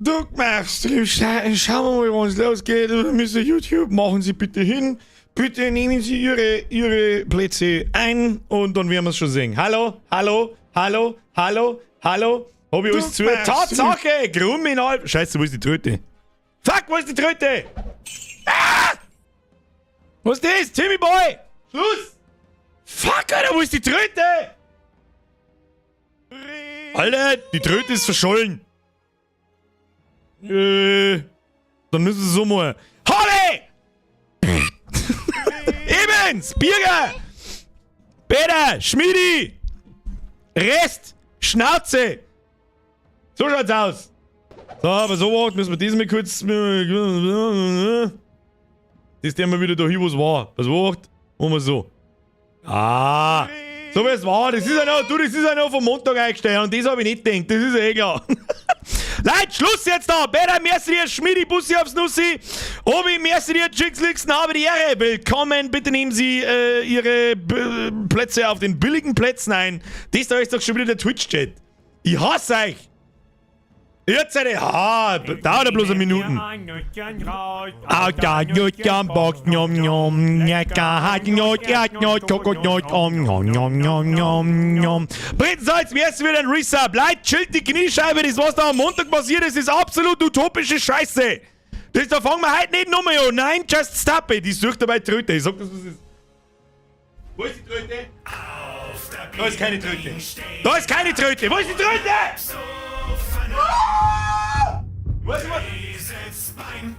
Duck machst du, schauen wir mal, wann es losgeht. Mr. YouTube, machen Sie bitte hin. Bitte nehmen Sie Ihre Plätze ein und dann werden wir es schon sehen. Hallo, hallo, hallo, hallo, hallo. Hab ich alles zu? Tatsache! Krumminalb. Scheiße, wo ist die Tröte? Fuck, wo ist die Tröte? Ah! Was ist das? Timmy Boy! Schluss! Fuck, Alter, wo ist die Tröte? Alter, die Tröte ist verschollen. Dann müssen sie so mal. Harley! Evans! Birger! Peter! Schmidi! Rest! Schnauze! So schaut's aus. So, aber so was müssen wir das mal kurz. Das tun wir wieder da hin, wo es war. Was war? Machen wir so. Ah! So wie es war, das ist ja noch, du, das ist ja noch vom Montag eingestellt und das habe ich nicht gedacht, das ist ja eh klar. Leute, Schluss jetzt da! Peter, merci dir, Schmidi, Bussi aufs Nussi, Obi, merci dir, Chicks, Licks, habe die Ehre. Willkommen, bitte nehmen Sie Ihre B Plätze auf den billigen Plätzen ein. Das da ist doch schon wieder der Twitch-Chat. Ich hasse euch! Jetzt seid ihr, ha, dauert ja bloß eine Minuten. Britzensalz, wir essen wieder ein Resub. Leute, chillt die Kniescheibe, das was da am Montag passiert ist, ist absolut utopische Scheiße. Das, da fangen wir heute nicht nochmal an. Nein, just stop it. Ich suche dabei Tröte. Ich sag das, was ist. Wo ist die Tröte? Da ist keine Tröte. Da ist keine Tröte. Wo ist die Tröte? Ah! Was?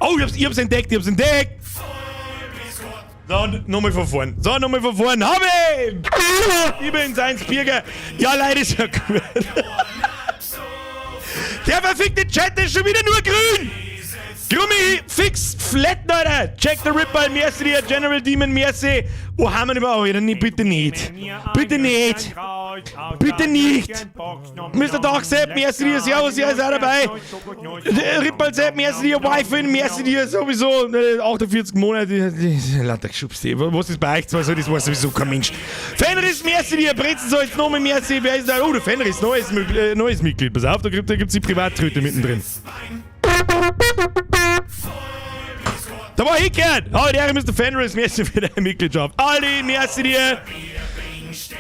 Oh, ich hab's entdeckt, ich hab's entdeckt. So, nochmal von vorn. So, nochmal von vorn. Hab ich! Ich bin's, eins Birger. Ja, leider ist ja gut. Der verfickte Chat ist schon wieder nur grün. Grummi, fix, flat, Alter. Check the Ripper, merci dir, General Demon, merci. Wo haben wir überhaupt? Oh, nee, bitte nicht. Bitte nicht. Bitte nicht. Mr. Dark Sepp, merci dir, servus, ihr seid auch dabei. Ripper Sepp, merci dir, Wife, merci dir, sowieso. 48 Monate, lauter Geschubst. Was ist bei euch zwei so, das weiß sowieso kein Mensch. Fenris, merci dir, Brezensalz, nochmal merci. Wer ist da? Oh, der Fenris, neues Mitglied. Pass auf, da gibt's die Privattröte mittendrin. Da war ich gern. Oh, der Mr. Fenris, merci für deine Mitgliedschaft. Ali, merci dir.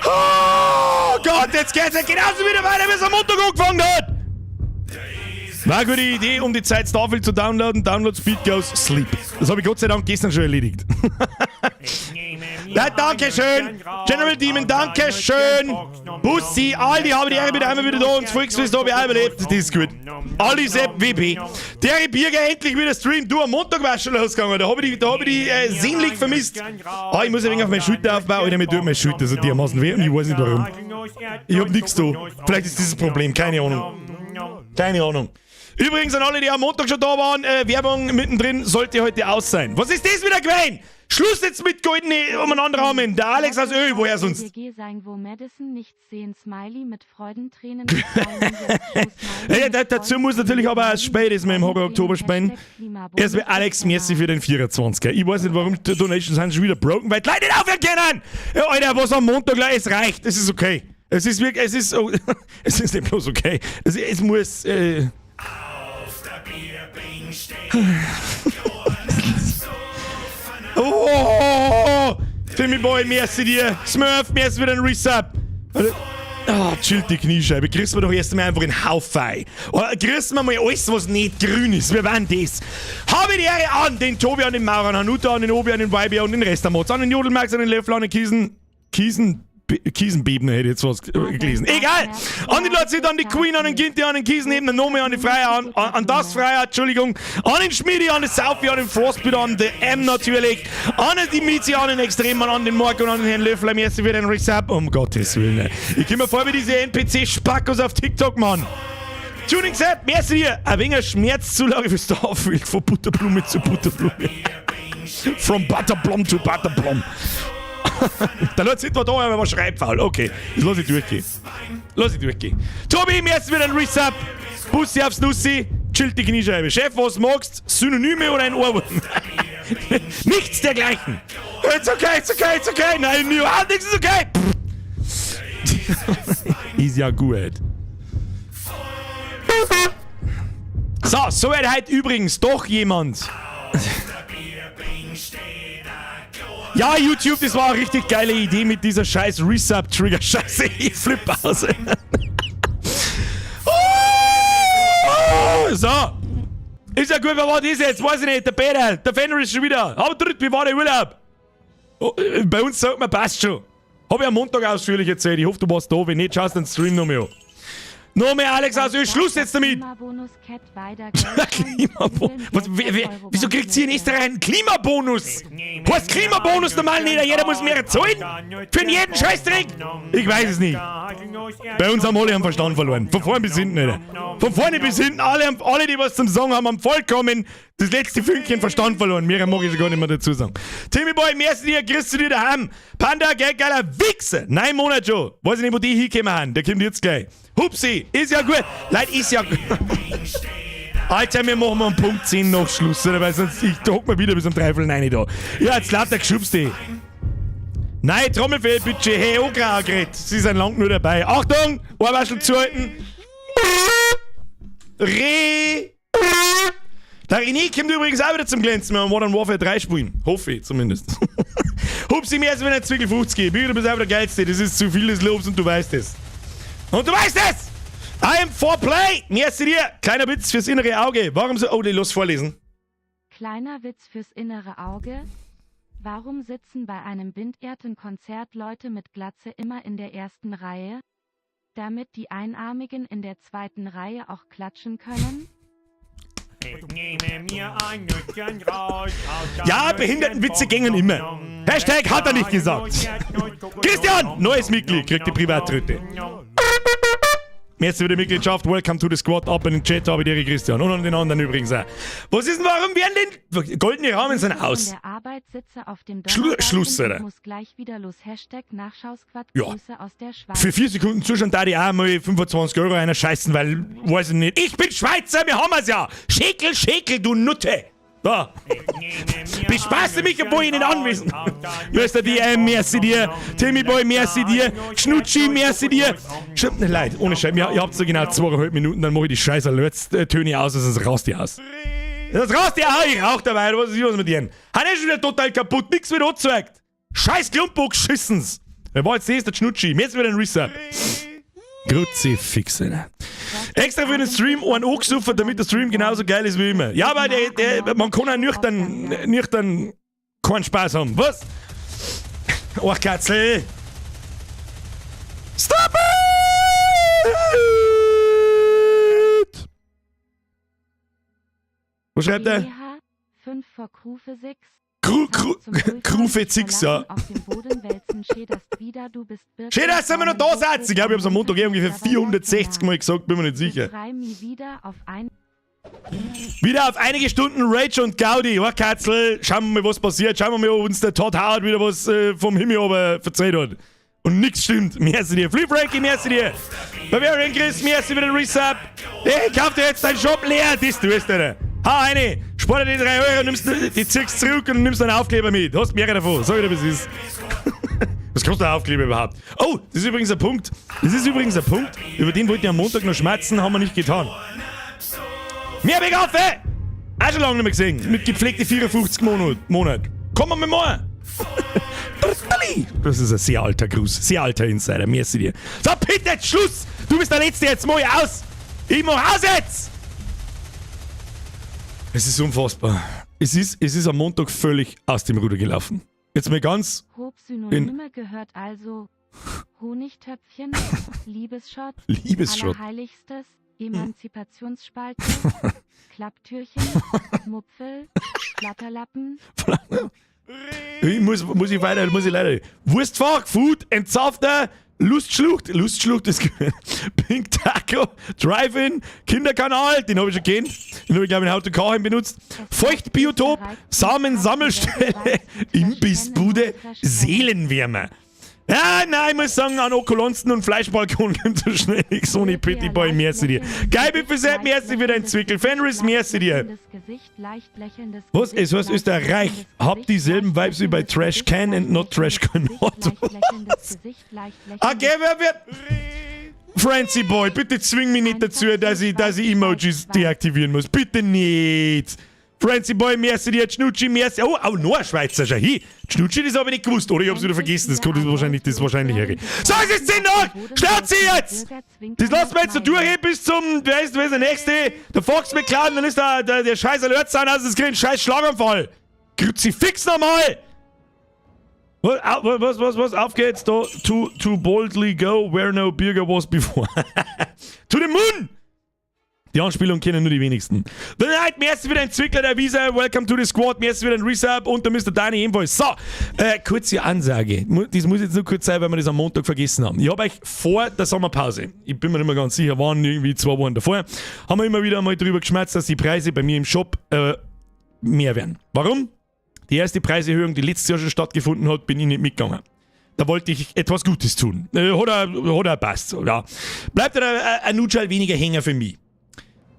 Oh Gott, jetzt geht's ja genauso wieder weiter, wie es am Montag angefangen hat. War eine gute Idee, um die Zeit Starfield zu downloaden. Download Speed goes sleep. Das habe ich Gott sei Dank gestern schon erledigt. Na, danke schön. General Demon, danke schön. Bussi, Aldi habe die Ehre, wieder einmal wieder da und das Volksfest habe ich auch überlebt. Das ist gut. Ali Sepp, WB. Der Birger endlich wieder streamt. Du, am Montag warst schon losgegangen. Da habe ich die, sehnlich vermisst. Ah, ich muss ein wenig auf meine Schulter aufbauen. Alter, mir tut meine Schulter so dermaßen weh und ich weiß nicht warum. Ich hab nichts da. Vielleicht ist das Problem. Keine Ahnung. Keine Ahnung. Übrigens an alle, die am Montag schon da waren, Werbung mittendrin sollte heute aus sein. Was ist das wieder gewesen? Schluss jetzt mit goldenen Umeinanderrahmen. Der Alex aus Öl, woher sonst? Sein, wo Madison nichts sehen, Smiley mit Freudentränen. Ja, dazu muss natürlich aber auch spät ist mit dem Horror Oktober spielen. Erstmal Alex, merci für den 24er. Ich weiß nicht, warum die Donations sind schon wieder broken, weil die Leute nicht aufhören können. Ja, Alter, was am Montag gleich, es reicht, es ist okay. Es ist wirklich, es ist, oh, es ist nicht bloß okay. Es muss, Oh, Timmy Boy, merci dir. Smurf, merci für den Resub. Ah, chillt die Kniescheibe. Kriegst du doch erst einmal einfach einen Haufen. Kriegst du mal alles, was nicht grün ist. Wir waren das. Habe die Ehre an den Tobi, an den Maurer, an Hanuta, an den Obi, an den Weibi und den Rest der Mods, an den Jodelmax, an den Löffel, an den Kiesen. Kiesen. Kiesenbeben hätte ich jetzt was gelesen. Egal! An die Leute, an die Queen, an den Ginti, an den Kiesen, eben den Nome, an die Freier, an das Freier, Entschuldigung, an den Schmiedi, an den Saufi, an den Frostbit, an den M natürlich, an den Dimitri, an den Extremann, an den Marco und an den Herrn Löffler, merci für den Resub. Um Gottes Willen. Ich komme mir vor wie diese NPC-Spackos auf TikTok, Mann. Tuning Sepp, merci dir. Ein wenig Schmerzzulage für Starfield, von Butterblume zu Butterblume. From Butterblom to Butterblom. Der Leute sind da, aber war schreibfaul. Okay, das lass ich durchgehen. Lass ich durchgehen. Tobi, merci für den Resub. Bussi aufs Nussi. Chillt die Kniescheibe. Chef, was magst? Synonyme oder ein Ohrwurm? Nichts dergleichen. It's okay, it's okay, it's okay. Nein, überhaupt nichts ist okay. Ist ja gut. So, so wird heute übrigens doch jemand. Ja, YouTube, das war eine richtig geile Idee mit dieser scheiß Resub-Trigger-Scheiße. Ich flipp aus. Oh, so. Ist ja gut, wer war das jetzt? Weiß ich nicht. Der Peter, der Fenrir ist schon wieder. Aber dritt, wie war der Urlaub? Oh, bei uns sagt man, passt schon. Hab ich am Montag ausführlich erzählt. Ich hoffe, du warst da. Wenn nicht, schaust du den Stream noch mal an. Noch mehr Alex aus Öl. Schluss jetzt damit! Klimabonus Cat weiter Klimabonus. Was, wieso kriegt sie in Österreich einen Klimabonus? Heißt Klimabonus normal nicht? Jeder muss mehr zahlen? Für jeden Scheißdreck? Ich weiß es nicht. Bei uns haben alle am Verstand verloren. Von vorne bis hinten, Alter. Von vorne bis hinten, alle, die was zum Sagen haben, haben vollkommen das letzte Fünkchen Verstand verloren. Mehr mag ich schon gar nicht mehr dazu sagen. Timmy Boy, merci dir, grüß du dir daheim. Panda, gell, geiler Wichser. 9 Monate schon. Weiß ich nicht, wo die hingekommen haben. Der kommt jetzt gleich. Hupsi, ist ja gut. Leute, ist ja gut. Alter, wir machen mal um Punkt 10 noch Schluss, oder? Weil sonst ich hock mir wieder bis um 8:45 da. Ja, jetzt lauter geschubst, die. Nein, Trommelfell, bitte. Hey, auch geredet. Sie sind lang nur dabei. Achtung, Ohrwaschel zuhalten. Re. Der René kommt übrigens auch wieder zum Glänzen. Wir haben Modern Warfare 3 spielen. Hoffe ich zumindest. Hupsi, mir als wenn ein Zwickel 50 geht. Du bist einfach der Geilste. Das ist zu viel des Lobs und du weißt es. Und du weißt es! I am for play! Merci dir! Kleiner Witz fürs innere Auge. Warum so. Oh, los vorlesen. Kleiner Witz fürs innere Auge. Warum sitzen bei einem Binderten-Konzert Leute mit Glatze immer in der ersten Reihe? Damit die Einarmigen in der zweiten Reihe auch klatschen können? Ja, Behindertenwitze gängen immer. #HatErNichtGesagt. Christian, neues Mitglied, kriegt die Privattröte. Merci für die Mitgliedschaft. Welcome to the squad. Ab in den Chat habe ich dir, Christian. Und an den anderen übrigens auch. Was ist denn, warum werden denn. Goldene Rahmen sind aus. Von der Arbeit, sitze auf dem Schluss, und Alter. muss gleich wieder los. #Nachschausquad. Ja. Grüße aus der Schweiz. Für 4 Sekunden zuschauen da die auch mal 25 € einer scheißen, weil, weiß ich nicht. Ich bin Schweizer, wir haben es ja. Schäkel, Schäkel, du Nutte. Da. Bespaße mich, obwohl ich nicht anwesend. Mr. DM, merci dir. Timmy Boy, merci dir. Schnutschi, merci dir. Stimmt nicht, leid, ohne Scheiß. Ihr habt so genau 2,5 Minuten, dann mache ich die scheiß Alert-Töne aus, sonst rast die aus. Das rast die aus, ich rauch dabei, was ist los mit dir? Han ist schon wieder total kaputt, nix wird angezeigt. Scheiß Klumpo geschissens. Wer war jetzt das? Der Schnutschi. Mir jetzt wieder ein Resub. Kruzifix, Alter. Extra für den Stream einen angesoffen, damit der Stream genauso geil ist wie immer. Ja, aber man kann auch nüchtern, nüchtern keinen Spaß haben. Was? Och, Katzel. Stop it! Wo schreibt er? BH 5 vor Krufe 6. Krufe 6, ja. Auf dem Boden wälzen, schäderst wieder, du bist Schön, dass wir noch da seid. Ich glaube, ich habe es am Montag eh ungefähr 460 Mal gesagt, bin mir nicht sicher. Befrei mi wieder auf ein Wieder auf einige Stunden Rage und Gaudi. Oh, Katzel, schauen wir mal, was passiert. Schauen wir mal, ob uns der Todd Howard wieder was vom Himmel oben verzeiht hat. Und nichts stimmt. Merci dir. Free Frankie, merci dir. Bavarian Chris, merci für den Resub. Hey, kauf dir jetzt deinen Shop leer. Das tust du, Alter. Hau eine. Spar dir die 3 Euro, nimmst, die ziehst zurück und nimmst einen Aufkleber mit. Hast mehrere davon. Sag ich dir, was es ist. Was kostet der Aufkleber überhaupt? Oh, das ist übrigens ein Punkt. Das ist übrigens ein Punkt, über den wollte ich am Montag noch schmatzen, haben wir nicht getan. Mehr Begriffe! Auch schon lange nicht mehr gesehen. Mit gepflegte 54 Monat. Monat. Kommen wir mal. Das ist ein sehr alter Gruß. Sehr alter Insider. Merci dir. So, bitte, jetzt Schluss! Du bist der Letzte, jetzt mach ich aus! Ich mach aus jetzt! Es ist unfassbar. Es ist am Montag völlig aus dem Ruder gelaufen. Jetzt mal ganz Hob Synonyme gehört also Honigtöpfchen, Liebesschott, Liebesschott. Allerheiligstes, Emanzipationsspalte, Klapptürchen, Mupfel, Flatterlappen, Ich muss ich weiter, muss ich leider. Wurstfach, Food, Entsafter, Lustschlucht, Lustschlucht ist Pink Taco, Drive-In, Kinderkanal, den habe ich schon kennt, den habe ich, glaube ich, in How to Car benutzt. Feuchtbiotop, Samensammelstelle, Imbissbude, Seelenwärmer. Ja, nein, ich muss sagen, an Okolonsten und Fleischbalkon kommt so schnell nichts ohne Petit Boy, merci dir. Geil, Buffet, merci für dein Zwickel. Fenris, merci dir. Was? Es heißt Österreich. Hab dieselben Vibes wie bei Trash Can and not Trash Cannot. Okay, wer wird. Francie Boy, bitte zwing mich nicht dazu, dass ich Emojis deaktivieren muss. Bitte nicht. Francie Boy, merci dir, Schnutschi, merci. Oh, auch noch ein Schweizer, schau hier. Schnutschi, das habe ich nicht gewusst. Oder ich hab's wieder vergessen. Das kommt wahrscheinlich, das ist wahrscheinlich her. So, es ist 10 nach! Schnauze jetzt! Das lassen wir jetzt so durch bis zum, wer ist der Nächste? Der Fox McCloud, dann ist da der scheiß Alert sein, also das kriegt einen scheiß Schlaganfall. Kruzifix nochmal! Was, was, was, was? Auf geht's da. To boldly go where no Bürger was before. To the moon! Die Anspielung kennen nur die wenigsten. The Night, merci für den Zwickler der Visa. Welcome to the squad. Merci für den Resub und der Mr. Dani ebenfalls. So, kurze Ansage. Das muss jetzt nur kurz sein, weil wir das am Montag vergessen haben. Ich habe euch vor der Sommerpause, ich bin mir nicht mehr ganz sicher, waren irgendwie 2 Wochen davor, haben wir immer wieder mal drüber geschwätzt, dass die Preise bei mir im Shop mehr werden. Warum? Die erste Preiserhöhung, die letztes Jahr schon stattgefunden hat, bin ich nicht mitgegangen. Da wollte ich etwas Gutes tun. Hat er passt. Ja. Bleibt ein Nutschall weniger hängen für mich.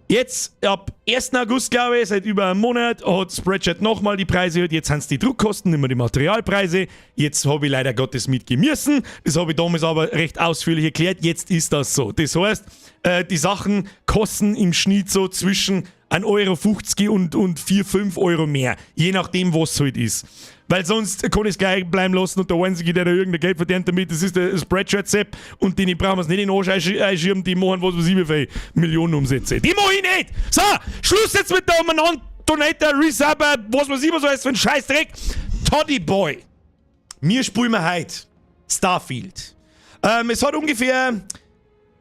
Jetzt, ab 1. August, glaube ich, seit über einem Monat, hat Spreadshirt nochmal die Preise erhöht. Jetzt sind es die Druckkosten, nicht mehr die Materialpreise. Jetzt habe ich leider Gottes mitgemüssen. Das habe ich damals aber recht ausführlich erklärt. Jetzt ist das so. Das heißt, die Sachen kosten im Schnitt so zwischen 1,50 Euro und 4, 5 Euro mehr. Je nachdem, was es halt ist. Weil sonst kann ich es gleich bleiben lassen und der Einzige, der da irgendein Geld verdient damit, das ist der Spreadshirt-Sepp und den brauchen wir es nicht in den Arsch einschieben, die machen was weiß ich wie viel Millionen Umsätze. Die mach ich nicht! So, Schluss jetzt mit der umeinander Donator, Resubber, was weiß ich was alles für ein Scheißdreck. Toddy Boy. Mir spulen wir heute Starfield. Es hat ungefähr.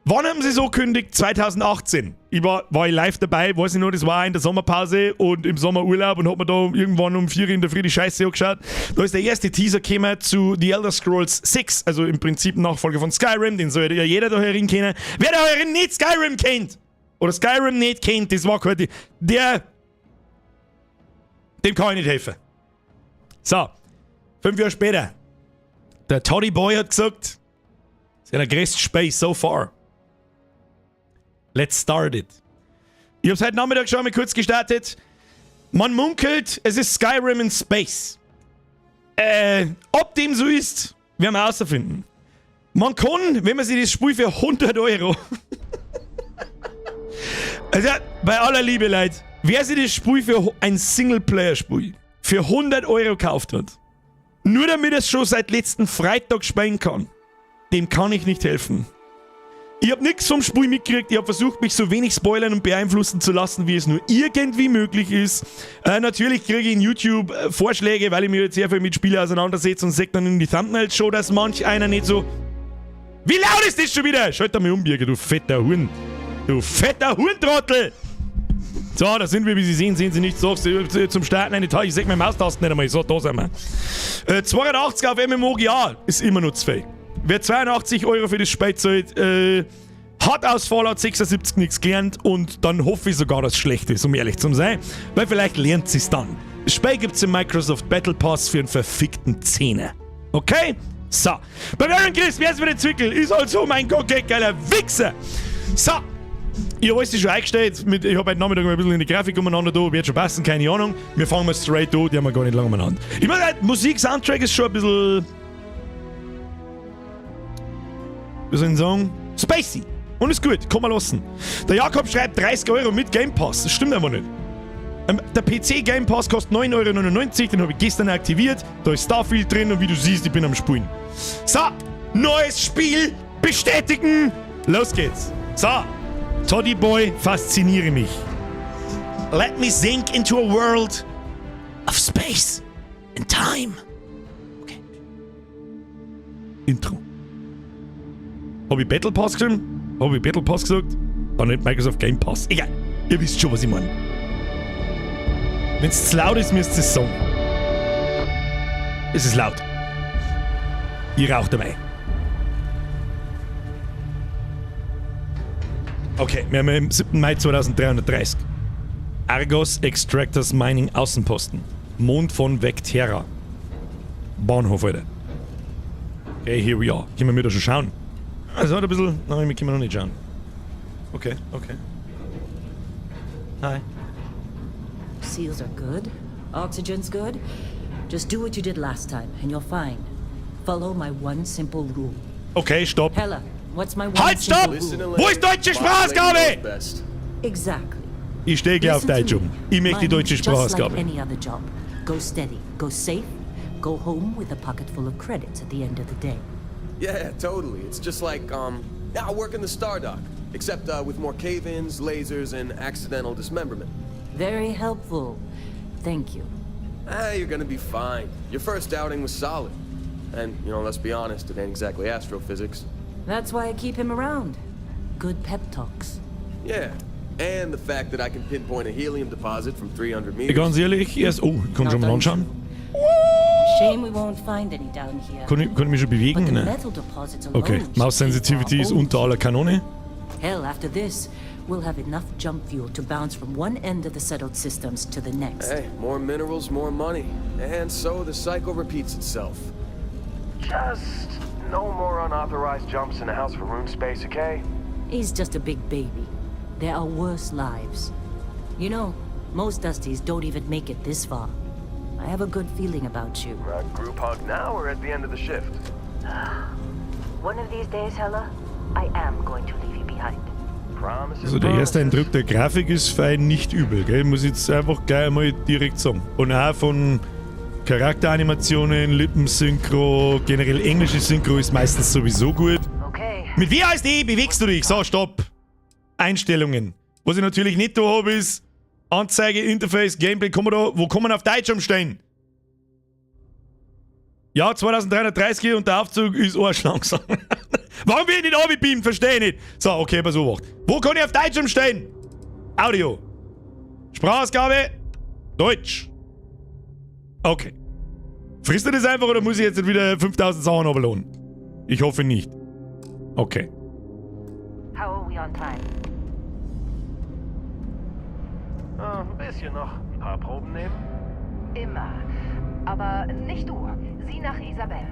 Wann haben sie so gekündigt? 2018. Ich war ich live dabei, weiß ich noch, das war in der Sommerpause und im Sommerurlaub und hab mir da irgendwann um 4 in der Früh die Scheiße angeschaut. Da ist der erste Teaser gekommen zu The Elder Scrolls 6, also im Prinzip Nachfolger von Skyrim, den soll ja jeder da herin kennen. Wer da herin nicht Skyrim kennt oder Skyrim nicht kennt, das war heute, der, dem kann ich nicht helfen. So, 5 Jahre später, der Toddy Boy hat gesagt, das ist der größte Spiel so far. Let's start it. Ich hab's heute Nachmittag schon mal kurz gestartet. Man munkelt, es ist Skyrim in Space. Ob dem so ist, werden wir herausfinden. Man kann, wenn man sich das Spiel für 100 Euro. Also, bei aller Liebe, Leute, wer sich das Spiel für ein Singleplayer-Spiel für 100 Euro gekauft hat, nur damit er es schon seit letzten Freitag spielen kann, dem kann ich nicht helfen. Ich habe nichts vom Spiel mitgekriegt. Ich habe versucht, mich so wenig spoilern und beeinflussen zu lassen, wie es nur irgendwie möglich ist. Natürlich kriege ich in YouTube Vorschläge, weil ich mich jetzt sehr viel mit Spielen auseinandersetze und sehe dann in die Thumbnails schon, dass manch einer nicht so. Wie laut ist das schon wieder? Schalt da mal um, Birger, du fetter Huren. Du fetter Hurentrottel! So, da sind wir, wie Sie sehen, sehen Sie nicht so zum Starten eine Teil. Ich seh meine Maustasten nicht einmal. So, da sind wir. 82 auf MMOGA ist immer noch zu viel. Wer 82 Euro für das Spiel zahlt, hat aus Fallout 76 nichts gelernt und dann hoffe ich sogar, dass es schlecht ist, um ehrlich zu sein. Weil vielleicht lernt sie es dann. Das Spiel gibt es im Microsoft Battle Pass für einen verfickten Zehner. Okay? So. Bei Baron Chris, wer ist für den Zwickel? Ist halt so, mein Gott, geiler Wichser! So. Ich habe alles schon eingestellt. Ich habe heute Nachmittag mal ein bisschen in die Grafik umeinander da. Wird schon passen, keine Ahnung. Wir fangen mal straight an, die haben wir gar nicht lange umeinander. Ich meine, Musik, Soundtrack ist schon ein bisschen, wie soll ich sagen? Spacey. Und ist gut, kann man lassen. Der Jakob schreibt 30 Euro mit Game Pass. Das stimmt einfach nicht. Der PC Game Pass kostet 9,99 Euro, den habe ich gestern aktiviert. Da ist Starfield drin und wie du siehst, ich bin am Spielen. So, neues Spiel bestätigen. Los geht's. So, Toddy Boy, fasziniere mich. Let me sink into a world of space and time. Okay. Intro. Habe ich Battle Pass geschrieben? Habe ich Battle Pass gesagt? Dann nicht Microsoft Game Pass. Egal. Ihr wisst schon, was ich meine. Wenn es zu laut ist, müsst ihr es sagen. Es ist laut. Ich rauche dabei. Okay, wir haben im 7. Mai 2330. Argos Extractors Mining Außenposten. Mond von Vectera. Bahnhof, Alter. Okay, here we are. Können wir da schon schauen? Also hat ein bisschen. Nein, wir können noch nicht schauen. Okay. Hi. Seals are good. Oxygen's good. Just do what you did last time, and you'll find. Follow my one simple rule. Okay, stopp. Hella, What's my one Halt, stopp! simple Listen rule? to Wo ist deutsche Boss lady Sprachausgabe? knows best. Exactly. Ich stehe gleich auf Listen to Deutsch um. me. Ich möchte die Mining's deutsche just like Sprachausgabe. any other job. Go steady, go safe, go home with a pocket full of credits at the end of the day. Yeah, totally. It's just like, I work in the Stardock, except with more cave-ins, lasers, and accidental dismemberment. Very helpful. Thank you. Ah, you're gonna be fine. Your first outing was solid. And, let's be honest, it ain't exactly astrophysics. That's why I keep him around. Good pep talks. Yeah. And the fact that I can pinpoint a helium deposit from 300 meters. Ganz ehrlich, erst. Oh, ich kann schon mal Not anschauen. untrue. Shame we won't find any down here. Kann ich mich schon bewegen? But the Nein. metal deposits alone Okay, should Mouse pay for our Sensitivity ist own unter aller Kanone. Hell, after this, we'll have enough jump fuel to bounce from one end of the settled systems to the next. Hey, more minerals, more money. And so the cycle repeats itself. Just no more unauthorized jumps in the House for room space, okay? He's just a big baby. There are worse lives. Most Dusties don't even make it this far. I have a good feeling about you. Group hug now or at the end of the shift? One of these days, Heller, I am going to leave you behind. Promises. Also der erste Eindruck der Grafik ist fein nicht übel, gell? Muss ich jetzt einfach gleich einmal direkt sagen. Und auch von Charakteranimationen, Lippensynchro, generell englische Synchro ist meistens sowieso gut. Okay. Mit WASD bewegst du dich? So, stopp. Einstellungen. Was ich natürlich nicht da habe, ist Anzeige, Interface, Gameplay. Kann man da, wo kann man auf Deutsch umstellen? Ja, 2330 und der Aufzug ist arschlangsam. Warum will ich nicht runterbeamen? Verstehe ich nicht. So, okay, pass auf. Wo kann ich auf Deutsch umstellen? Audio. Sprachausgabe. Deutsch. Okay. Frisst er das einfach oder muss ich jetzt wieder 5000 Sachen runterladen? Ich hoffe nicht. Okay. How are we on time? Ah, ein bisschen noch. Ein paar Proben nehmen? Immer. Aber nicht du. Sieh nach Isabel.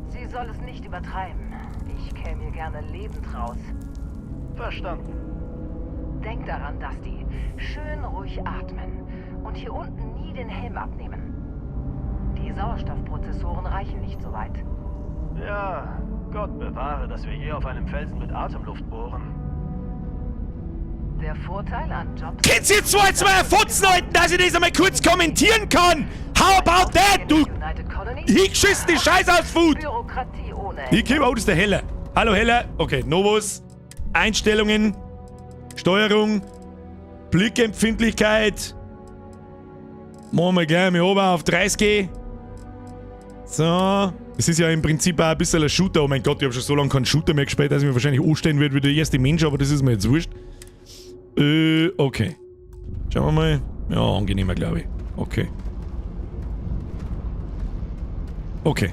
Sie soll es nicht übertreiben. Ich käme hier gerne lebend raus. Verstanden. Denk daran, Dusty. Schön ruhig atmen. Und hier unten nie den Helm abnehmen. Die Sauerstoffprozessoren reichen nicht so weit. Ja, Gott bewahre, dass wir je auf einem Felsen mit Atemluft bohren. Der Vorteil an Jobs... Könnt ihr zwei Fotzen halten, dass ich das einmal kurz kommentieren kann? How about that, du United Colonies? hingeschissene Scheiß aus Food? Bürokratie ohne Ich komm, oh, das ist der Heller. Hallo Heller. Okay, Novus. Einstellungen. Steuerung. Blickempfindlichkeit. Machen wir gleich mal oben auf 30. So. Es ist ja im Prinzip auch ein bisschen ein Shooter. Oh mein Gott, ich habe schon so lange keinen Shooter mehr gespielt, dass ich mir wahrscheinlich anstellen werde wie der erste Mensch, aber das ist mir jetzt wurscht. Okay. Schauen wir mal. Ja, angenehmer, glaube ich. Okay. Okay.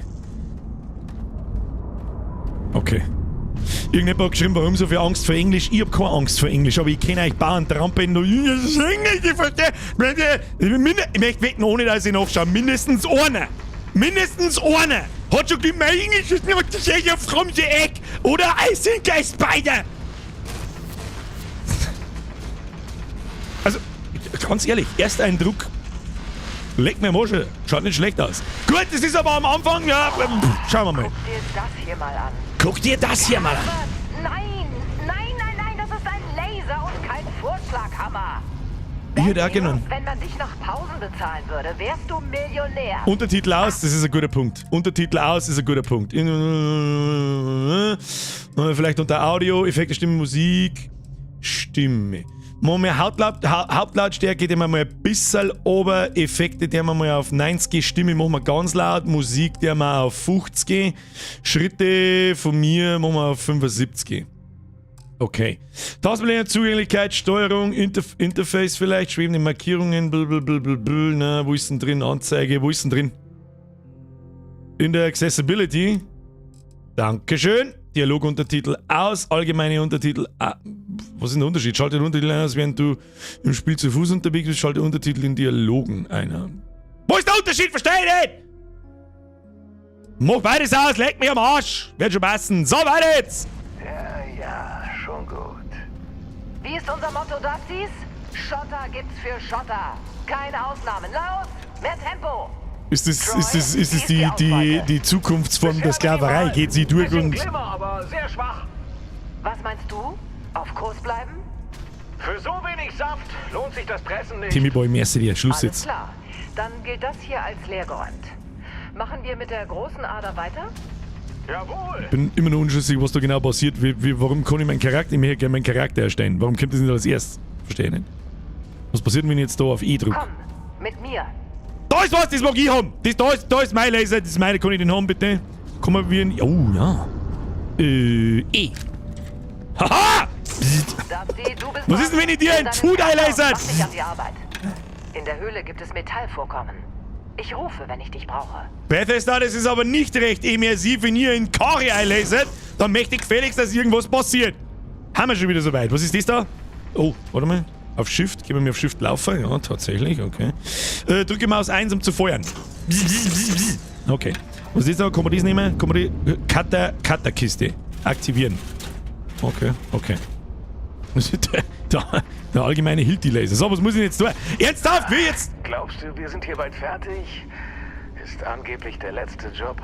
Okay. Irgendjemand hat geschrieben, warum so viel Angst vor Englisch? Ich hab keine Angst vor Englisch, aber ich kenne euch Bauern Trampen nur. Das ist Englisch, ich verstehe. Ich möchte wetten, ohne dass ich nachschaue. Mindestens einer. Mindestens einer. Hat schon gegeben, mein Englisch ist nur das ist ja from the egg. Oder I think I spider. Also, ganz ehrlich, Ersteindruck. Leck mir am Arsch, schaut nicht schlecht aus. Gut, das ist aber am Anfang, ja, schauen wir mal. Guck dir das hier mal an. Guck dir das hier mal an. Was? Nein, nein, nein, nein, das ist ein Laser und kein Vorschlaghammer. Ich hätte auch genommen. Wenn man dich nach Pausen bezahlen würde, wärst du Millionär. Untertitel aus, das ist ein guter Punkt. Untertitel aus ist ein guter Punkt. Vielleicht unter Audio, Effekte, Stimme, Musik, Stimme. Machen wir Hauptlautstärke, den wir mal ein bisschen ober, Effekte, die wir mal auf 90, Stimme machen wir ganz laut, Musik, die wir auf 50, Schritte von mir machen wir auf 75. Okay. Tastenbelegung, Zugänglichkeit, Steuerung, Interface vielleicht, schwebende Markierungen, blablabla, na, wo ist denn drin? Anzeige, wo ist denn drin? In der Accessibility. Dankeschön. Dialoguntertitel aus, allgemeine Untertitel. Ah, was ist denn der Unterschied? Schalte den Untertitel ein, aus, während du im Spiel zu Fuß unterwegs bist, schalte Untertitel in Dialogen ein. Wo ist der Unterschied? Verstehe ich nicht! Mach beides aus, leck mich am Arsch! Wird schon passen. So, weiter jetzt! Ja, ja, schon gut. Wie ist unser Motto, Dusties? Schotter gibt's für Schotter. Keine Ausnahmen. Los! Mehr Tempo! Ist das die Zukunftsform der Sklaverei? Geht sie durch Bisschen und Glimmer, aber sehr schwach. Was meinst du? Auf Kurs bleiben? Für so wenig Saft lohnt sich das Pressen nicht. Timmy Boy, merci dir. Schluss Alles jetzt. klar. Dann gilt das hier als leergeräumt. Machen wir mit der großen Ader weiter? Jawohl. Bin immer noch unschlüssig, was da genau passiert. Warum kann ich meinen Charakter, ich möchte gerne meinen Charakter erstellen. Warum kommt das nicht als erstes? Verstehe ich nicht. Was passiert, wenn ich jetzt da auf E drücke? Komm, mit mir. Da ist was, das mag ich haben! Das, da ist mein Laser, das ist meine, kann ich den haben, bitte? Kann man wie ein. Oh, ja. E. Haha! Dusty, du bist Was ist denn, wenn ich dir Nimm einen Food deinen Eyelaser- Mach dich an die Arbeit. In der Höhle gibt es Metallvorkommen. Ich rufe, wenn ich dich brauche. Bethesda, das ist aber nicht recht immersiv, wenn ihr in Kari einlasert, dann möchte ich gefälligst, dass irgendwas passiert. Haben wir schon wieder soweit. Was ist das da? Oh, warte mal. Auf Shift, gehen wir mir auf Shift laufen? Ja, tatsächlich, okay. Drücke Maus 1, um zu feuern. Okay. Was ist das da? Kann man das nehmen? Kann man die Cutter-Kiste aktivieren? Okay, okay. Das ist der allgemeine Hilti-Laser. So, was muss ich denn jetzt tun? Ernsthaft? Wie jetzt? Glaubst du, wir sind hier bald fertig? Ist angeblich der letzte Job.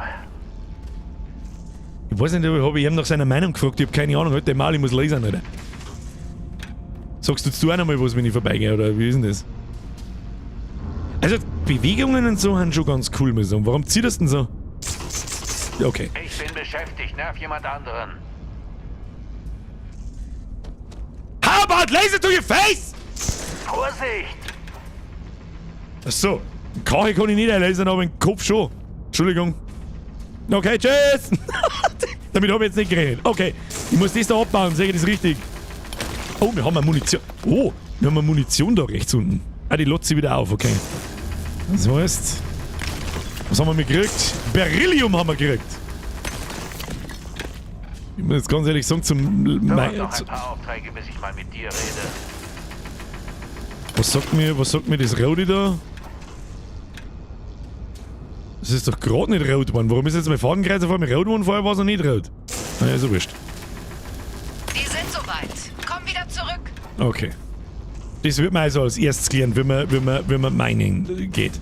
Ich weiß nicht, habe ich ihm nach seiner Meinung gefragt. Ich habe keine Ahnung. Halt den Mal, ich muss lasern, Alter. Sagst du jetzt auch noch mal was, wenn ich vorbeigehe, oder wie ist denn das? Also, Bewegungen und so sind schon ganz cool, muss ich sagen. Warum zieht das denn so? Ja, okay. Ich bin beschäftigt, nerv jemand anderen. How about laser to your face? Vorsicht! Ach so. Den Kache kann ich nicht einlasern, aber den Kopf schon. Entschuldigung. Okay, tschüss. Damit habe ich jetzt nicht gerechnet. Okay, ich muss das da abbauen, sehe ich das richtig? Oh, wir haben eine Munition. Oh, wir haben eine Munition da rechts unten. Ah, die lädt sie wieder auf, okay. Das heißt, was haben wir gekriegt? Beryllium haben wir gekriegt. Ich muss jetzt ganz ehrlich sagen, zum... Dauert noch ein paar Aufträge, bis ich mal mit dir rede. Was sagt mir das Rote da? Das ist doch gerade nicht rot geworden. Warum ist jetzt mein Fadenkreuz auf einmal rot geworden? Vorher war es noch nicht rot. Naja, ist ja wurscht. Wir sind soweit. Komm wieder zurück. Okay. Das wird man also als erstes klären, wenn man Mining geht.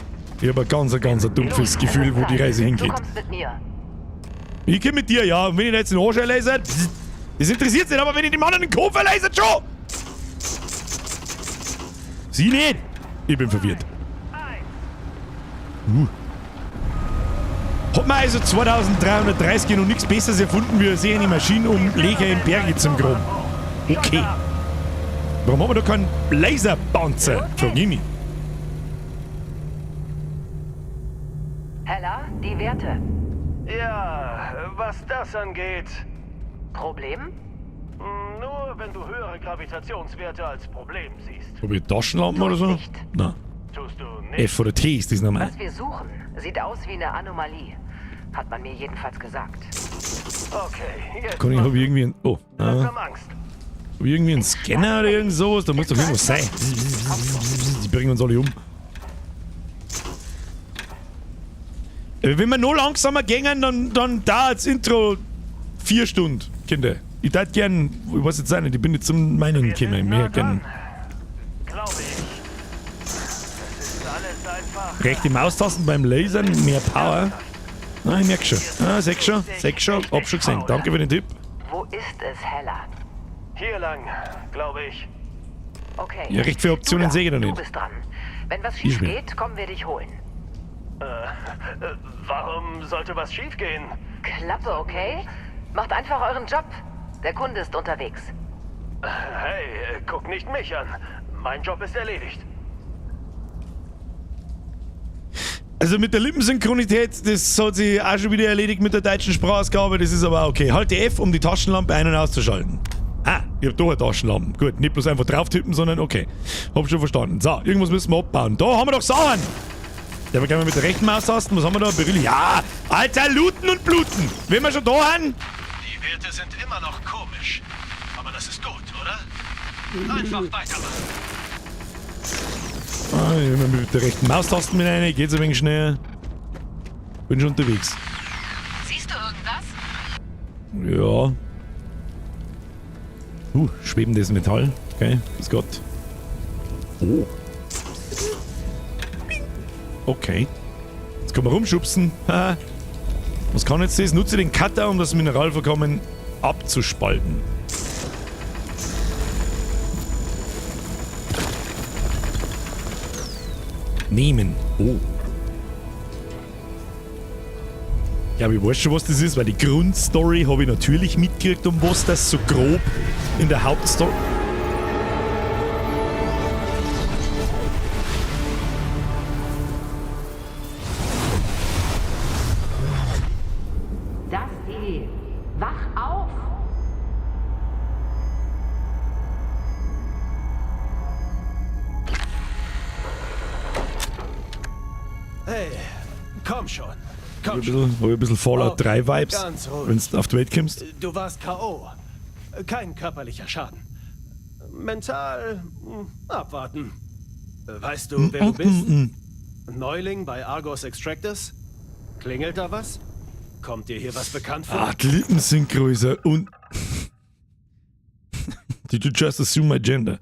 Ich habe ein ganz, ganz ein dumpfes Gefühl, wo die Reise hingeht. Du kommst mit mir. Ich komm mit dir, ja. Und wenn ich da jetzt den Arsch erlasert, das interessiert nicht, aber wenn ich dem anderen den Kopf erlasert, schon! Sie nicht! Ich bin verwirrt. Hat man also 2330 noch nichts Besseres erfunden, wie eine sehende Maschine, um Löcher in Berge zu graben? Okay. Warum haben wir da keinen Laserpanzer? Frag ich mich. Heller, die Werte. Ja, was das angeht. Problem? Nur wenn du höhere Gravitationswerte als Problem siehst. Hab ich Taschenlampen oder so? Nicht. Nein. Tust du nicht. F oder T ist das nochmal. Was wir suchen, sieht aus wie eine Anomalie. Hat man mir jedenfalls gesagt. Okay, jetzt Kann ich, hab ich irgendwie einen, oh, langsam Angst. hab ich irgendwie einen Scanner oder irgend sowas? Da muss doch irgendwas sein. Die bringen uns alle um. Wenn wir noch langsamer gingen, dann da als Intro 4 Stunden, Kinder. Ich tät gern, ich weiß jetzt auch nicht, ich bin nicht zum Meinen Wir gekommen. sind Ich nah möchte gern dran. Glaube ich. Das ist alles einfach. rechte Maustasten beim Lasern, mehr Power. Ah, ich merk schon. Ah, seh schon, hab schon gesehen. Danke für den Tipp. Wo ist es, Heller? Hier lang, glaube ich. Okay. Ja, recht viele Optionen Du da, sehe ich noch Du nicht. bist dran. Wenn was Ich schief bin. geht, kommen wir dich holen. Warum sollte was schiefgehen? Klappe, okay? Macht einfach euren Job. Der Kunde ist unterwegs. Hey, guck nicht mich an. Mein Job ist erledigt. Also mit der Lippensynchronität, das hat sich auch schon wieder erledigt mit der deutschen Sprachausgabe, das ist aber okay. Halte F, um die Taschenlampe ein- und auszuschalten. Ah, ich hab doch eine Taschenlampe. Gut, nicht bloß einfach drauf tippen, sondern okay. Hab schon verstanden. So, irgendwas müssen wir abbauen. Da haben wir doch Sachen! Ja, aber gehen wir mit der rechten Maustasten. Was haben wir da? Beryl. Ja! Alter, looten und bluten! Wenn wir schon da haben? Die Werte sind immer noch komisch. Aber das ist gut, oder? Einfach weitermachen. Ah, ich nehme mit der rechten Maustasten mit rein. Geht's ein wenig schneller. Bin schon unterwegs. Siehst du irgendwas? Ja. Schwebendes Metall. Okay, bis Gott. Oh. Okay. Jetzt kann man rumschubsen. Haha. Was kann jetzt das? Nutze den Cutter, um das Mineralvorkommen abzuspalten. Nehmen. Oh. Ich glaube, ich weiß schon, was das ist, weil die Grundstory habe ich natürlich mitgekriegt, um was das so grob in der Hauptstory. Dusty, wach auf! Hey, komm schon. Komm Hab ich schon. ein bisschen Fallout Okay, 3 Vibes, ganz ruhig. wenn du auf die Welt kommst. Du warst K.O. Kein körperlicher Schaden. Mental abwarten. Weißt du, wer du bist? Neuling bei Argos Extractors? Klingelt da was? Kommt dir hier was bekannt vor? Ah, die Lippensynchro ist ja un. Did you just assume my gender?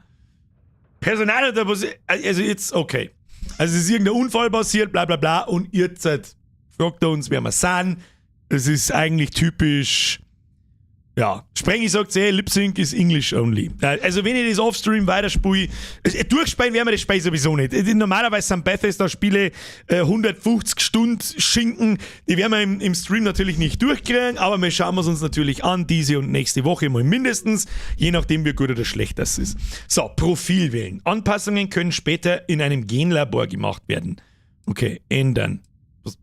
Personal, da was. Also jetzt, okay. Also es ist irgendein Unfall passiert, bla bla bla, und ihr seid, fragt er uns, wer wir sind. Es ist eigentlich typisch. Ja, Sprengi sagt eh, Lip Sync ist English only. Also wenn ich das Offstream weiterspiele, durchspielen werden wir das Spiel sowieso nicht. Normalerweise sind Bethesda-Spiele 150 Stunden Schinken, die werden wir im Stream natürlich nicht durchkriegen, aber wir schauen es uns natürlich an, diese und nächste Woche mal mindestens, je nachdem wie gut oder schlecht das ist. So, Profil wählen. Anpassungen können später in einem Genlabor gemacht werden. Okay, ändern. Was?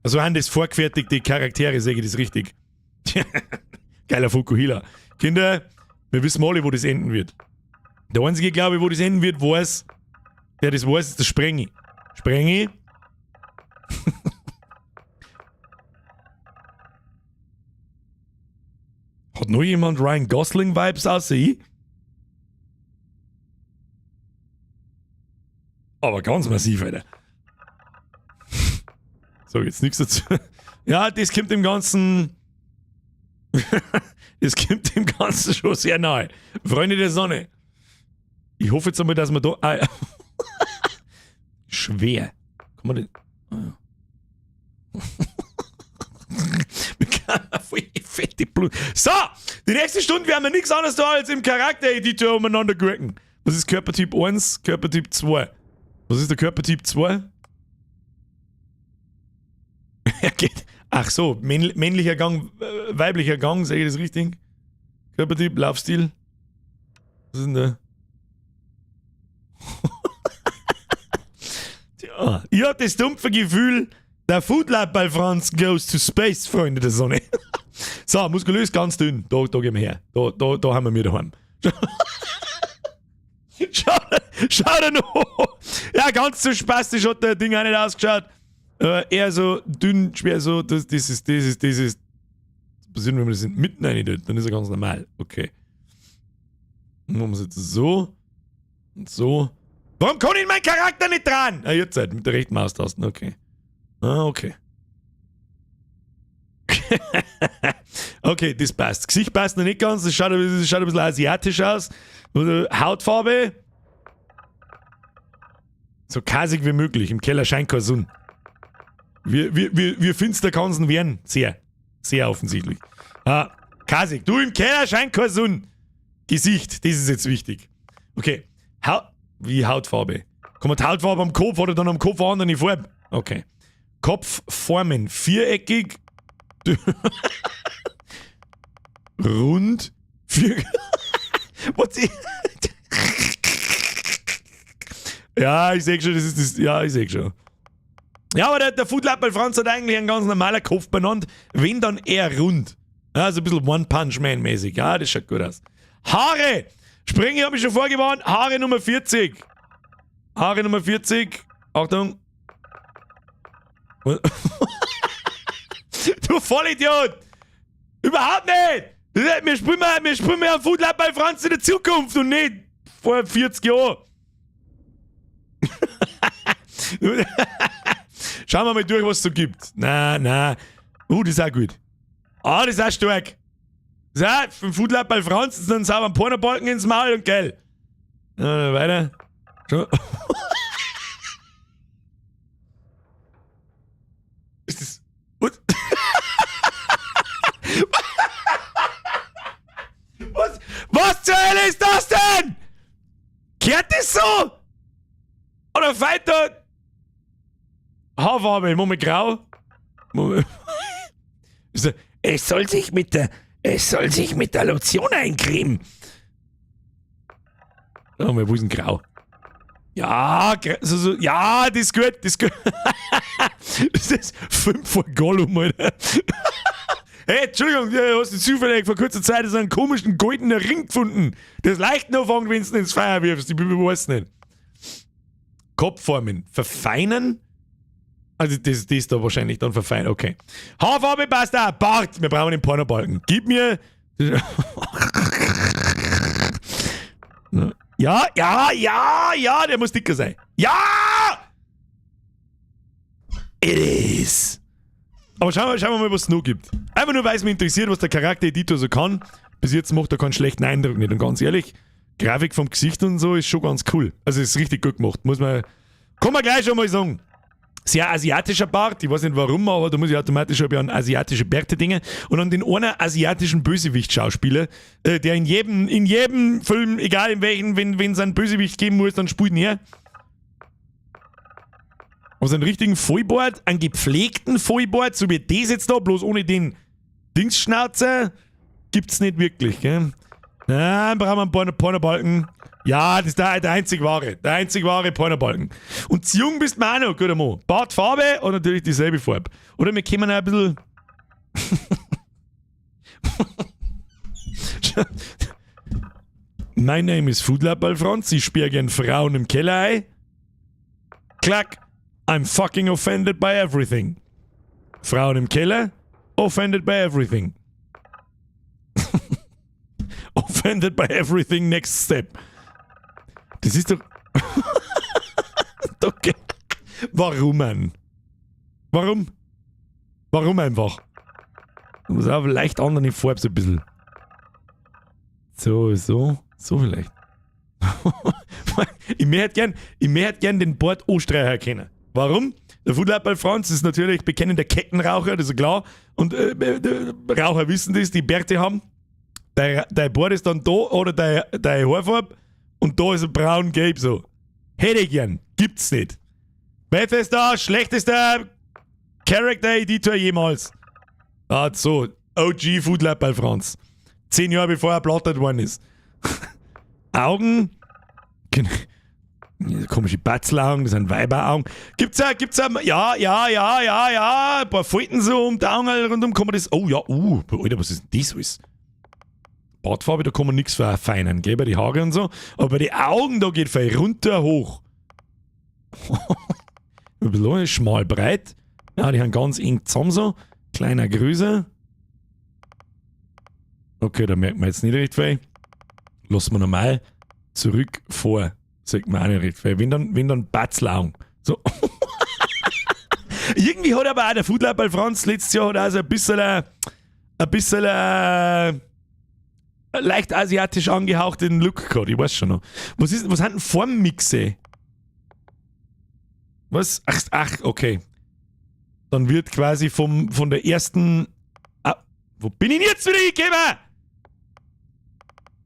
Also haben das vorgefertigte Charaktere, sehe ich das richtig? Geiler Fukuhila. Kinder, wir wissen alle, wo das enden wird. Der einzige, glaube ich, wo das enden wird, weiß, der das weiß, ist der Sprengi. Sprengi? Hat noch jemand Ryan Gosling Vibes außer ich? Aber ganz massiv, Alter. So, jetzt nichts dazu. Ja, das kommt dem Ganzen. Das kommt dem Ganzen schon sehr nahe. Freunde der Sonne. Ich hoffe jetzt einmal, dass wir da. Ah, ja. Schwer. Kann man das. Ah, ja. Wir können voll fette Blut. So, die nächste Stunde werden wir nichts anderes da als im Charaktereditor umeinander gurken. Was ist Körpertyp 1, Körpertyp 2? Was ist der Körpertyp 2? Er geht. Ach so, männlicher Gang, weiblicher Gang, sage ich das richtig? Körpertyp, Laufstil. Was ist denn da? Tja, ich hab das dumpfe Gefühl, der Foodlab bei Franz goes to space, Freunde der Sonne. So, muskulös, ganz dünn. Da gehen wir her. Da haben wir mir daheim. Schau dir noch. Ja, ganz so spastisch hat der Ding auch nicht ausgeschaut. Eher so dünn, schwer so, das ist. Was passiert, wenn man das in mitten rein tut? Dann ist er ganz normal. Okay. Machen wir es jetzt so. Und so. Warum kann ich meinen Charakter nicht dran? Ah, jetzt halt, mit der rechten Maustasten, okay. Ah, okay. Okay, das passt. Gesicht passt noch nicht ganz, das schaut ein bisschen asiatisch aus. Hautfarbe. So kasig wie möglich. Im Keller scheint keine Sonne. Wie finster kann's denn werden? Sehr. Sehr offensichtlich. Ah, kasig. Du, im Keller scheint keine Sonne. Gesicht, das ist jetzt wichtig. Okay. Wie Hautfarbe? Kommt die Hautfarbe am Kopf oder dann am Kopf eine andere Farbe? Okay. Kopfformen. Viereckig. Rund. Vier. Was? Ja, ich seh schon, das ist das. Ja, ich seh schon. Ja, aber der Foodlab Franz hat eigentlich einen ganz normalen Kopf benannt. Wenn dann eher rund. Ja, so ein bisschen One-Punch-Man-mäßig. Ja, das schaut gut aus. Haare! Springe habe ich schon vorgewarnt. Haare Nummer 40. Haare Nummer 40. Achtung. Du Vollidiot! Überhaupt nicht! Wir spielen mal einen Foodlab bei Franz in der Zukunft und nicht vor 40 Jahren. Schauen wir mal durch, was es so gibt. Na, na. Das ist auch gut. Ah, das ist auch stark. So, vom Foodlab bei Franz, dann sauber ein Pornobalken ins Maul und geil. Na, weiter. Schon. Ist das. Was? Was? Was zur Hölle ist das denn? Kehrt das so? Oder verfeinter Haarfarbe, Moment grau. Moment. Es soll sich mit der, es soll sich mit der Lotion eincremen. Oh, wo ist denn grau? Ja, so, so, ja, das ist gut, das ist gut. Das ist 5 vor Gollum, Alter. Hey, Entschuldigung, du hast zufällig vor kurzer Zeit so einen komischen goldenen Ring gefunden. Das leicht noch fangen, wenn du ins Feuer wirfst. Ich weiß nicht. Kopfformen verfeinern? Also das ist da wahrscheinlich dann verfeinern, okay. Haarfarbe passt auch. Bart, wir brauchen den Pornobalken. Gib mir... Ja, ja, ja, ja, der muss dicker sein. Ja! It is! Aber schauen wir mal, was es noch gibt. Einfach nur, weil es mich interessiert, was der Charaktereditor so kann. Bis jetzt macht er keinen schlechten Eindruck nicht. Und ganz ehrlich, Grafik vom Gesicht und so ist schon ganz cool. Also ist richtig gut gemacht. Muss man, kann man gleich schon mal sagen. Sehr asiatischer Bart, ich weiß nicht warum, aber da muss ich automatisch an asiatische Bärte denken. Und an den einen asiatischen Bösewicht-Schauspieler, der in jedem Film, egal in welchen, wenn es einen Bösewicht geben muss, dann spielt ihn her. Aber so einen richtigen Vollbart, einen gepflegten Vollbart, so wie das jetzt da, bloß ohne den Dingsschnauzer, gibt's nicht wirklich, gell? Na, brauchen wir einen Pornobalken. Ja, das ist der einzig wahre. Der einzig wahre Pornobalken. Und zu jung bist du auch noch, guter Mann. Bartfarbe und natürlich dieselbe Farbe. Oder wir kommen auch ein bisschen. My name is Foodlabal Franz. Ich sperre gern Frauen im Keller ein. Klack. I'm fucking offended by everything. Frauen im Keller. Offended by everything. Offended by everything, next step. Das ist doch... Okay. Warum, Mann? Warum? Warum einfach? Das ist auch leicht andere Farbe so ein bisschen. So, so, so vielleicht. Ich möchte gern den Bart Österreicher kennen. Warum? Der Foodlabal Franz ist natürlich bekennender Kettenraucher, das ist klar. Und Raucher wissen das, die Bärte haben. Dein Bart ist dann da oder deine Haarfarbe und da ist ein braun-gelb so. Hätte ich gern. Gibt's nicht. Bethesda, schlechtester Character-Editor jemals. Ah, so. OG Foodlab bei Franz. 10 Jahre bevor er plattet worden ist. Augen. Komische Batzelaugen, das sind Weiberaugen. Gibt's ja, ja, ja, ja, ja, ja. Ein paar Falten so um die Augen rundum kann man das. Oh ja, Alter, was ist denn das alles? Bartfarbe, da kann man nichts verfeinern, gell, bei die Haare und so. Aber bei den Augen, da geht viel runter, hoch. Ein bisschen schmal, breit. Ja, die haben ganz eng zusammen so. Kleiner Größe. Okay, da merkt man jetzt nicht recht viel. Lassen wir normal zurück vor. Sagt man auch nicht recht viel. Wenn dann Batzlaugen. So. Irgendwie hat aber auch der Foodlab bei Franz letztes Jahr hat auch so ein bisschen leicht asiatisch angehauchten Look gehabt, ich weiß schon noch. Was sind denn Formmixe? Was? Ach, okay. Dann wird quasi von der ersten... Ah, wo bin ich denn jetzt wieder hingekommen?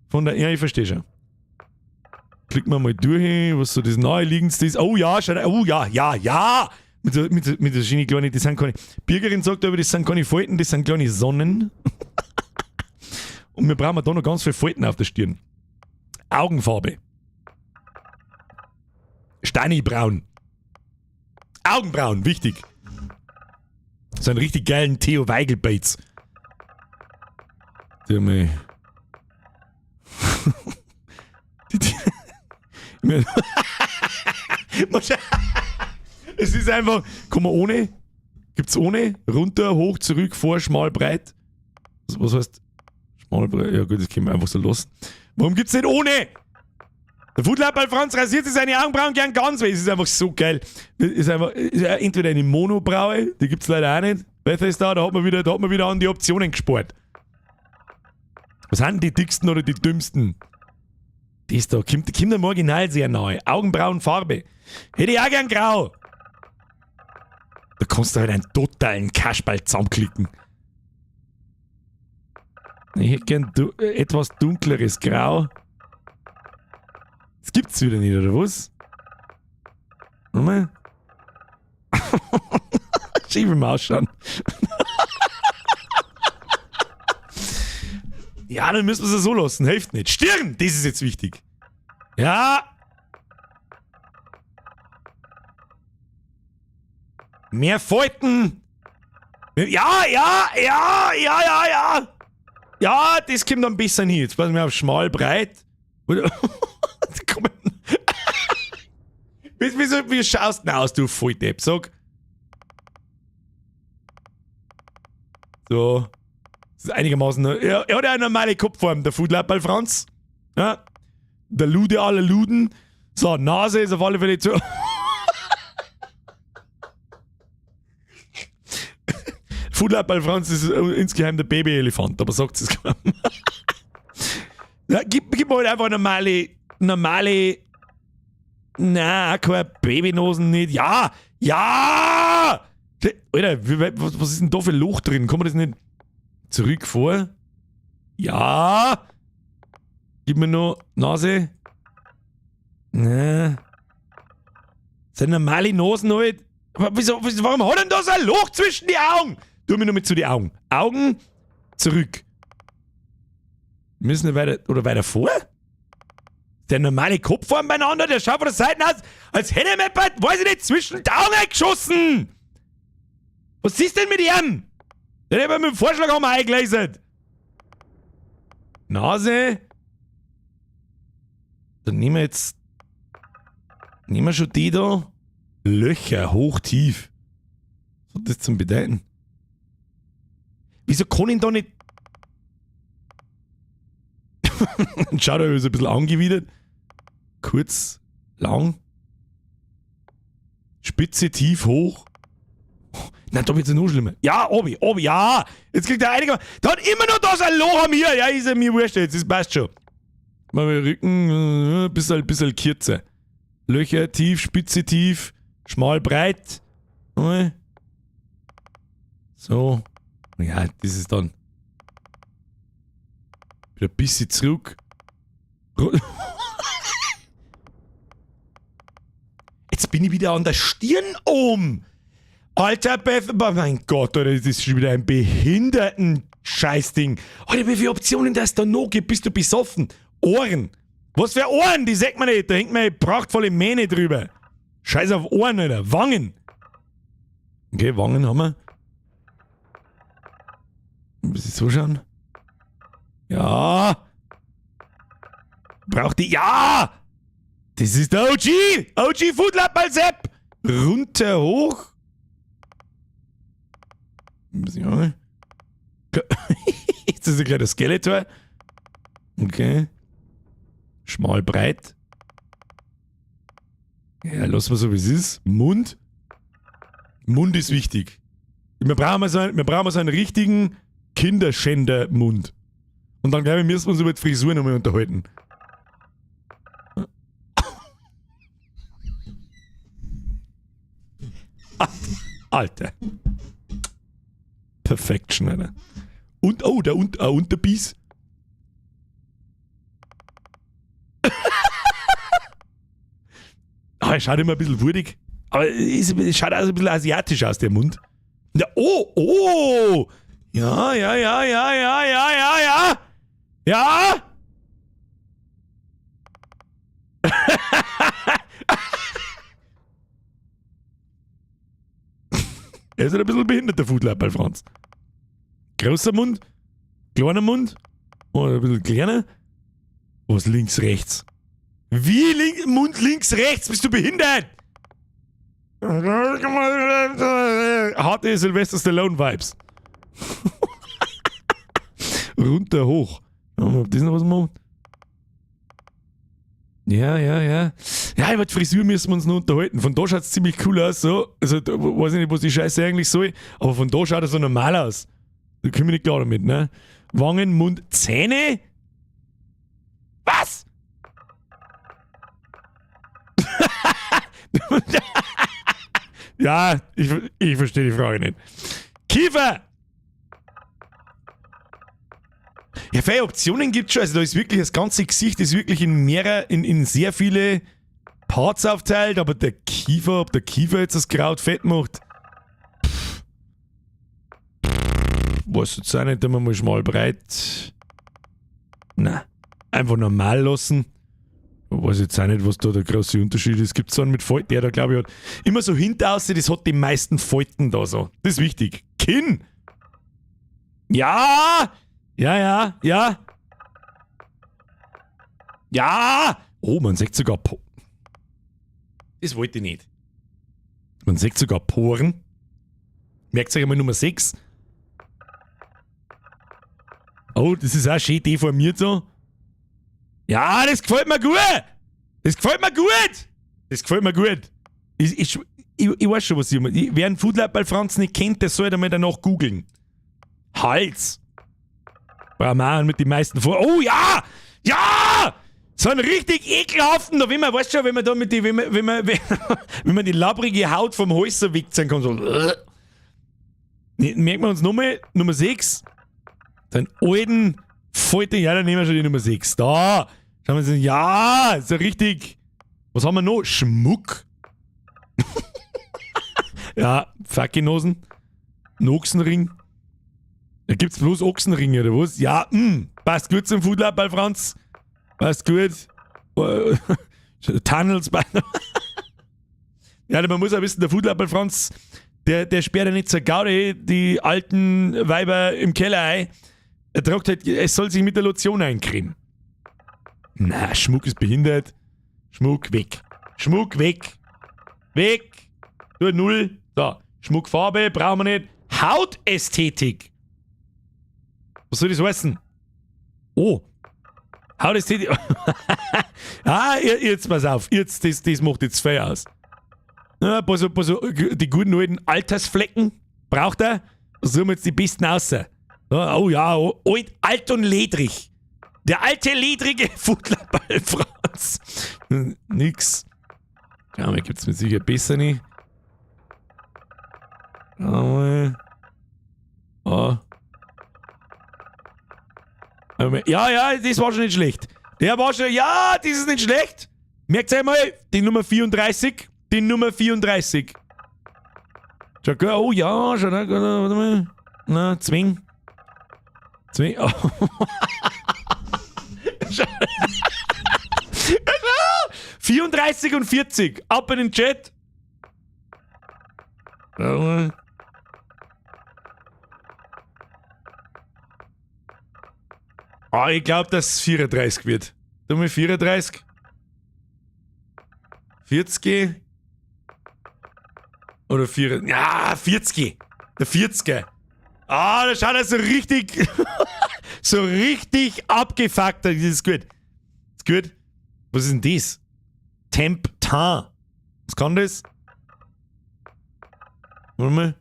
Von der... Ja, ich verstehe schon. Klicken wir mal durch, was so das naheliegendste ist. Oh ja, schau, oh ja, ja, ja! Mit der schönen kleinen, das sind keine... Birgerin sagt aber, das sind keine Falten, das sind kleine Sonnen. Und wir brauchen da noch ganz viele Falten auf der Stirn. Augenfarbe. Steinibraun. Augenbrauen, wichtig. So einen richtig geilen Theo Weigel-Bates. Der mal. Es ist einfach. Kann man ohne? Gibt's ohne? Runter, hoch, zurück, vor, schmal, breit. Was heißt? Schmal, breit? Ja gut, das können wir einfach so lassen. Warum gibt's nicht ohne? Der Foodlab Franz rasiert sich seine Augenbrauen gern ganz, weil es ist einfach so geil. Es ist einfach ist entweder eine Monobraue, die gibt's leider auch nicht. Bethesda, da hat man wieder an die Optionen gespart. Was sind die dicksten oder die dümmsten? Das da kommt dem Original sehr nahe. Augenbrauenfarbe. Hätte ich auch gern grau. Da kannst du halt einen totalen Kasperl zusammenklicken. Ich hätte gern etwas dunkleres Grau. Das gibt's wieder nicht, oder was? Warte mal. Schön, wie wir ausschauen. Ja, dann müssen wir sie so lassen. Hilft nicht. Stirn! Das ist jetzt wichtig. Ja! Mehr Falten! Ja, ja, ja, ja, ja, ja! Ja, das kommt am besten hin. Jetzt passen wir auf schmal, breit. Komm. Wieso, wie schaust du denn aus, du Volldepp? Sag. So. Das ist einigermaßen. Er hat ja eine normale Kopfform, der Foodlabberl Franz. Ja. Der Lude aller Luden. So, Nase ist auf alle Fälle zu. Foodlabberl Franz ist insgeheim der Babyelefant, aber sagt es keinem. Ja, gib mir halt einfach normale, normale. Na, keine Babynosen nicht. Ja! Ja! Alter, was ist denn da für ein Loch drin? Kann man das nicht zurück vor? Ja! Gib mir noch Nase. Na. Sind normale Nosen halt. Aber wieso, warum hat denn da so ein Loch zwischen die Augen? Tu mir nur mit zu die Augen. Augen zurück. Müssen wir weiter, oder weiter vor? Der normale Kopfform beieinander, der schaut von der Seite aus, als hätte er mir bei, weiß ich nicht, zwischen die Augen geschossen. Was ist denn mit ihm? Der hat mit dem Vorschlaghammer eingelasert. Nase. Dann nehmen wir jetzt. Nehmen wir schon die da. Löcher, hoch, tief. Was hat das zum Bedeuten? Wieso kann ich da nicht. Schaut er so ein bisschen angewidert. Kurz, lang. Spitze, tief, hoch. Nein, da wird's ja noch schlimmer. Ja, Obi, Obi, ja! Jetzt kriegt er einige. Da hat immer noch da so ein Loch an mir. Ja, ist ja mir wurscht jetzt, das passt schon. Mal Rücken, ein bisschen kürzer. Löcher, tief, Spitze, tief, schmal, breit. So. Ja, das ist dann. Wieder ein bisschen zurück. Jetzt bin ich wieder an der Stirn oben. Alter, Beth, oh mein Gott, Alter, das ist schon wieder ein behinderten Scheißding. Alter, wie viele Optionen das da noch gibt, bist du besoffen? Ohren. Was für Ohren? Die sagt man nicht. Da hängt mir eine prachtvolle Mähne drüber. Scheiß auf Ohren, Alter. Wangen. Okay, Wangen haben wir. Ein bisschen so schauen. Ja. Braucht die. Ja! Das ist der OG! OG Food Lab bei Sepp! Runter, hoch. Ein bisschen, ja. Jetzt ist ein kleiner Skeletor. Okay. Schmal, breit. Ja, lassen wir so, wie es ist. Mund. Mund ist wichtig. Wir brauchen mal so einen, wir brauchen mal so einen richtigen Kinderschänder-Mund. Und dann, glaube ich, müssen wir uns über die Frisur nochmal unterhalten. Alter. Perfection, Alter. Und, oh, der Unterbiss. Ah, er schaut immer ein bisschen wurdig. Aber es schaut auch so ein bisschen asiatisch aus, der Mund. Ja, oh, oh! Ja, ja, ja, ja, ja, ja, ja, ja! Ja! Er ist halt ein bisschen behindert, der Foodlab bei Franz. Großer Mund, kleiner Mund, oder ein bisschen kleiner. Was links, rechts? Wie Mund links, rechts? Bist du behindert? Harte Sylvester Stallone Vibes. Runter, hoch. Ob das noch was macht? Ja, ja, ja. Ja, über die Frisur müssen wir uns noch unterhalten. Von da schaut's ziemlich cool aus, so. Also, da weiß ich nicht, was die Scheiße eigentlich soll, aber von da schaut er so normal aus. Da komme ich nicht klar damit, ne? Wangen, Mund, Zähne? Was? Ja, ich verstehe die Frage nicht. Kiefer! Ja, viele Optionen gibt's schon. Also da ist wirklich das ganze Gesicht ist wirklich in mehrere, in, in sehr viele Parts aufteilt, aber der Kiefer, ob der Kiefer jetzt das Kraut fett macht, pff, weiß jetzt auch nicht, immer mal schmal breit. Na, einfach normal lassen. Ich weiß jetzt auch nicht, was da der große Unterschied ist. Gibt es einen mit Falten, der da glaube ich hat immer so hinter aussieht, das hat die meisten Falten da so. Das ist wichtig. Kinn! Ja! Ja, ja, ja. Ja! Oh, man sieht sogar Po. Das wollte ich nicht. Man sieht sogar Poren. Merkt sich einmal Nummer 6. Oh, das ist auch schön deformiert so. Ja, das gefällt mir gut! Das gefällt mir gut! Das gefällt mir gut. Ich weiß schon, was ich meine. Wer einen Foodlab Franz nicht kennt, der soll einmal danach googeln. Hals. Brahman mit den meisten vor. Oh ja! Ja! So einen richtig ekelhaften, da wenn man, weißt schon, wenn man da mit die, wenn man, wenn man, wenn man die labbrige Haut vom Hals so wegziehen kann, so. Merken wir uns nochmal, Nummer 6. Den alten Falte, ja, dann nehmen wir schon die Nummer 6. Da! Schauen wir uns an. Ja, so richtig. Was haben wir noch? Schmuck. Ja, Fackenosen. Ein Ochsenring. Da gibt's bloß Ochsenringe, oder was? Ja, passt gut zum Foodlab bei Franz. Passt gut. Tunnels bei. Ja, man muss auch wissen, der Foodlab bei Franz, der sperrt ja nicht zur Gaudi die alten Weiber im Keller ein. Er tragt halt, es soll sich mit der Lotion eincremen. Na, Schmuck ist behindert. Schmuck weg. Schmuck weg. Weg. Nur 0. So, Schmuckfarbe brauchen wir nicht. Hautästhetik. Was soll das heißen? Oh. Hautästhetik. Ah, jetzt pass auf. Jetzt, das macht jetzt fair aus. Ja, ein paar so, die guten alten Altersflecken braucht er. So haben wir jetzt die besten aus. Ja, oh ja, oh, alt und ledrig. Der alte, ledrige Foodlaball Franz. Nix. Ja, mir gibt's mit sicher besser nicht. Ah. Ja, ja, das war schon nicht schlecht. Der war schon, ja, das ist nicht schlecht. Merkt euch mal, die Nummer 34. Die Nummer 34. Schau, oh ja, schau, warte mal. Na, zwing. Zwing. Oh. 34 und 40. Ab in den Chat. Ah, ich glaub, dass es 34 wird. Tu mal 34. 40. Oder 4. Ja, 40. Der 40er. Ah, da schaut er so richtig. So richtig abgefuckt. Das ist gut. Ist gut. Was ist denn das? Temp-Teint. Was kann das? Warte mal.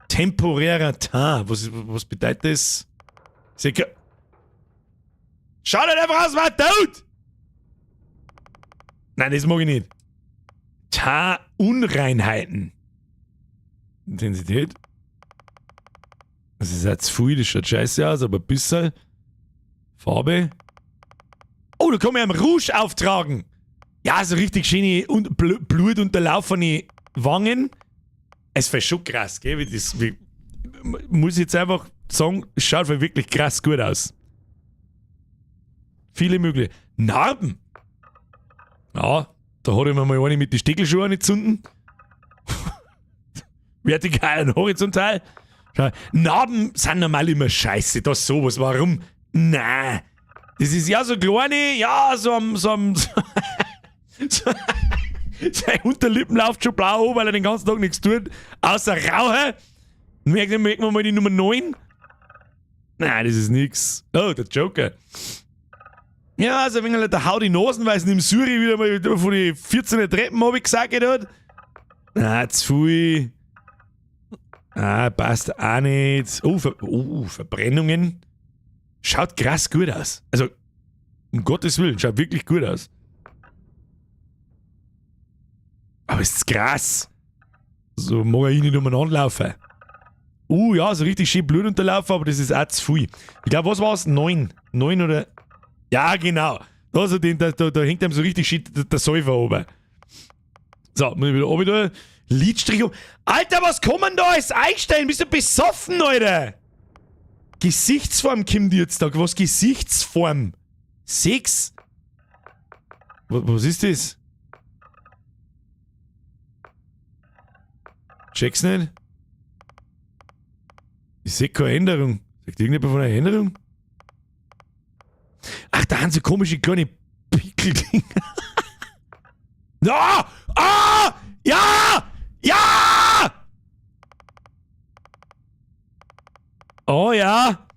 Temporärer Teint. Was bedeutet das? Sicher. Schau dir einfach aus, was tot! Nein, das mag ich nicht. Teint-Unreinheiten. Intensität. Das ist jetzt viel, das schaut scheiße aus, aber ein bisschen. Farbe. Oh, da kann man einen Rouge auftragen. Ja, so richtig schöne und blutunterlaufene Wangen. Es war schon krass, gell? Wie das, wie, muss ich jetzt einfach sagen, es schaut wirklich krass gut aus. Viele mögliche. Narben. Ja, da hat ich mir mal eine mit den Steckelschuhen gezündet. Vertikal und horizontal. Schau, Narben sind normal immer scheiße, das sowas. Warum? Nein. Das ist ja so kleine, ja, so am, so am, so, sein Unterlippen läuft schon blau an, weil er den ganzen Tag nichts tut, außer rauchen. Merkt man mal die Nummer 9? Nein, das ist nix. Oh, der Joker. Ja, also wenn er der haut die Nasen, weil es im Suri wieder mal von den 14 Treppen runtergesagt hat. Na, zu viel. Ah, passt auch nicht. Oh, Verbrennungen. Schaut krass gut aus. Also, um Gottes Willen, schaut wirklich gut aus. Aber ist krass. So mag ich nicht umeinander laufen. Ja, so richtig schön Blut unterlaufen, aber das ist auch zu viel. Ich glaube, was war's? 9. 9 oder... Ja, genau. Also den, da, da, da hängt einem so richtig shit der Säufer oben. So, muss ich wieder oben da. Lidstrich um. Alter, was kann man da alles einstellen? Bist du besoffen, Alter? Gesichtsform kommt jetzt da. Was Gesichtsform? 6? Was ist das? Check's nicht. Ich seh keine Änderung. Sagt irgendjemand von einer Änderung? Ach, da haben sie komische kleine Pickeldinger. Ah! Ah! Ja! Ja! Oh ja!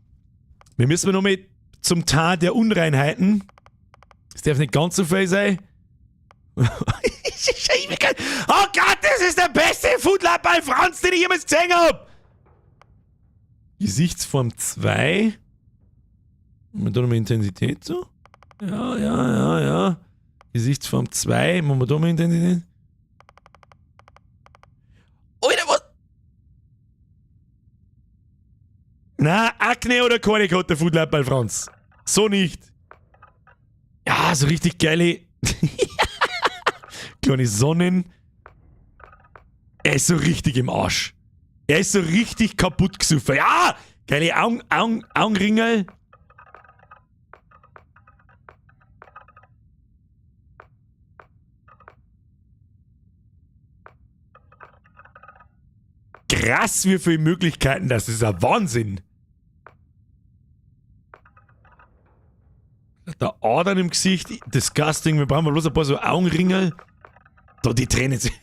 Wir müssen noch mit zum Teil der Unreinheiten. Das darf nicht ganz so viel sein. Oh Gott, das ist der beste Foodlab bei Franz, den ich jemals gesehen hab! Gesichtsform 2. Machen wir da nochmal Intensität so? Ja, ja, ja, ja. Gesichtsform 2. Machen wir da mal Intensität? Alter, was? Na, Akne oder keine hat der Foodlab bei Franz. So nicht. Ja, so richtig geile. Kleine Sonnen. Er ist so richtig im Arsch. Er ist so richtig kaputt gesoffen. Ja! Geile Augenringel. Krass, wie viele Möglichkeiten, das ist ein Wahnsinn. Da Adern im Gesicht, disgusting, wir brauchen bloß ein paar so Augenringel. Da die Tränen. Schau dir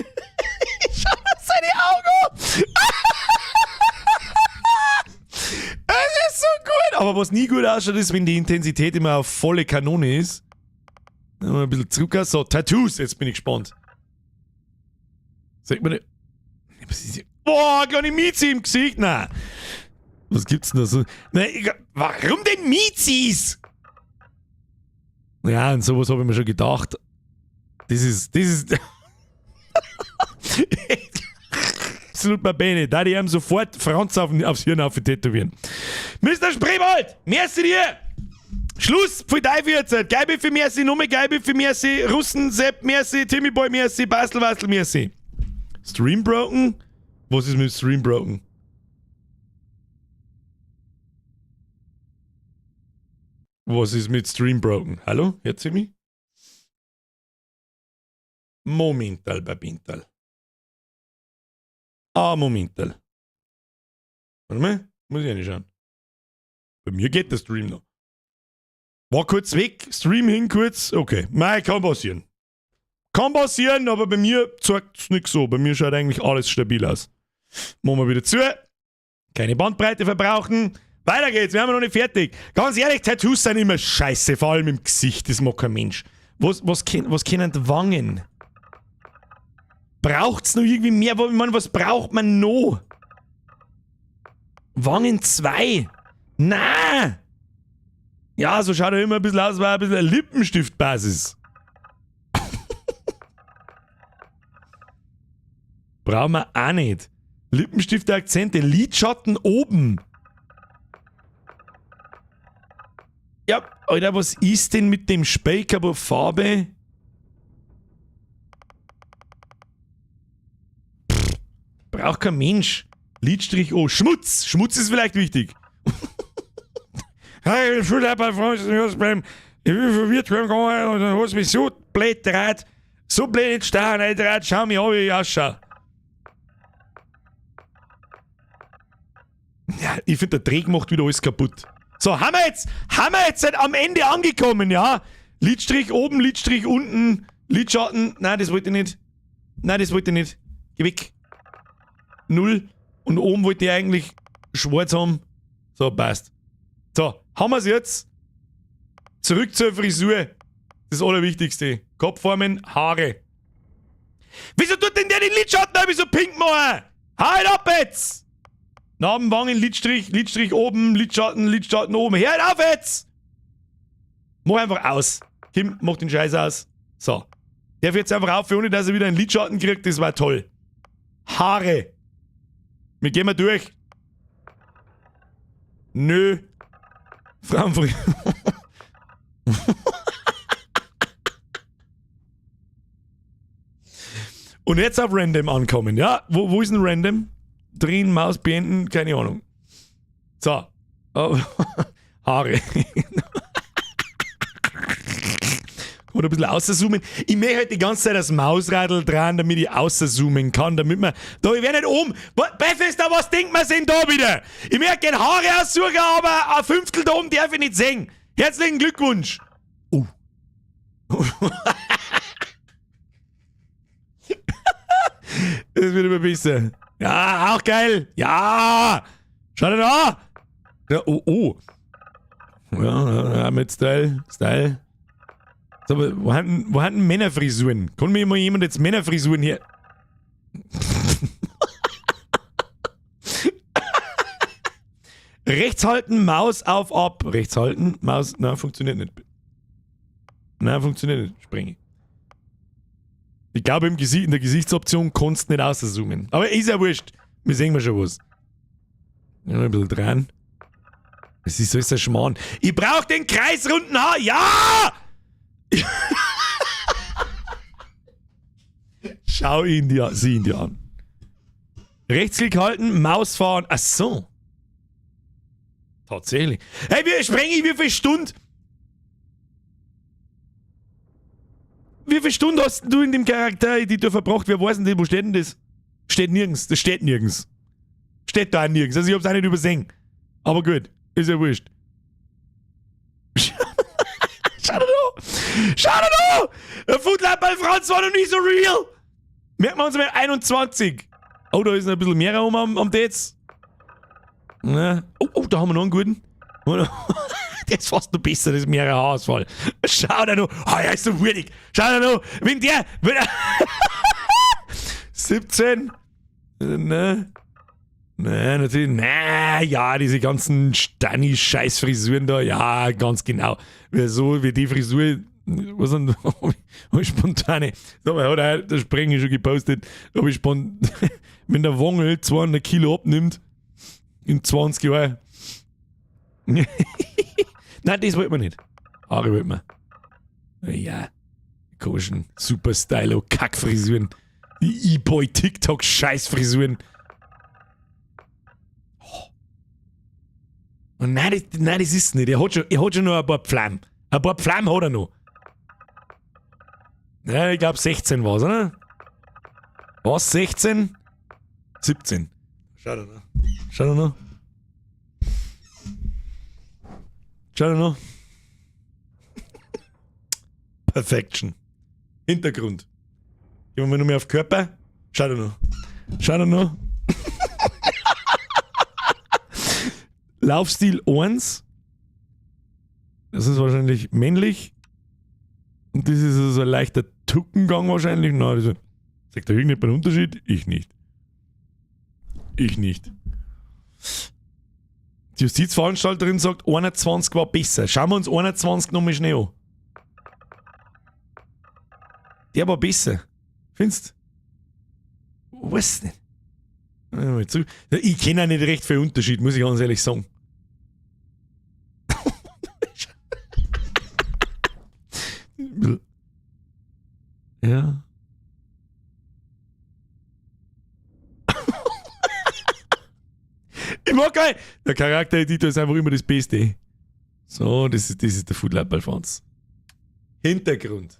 seine Augen an! Es ist so gut! Aber was nie gut ausschaut, ist, wenn die Intensität immer auf volle Kanone ist. Ein bisschen zurück. So, Tattoos, jetzt bin ich gespannt. Sagt man nicht. Boah, kleine Miezi im Gesicht. Nein. Was gibt's denn da so? Nein, warum denn Mizis? Ja, und sowas habe ich mir schon gedacht. Das ist. Absolut mal bene. Da die haben sofort Franz aufs Hirn auf tätowieren. Mr. Spreewald, merci dir! Schluss, pfui Teufel jetzt. Geil für merci, Numme geil für merci, Russen, Sepp, merci, Timmy Boy, merci, Bastel, Bastel, merci. Stream broken? Was ist mit Stream broken? Was ist mit Stream broken? Hallo? Hört sie mich? Momental, Babintal. Ah, Momental. Warte mal, muss ich ja nicht schauen. Bei mir geht der Stream noch. War kurz weg, Stream hin kurz. Okay, mei, kann passieren. Kann passieren, aber bei mir zeigt's nix so. Bei mir schaut eigentlich alles stabil aus. Machen wir wieder zu. Keine Bandbreite verbrauchen. Weiter geht's, wir haben noch nicht fertig. Ganz ehrlich, Tattoos sind immer scheiße, vor allem im Gesicht, das mag kein Mensch. Was kennen die Wangen? Braucht's noch irgendwie mehr? Ich meine, was braucht man noch? Wangen 2? Na! Ja, so schaut er immer ein bisschen aus, war ein bisschen eine Lippenstiftbasis. Brauchen wir auch nicht. Lippenstift-Akzente, Lidschatten oben. Ja, Alter, was ist denn mit dem Speck, aber Farbe? Pff, braucht kein Mensch. Lidstrich O. Schmutz! Schmutz ist vielleicht wichtig. Hey, ich bin verwirrt und dann hast du mich so blöd draht. So blöd starr, draht, schau mich an, wie ich ausschaue. Ja, ich finde, der Dreck macht wieder alles kaputt. So, haben wir jetzt am Ende angekommen, ja? Lidstrich oben, Lidstrich unten, Lidschatten. Nein, das wollte ich nicht. Nein, das wollte ich nicht. Geh weg. 0. Und oben wollte ich eigentlich schwarz haben. So, passt. So, haben wir's jetzt. Zurück zur Frisur. Das Allerwichtigste. Kopfformen, Haare. Wieso tut denn der den Lidschatten so pink machen? Halt ab jetzt! Narben, Wangen, Lidstrich, Lidstrich oben, Lidschatten, Lidschatten oben. Hört auf jetzt! Mach einfach aus. Kim, mach den Scheiß aus. So. Der wird jetzt einfach auf, ohne dass er wieder einen Lidschatten kriegt. Das war toll. Haare. Wir gehen mal durch. Nö. Frauenfrisur. Und jetzt auf Random ankommen, ja? Wo ist denn Random? Drehen, Maus beenden, keine Ahnung. So. Oh. Haare. Oder ein bisschen außerzoomen. Ich möchte halt die ganze Zeit das Mausradl dran, damit ich außerzoomen kann, damit man. Da, ich werde nicht um. Bethesda, was denkt man sich denn da wieder? Ich möchte gerne Haare aussuchen, aber ein Fünftel da oben darf ich nicht sehen. Herzlichen Glückwunsch. Oh. Das wird immer besser. Ja, auch geil. Ja. Schau dir da an. Ja, oh, oh. Ja, ja, mit Style. Style. So, aber wo haben denn Männerfrisuren? Kann mir mal jemand jetzt Männerfrisuren hier? Rechts halten, Maus auf, ab. Rechts halten, Maus. Nein, funktioniert nicht. Nein, funktioniert nicht. Springe. Ich glaube, in der Gesichtsoption kannst du nicht auszoomen. Aber ist ja wurscht. Wir sehen mal schon was. Ja, ein bisschen dran. Es ist alles ein Schmarrn. Ich brauch den kreisrunden Haar. Ja! Schau ihn dir, sieh ihn dir an. Rechtsklick halten, Maus fahren. Ach so. Tatsächlich. Hey, wir sprengen wie viel Stunden? Wie viele Stunden hast du in dem Charaktereditor verbracht? Wer weiß denn das? Wo steht denn das? Steht nirgends. Das steht nirgends. Steht da auch nirgends. Also ich hab's auch nicht übersehen. Aber gut. Ist ja wurscht. Schau dir da! Schau dir da! Der Footlight bei Franz war noch nie so real! Merken wir uns mal 21. Oh, da ist noch ein bisschen mehr Raum am Dates. Na. Oh, oh, da haben wir noch einen guten. Der ist fast noch besser, das mehrere Haarausfall. Schau dir noch. Oh, er ist so würdig. Schau dir noch. Wenn der. Wenn er 17. Ne? Ne, natürlich. Ne, ja, diese ganzen Stani-Scheiß-Frisuren da. Ja, ganz genau. Wer so, wie die Frisur. Was denn? Hab ich spontane. So, hat er der Sprenger schon gepostet. Ob ich spontan. Wenn der Wongel 200 Kilo abnimmt. In 20 Jahren. Nein, das wollt man nicht. Haare wollt man. Ja. Komischen Super Stylo Kackfrisuren. Die E-Boy TikTok Scheißfrisuren. Oh. Und nein, das ist nicht. Er hat schon noch ein paar Pflamm. Ein paar Pflamm hat er noch. Ja, ich glaub 16 war's, oder? Was? 16? 17. Schau da noch. Schau da noch. Schau da noch. Perfection. Hintergrund. Gehen wir mal noch mehr auf Körper. Schau da noch. Schau da noch. Laufstil 1. Das ist wahrscheinlich männlich. Und das ist so ein leichter Tuckengang wahrscheinlich. Nein, das ist, sagt da irgendjemand einen Unterschied? Ich nicht. Ich nicht. Die Justizveranstalterin sagt, 21 war besser. Schauen wir uns 21 nochmal schnell an. Der war besser. Findest du? Weiß nicht. Ich kenne auch nicht recht viel Unterschied, muss ich ganz ehrlich sagen. Ja. Ich mag geil. Der Charaktereditor ist einfach immer das Beste. So, das ist der Footlight bei Franz. Hintergrund.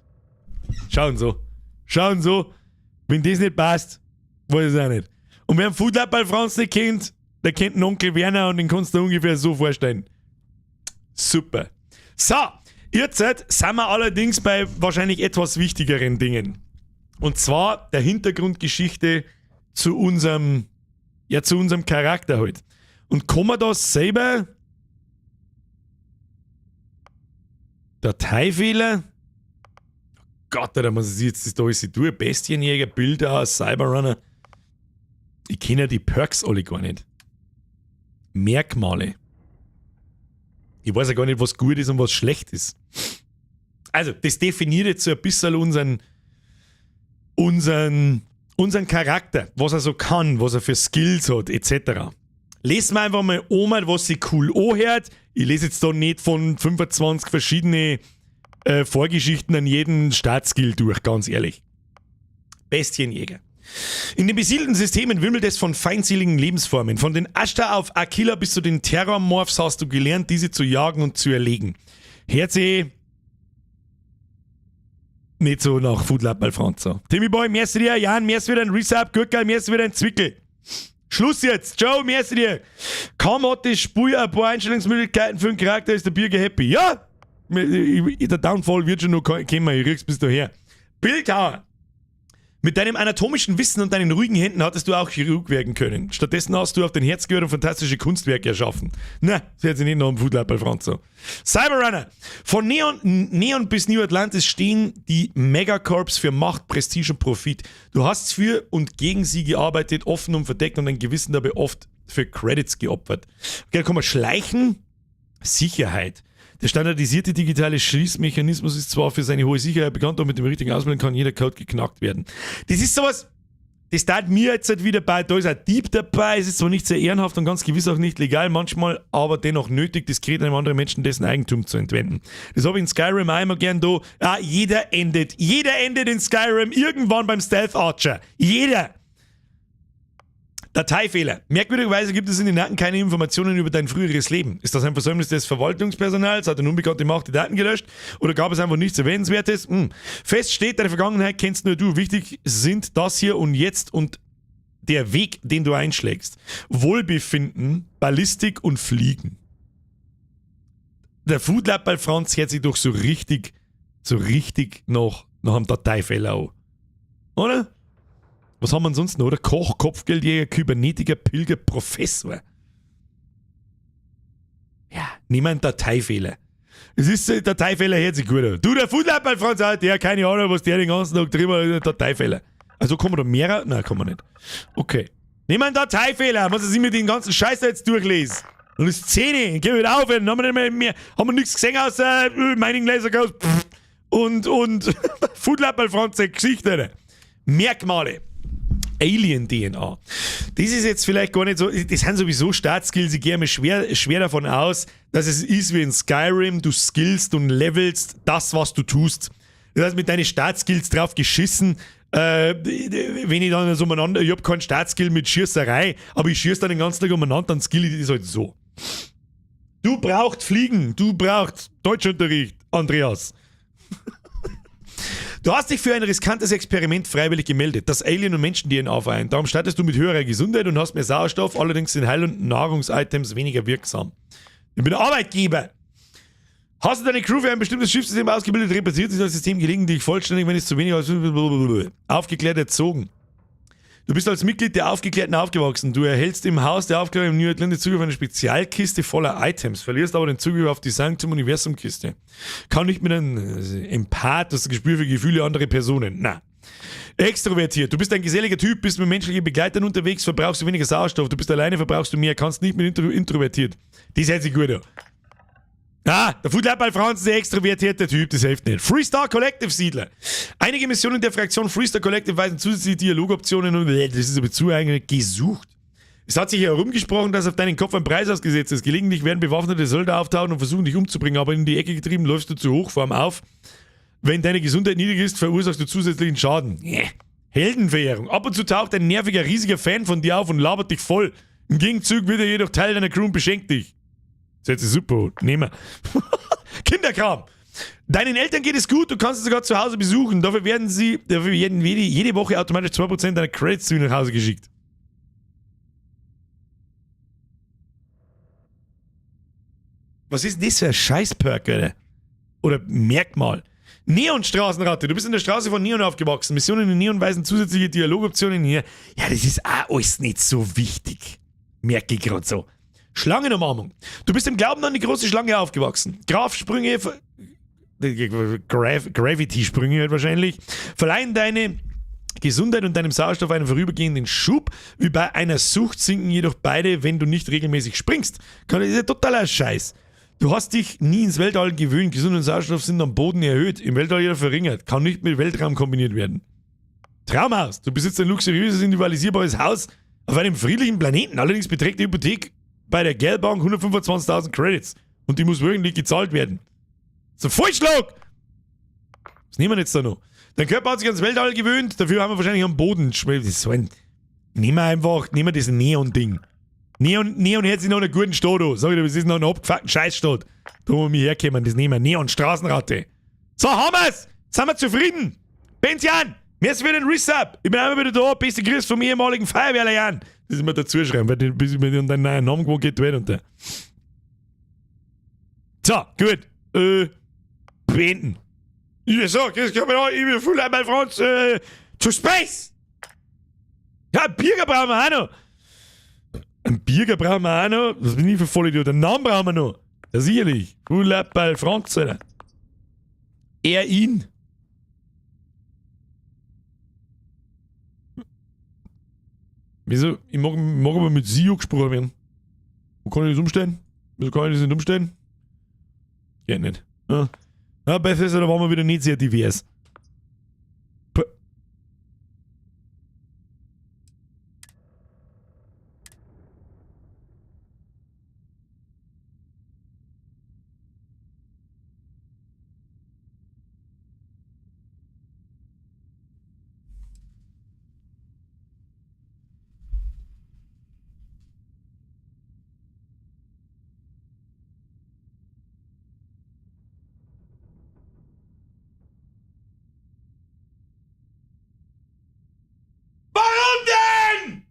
Schauen so. Schauen so. Wenn das nicht passt, weiß ich es auch nicht. Und wer den Footlight bei Franz nicht kennt, der kennt den Onkel Werner und den kannst du dir ungefähr so vorstellen. Super. So, jetzt sind wir allerdings bei wahrscheinlich etwas wichtigeren Dingen. Und zwar der Hintergrundgeschichte zu unserem, ja, zu unserem Charakter halt. Und kann man das selber? Dateifehler? Oh Gott, da muss ich jetzt das da alles durch. Bestienjäger, Bilder, Cyberrunner. Ich kenne ja die Perks alle gar nicht. Merkmale. Ich weiß ja gar nicht, was gut ist und was schlecht ist. Also, das definiert jetzt so ein bisschen unseren Charakter, was er so kann, was er für Skills hat, et cetera. Lesen wir einfach mal an, was sich cool anhört. Ich lese jetzt da nicht von 25 verschiedene Vorgeschichten an jeden Startskill durch, ganz ehrlich. Bestienjäger. In den besiedelten Systemen wimmelt es von feindseligen Lebensformen. Von den Ashtar auf Aquila bis zu den Terrormorphs hast du gelernt, diese zu jagen und zu erlegen. Herze nicht so nach Foodlab Franz. Timmy Boy, merci dir. Jan, merci wieder ein Resub. Gurkel, merci wieder ein Zwickel. Schluss jetzt. Joe, merci dir. Kaum hat das Spiel ein paar Einstellungsmöglichkeiten für den Charakter, ist der Birger happy. Ja! Der Downfall wird schon noch kommen, ich krieg's bis daher. Bildhauer. Mit deinem anatomischen Wissen und deinen ruhigen Händen hattest du auch Chirurg werden können. Stattdessen hast du auf dein Herz gehört und fantastische Kunstwerke erschaffen. Na, das hört sich nicht nach dem Foodlab bei Franz so. Cyberrunner. Von Neon bis New Atlantis stehen die Megacorps für Macht, Prestige und Profit. Du hast für und gegen sie gearbeitet, offen und verdeckt und dein Gewissen dabei oft für Credits geopfert. Okay, da kann man schleichen. Sicherheit. Der standardisierte digitale Schließmechanismus ist zwar für seine hohe Sicherheit bekannt, doch mit dem richtigen Ausbilden kann jeder Code geknackt werden. Das ist sowas, das tat mir jetzt halt wieder bei, da ist ein Dieb dabei, es ist zwar nicht sehr ehrenhaft und ganz gewiss auch nicht legal manchmal, aber dennoch nötig, diskret einem anderen Menschen dessen Eigentum zu entwenden. Das habe ich in Skyrim auch immer gern da. Ah, jeder endet in Skyrim irgendwann beim Stealth Archer. Jeder! Dateifehler. Merkwürdigerweise gibt es in den Daten keine Informationen über dein früheres Leben. Ist das ein Versäumnis des Verwaltungspersonals? Hat eine unbekannte Macht die Daten gelöscht? Oder gab es einfach nichts Erwähnenswertes? Fest steht, deine Vergangenheit kennst nur du. Wichtig sind das hier und jetzt und der Weg, den du einschlägst. Wohlbefinden, Ballistik und Fliegen. Der Foodlab bei Franz hört sich doch so richtig nach einem Dateifehler an. Oder? Was haben wir ansonsten, oder? Koch, Kopfgeldjäger, Kybernetiker, Pilger, Professor. Ja, nimm einen Dateifehler. Es ist ein Dateifehler, hört sich gut an. Du, der Foodlab bei Franz, der, keine Ahnung, was der den ganzen Tag drin war, Dateifehler. Also kann man da mehrere? Nein, kann man nicht. Okay. Nimm einen Dateifehler, muss ich mir den ganzen Scheiß jetzt durchlesen. Und das ist 10, geh wieder auf, dann haben wir nicht mehr, haben wir nichts gesehen außer Mining Laser Ghost und Foodlab bei Franz, Gesicht, Alter. Merkmale. Alien-DNA. Das ist jetzt vielleicht gar nicht so, das sind sowieso Startskills, ich gehe mir schwer davon aus, dass es ist wie in Skyrim, du skillst und levelst das, was du tust. Das heißt, mit deinen Startskills drauf geschissen, wenn ich dann so umeinander, ich hab keinen Startskill mit Schießerei, aber ich schieße dann den ganzen Tag umeinander, dann skill ich das halt so. Du brauchst Fliegen, du brauchst Deutschunterricht, Andreas. Du hast dich für ein riskantes Experiment freiwillig gemeldet, das Alien- und Menschen-DNA vereint. Darum startest du mit höherer Gesundheit und hast mehr Sauerstoff, allerdings sind Heil- und Nahrungsitems weniger wirksam. Ich bin Arbeitgeber. Hast du deine Crew für ein bestimmtes Schiffssystem ausgebildet, repariert sich das System gelegentlich vollständig, wenn es zu wenig als aufgeklärt erzogen. Du bist als Mitglied der Aufgeklärten aufgewachsen. Du erhältst im Haus der Aufklärung im New Atlantis Zugriff auf eine Spezialkiste voller Items, verlierst aber den Zugriff auf die Sanctum Universum Kiste. Kann nicht mit einem Empath, das Gespür für Gefühle anderer Personen. Na. Extrovertiert. Du bist ein geselliger Typ, bist mit menschlichen Begleitern unterwegs, verbrauchst du weniger Sauerstoff, du bist alleine, verbrauchst du mehr, kannst nicht mit introvertiert. Das hört sich gut an. Ah, der Foodlab bei Franz ist der extrovertierte Typ, das hilft nicht. Freestar Collective Siedler. Einige Missionen der Fraktion Freestar Collective weisen zusätzliche Dialogoptionen und das ist aber zu eigentlich gesucht. Es hat sich herumgesprochen, dass auf deinen Kopf ein Preis ausgesetzt ist. Gelegentlich werden bewaffnete Söldner auftauchen und versuchen, dich umzubringen, aber in die Ecke getrieben läufst du zu Hochform auf. Wenn deine Gesundheit niedrig ist, verursachst du zusätzlichen Schaden. Heldenverehrung. Ab und zu taucht ein nerviger, riesiger Fan von dir auf und labert dich voll. Im Gegenzug wird er jedoch Teil deiner Crew und beschenkt dich. Das ist super, nehmen wir. Kinderkram. Deinen Eltern geht es gut, du kannst sie sogar zu Hause besuchen. Dafür werden jede Woche automatisch 2% deiner Credits zu ihnen nach Hause geschickt. Was ist denn das für ein Scheiß-Perk, Alter? Oder Merkmal. Neon-Straßenratte. Du bist in der Straße von Neon aufgewachsen. Missionen in Neon weisen zusätzliche Dialogoptionen hier. Ja, das ist auch alles nicht so wichtig. Merke ich gerade so. Schlangenumarmung. Du bist im Glauben an die große Schlange aufgewachsen. Grafsprünge, Gravity-Sprünge halt wahrscheinlich, verleihen deine Gesundheit und deinem Sauerstoff einen vorübergehenden Schub. Wie bei einer Sucht sinken jedoch beide, wenn du nicht regelmäßig springst. Das ist ja totaler Scheiß. Du hast dich nie ins Weltall gewöhnt. Gesundheit und Sauerstoff sind am Boden erhöht, im Weltall jedoch verringert. Kann nicht mit Weltraum kombiniert werden. Traumhaus. Du besitzt ein luxuriöses, individualisierbares Haus auf einem friedlichen Planeten. Allerdings beträgt die Hypothek bei der Gelbank 125.000 Credits. Und die muss wöchentlich gezahlt werden. Das ist ein Vollschlag! Was nehmen wir jetzt da noch? Dein Körper hat sich ans Weltall gewöhnt, dafür haben wir wahrscheinlich am Boden. Das ist so ein. Nehmen wir einfach, nehmen wir das Neon-Ding. Neon, Neon hört sich noch einen guten Stadt an. Sag ich dir, das ist noch eine abgefuckte Scheißstadt. Da wo wir herkommen, das nehmen wir. Neon, Straßenratte. So, haben wir's! Sind wir zufrieden? Benzian! Merci für den Resub! Ich bin einmal wieder da. Beste Grüße vom ehemaligen Feuerwehrler Jan. Das ist mir dazu schreiben, weil bis ich mir deinen neuen Namen gewohnt geht, und der. So, gut. Beenden. Ja, so, jetzt kommen wir ich bin voll mein Franz, to Space! Ja, einen Bürger brauchen wir auch noch. Einen Bürger brauchen wir auch noch. Was bin ich für Vollidiot? Einen Namen brauchen wir noch. Ja, sicherlich. Full Franz, Alter. Er, ihn. Wieso? Ich mag aber mit sie gesprochen werden. Wo kann ich das umstellen? Wieso kann ich das nicht umstellen? Geht nicht. Ja. Na, Bethesda, da waren wir wieder nicht sehr divers. Warum denn?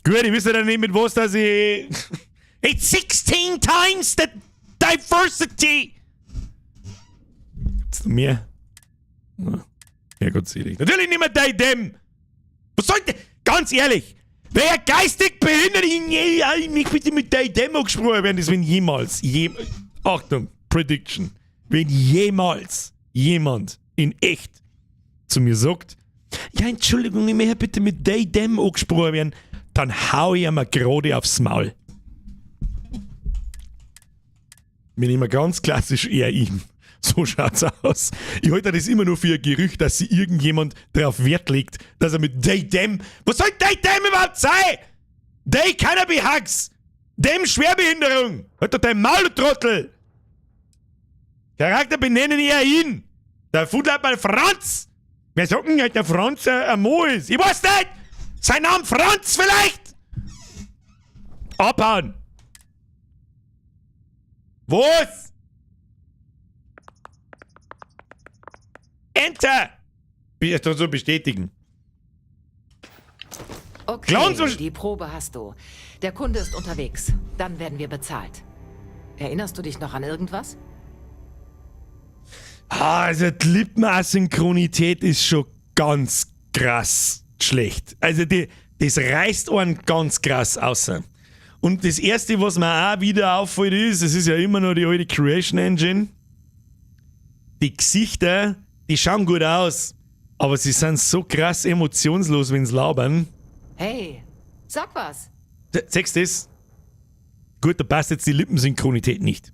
Gut, ich wüsste dann nicht mit was, dass ich. It's 16 times the diversity! Gibt's noch mehr? Na, ja, Gott sei Dank. Natürlich nicht mehr they, them! Was soll denn? Ganz ehrlich! Wer geistig behindert, ich mich bitte mit they, them angesprochen werden, das wenn jemals, Achtung, Prediction, wenn jemals jemand in echt zu mir sagt, ja, Entschuldigung, ich möchte bitte mit they, them angesprochen werden, dann hau ich ihm gerade aufs Maul. Wir nehmen ganz klassisch eher ihm. So schaut's aus. Ich halte das immer nur für ein Gerücht, dass sich irgendjemand darauf Wert legt, dass er mit they, them. Was soll they, them überhaupt sein? They cannot be hugs. Them Schwerbehinderung. Halt doch dein Maul, du Trottel. Charakter benennen eher ihn. Der Foodlab Franz. Wer sagt denn, der Franz ein Mo ist? Ich weiß nicht. Sein Name Franz vielleicht? Abhauen. Was? Enter! Bitte so bestätigen. Okay, Glauben Sie- die Probe hast du. Der Kunde ist unterwegs. Dann werden wir bezahlt. Erinnerst du dich noch an irgendwas? Ah, also die Lippenasynchronität ist schon ganz krass schlecht. Also das reißt einen ganz krass außer. Und das Erste, was mir auch wieder auffällt, ist, es ist ja immer noch die alte Creation Engine. Die Gesichter, die schauen gut aus, aber sie sind so krass emotionslos, wenn sie labern. Hey, sag was. Siehst du das? Gut, da passt jetzt die Lippensynchronität nicht.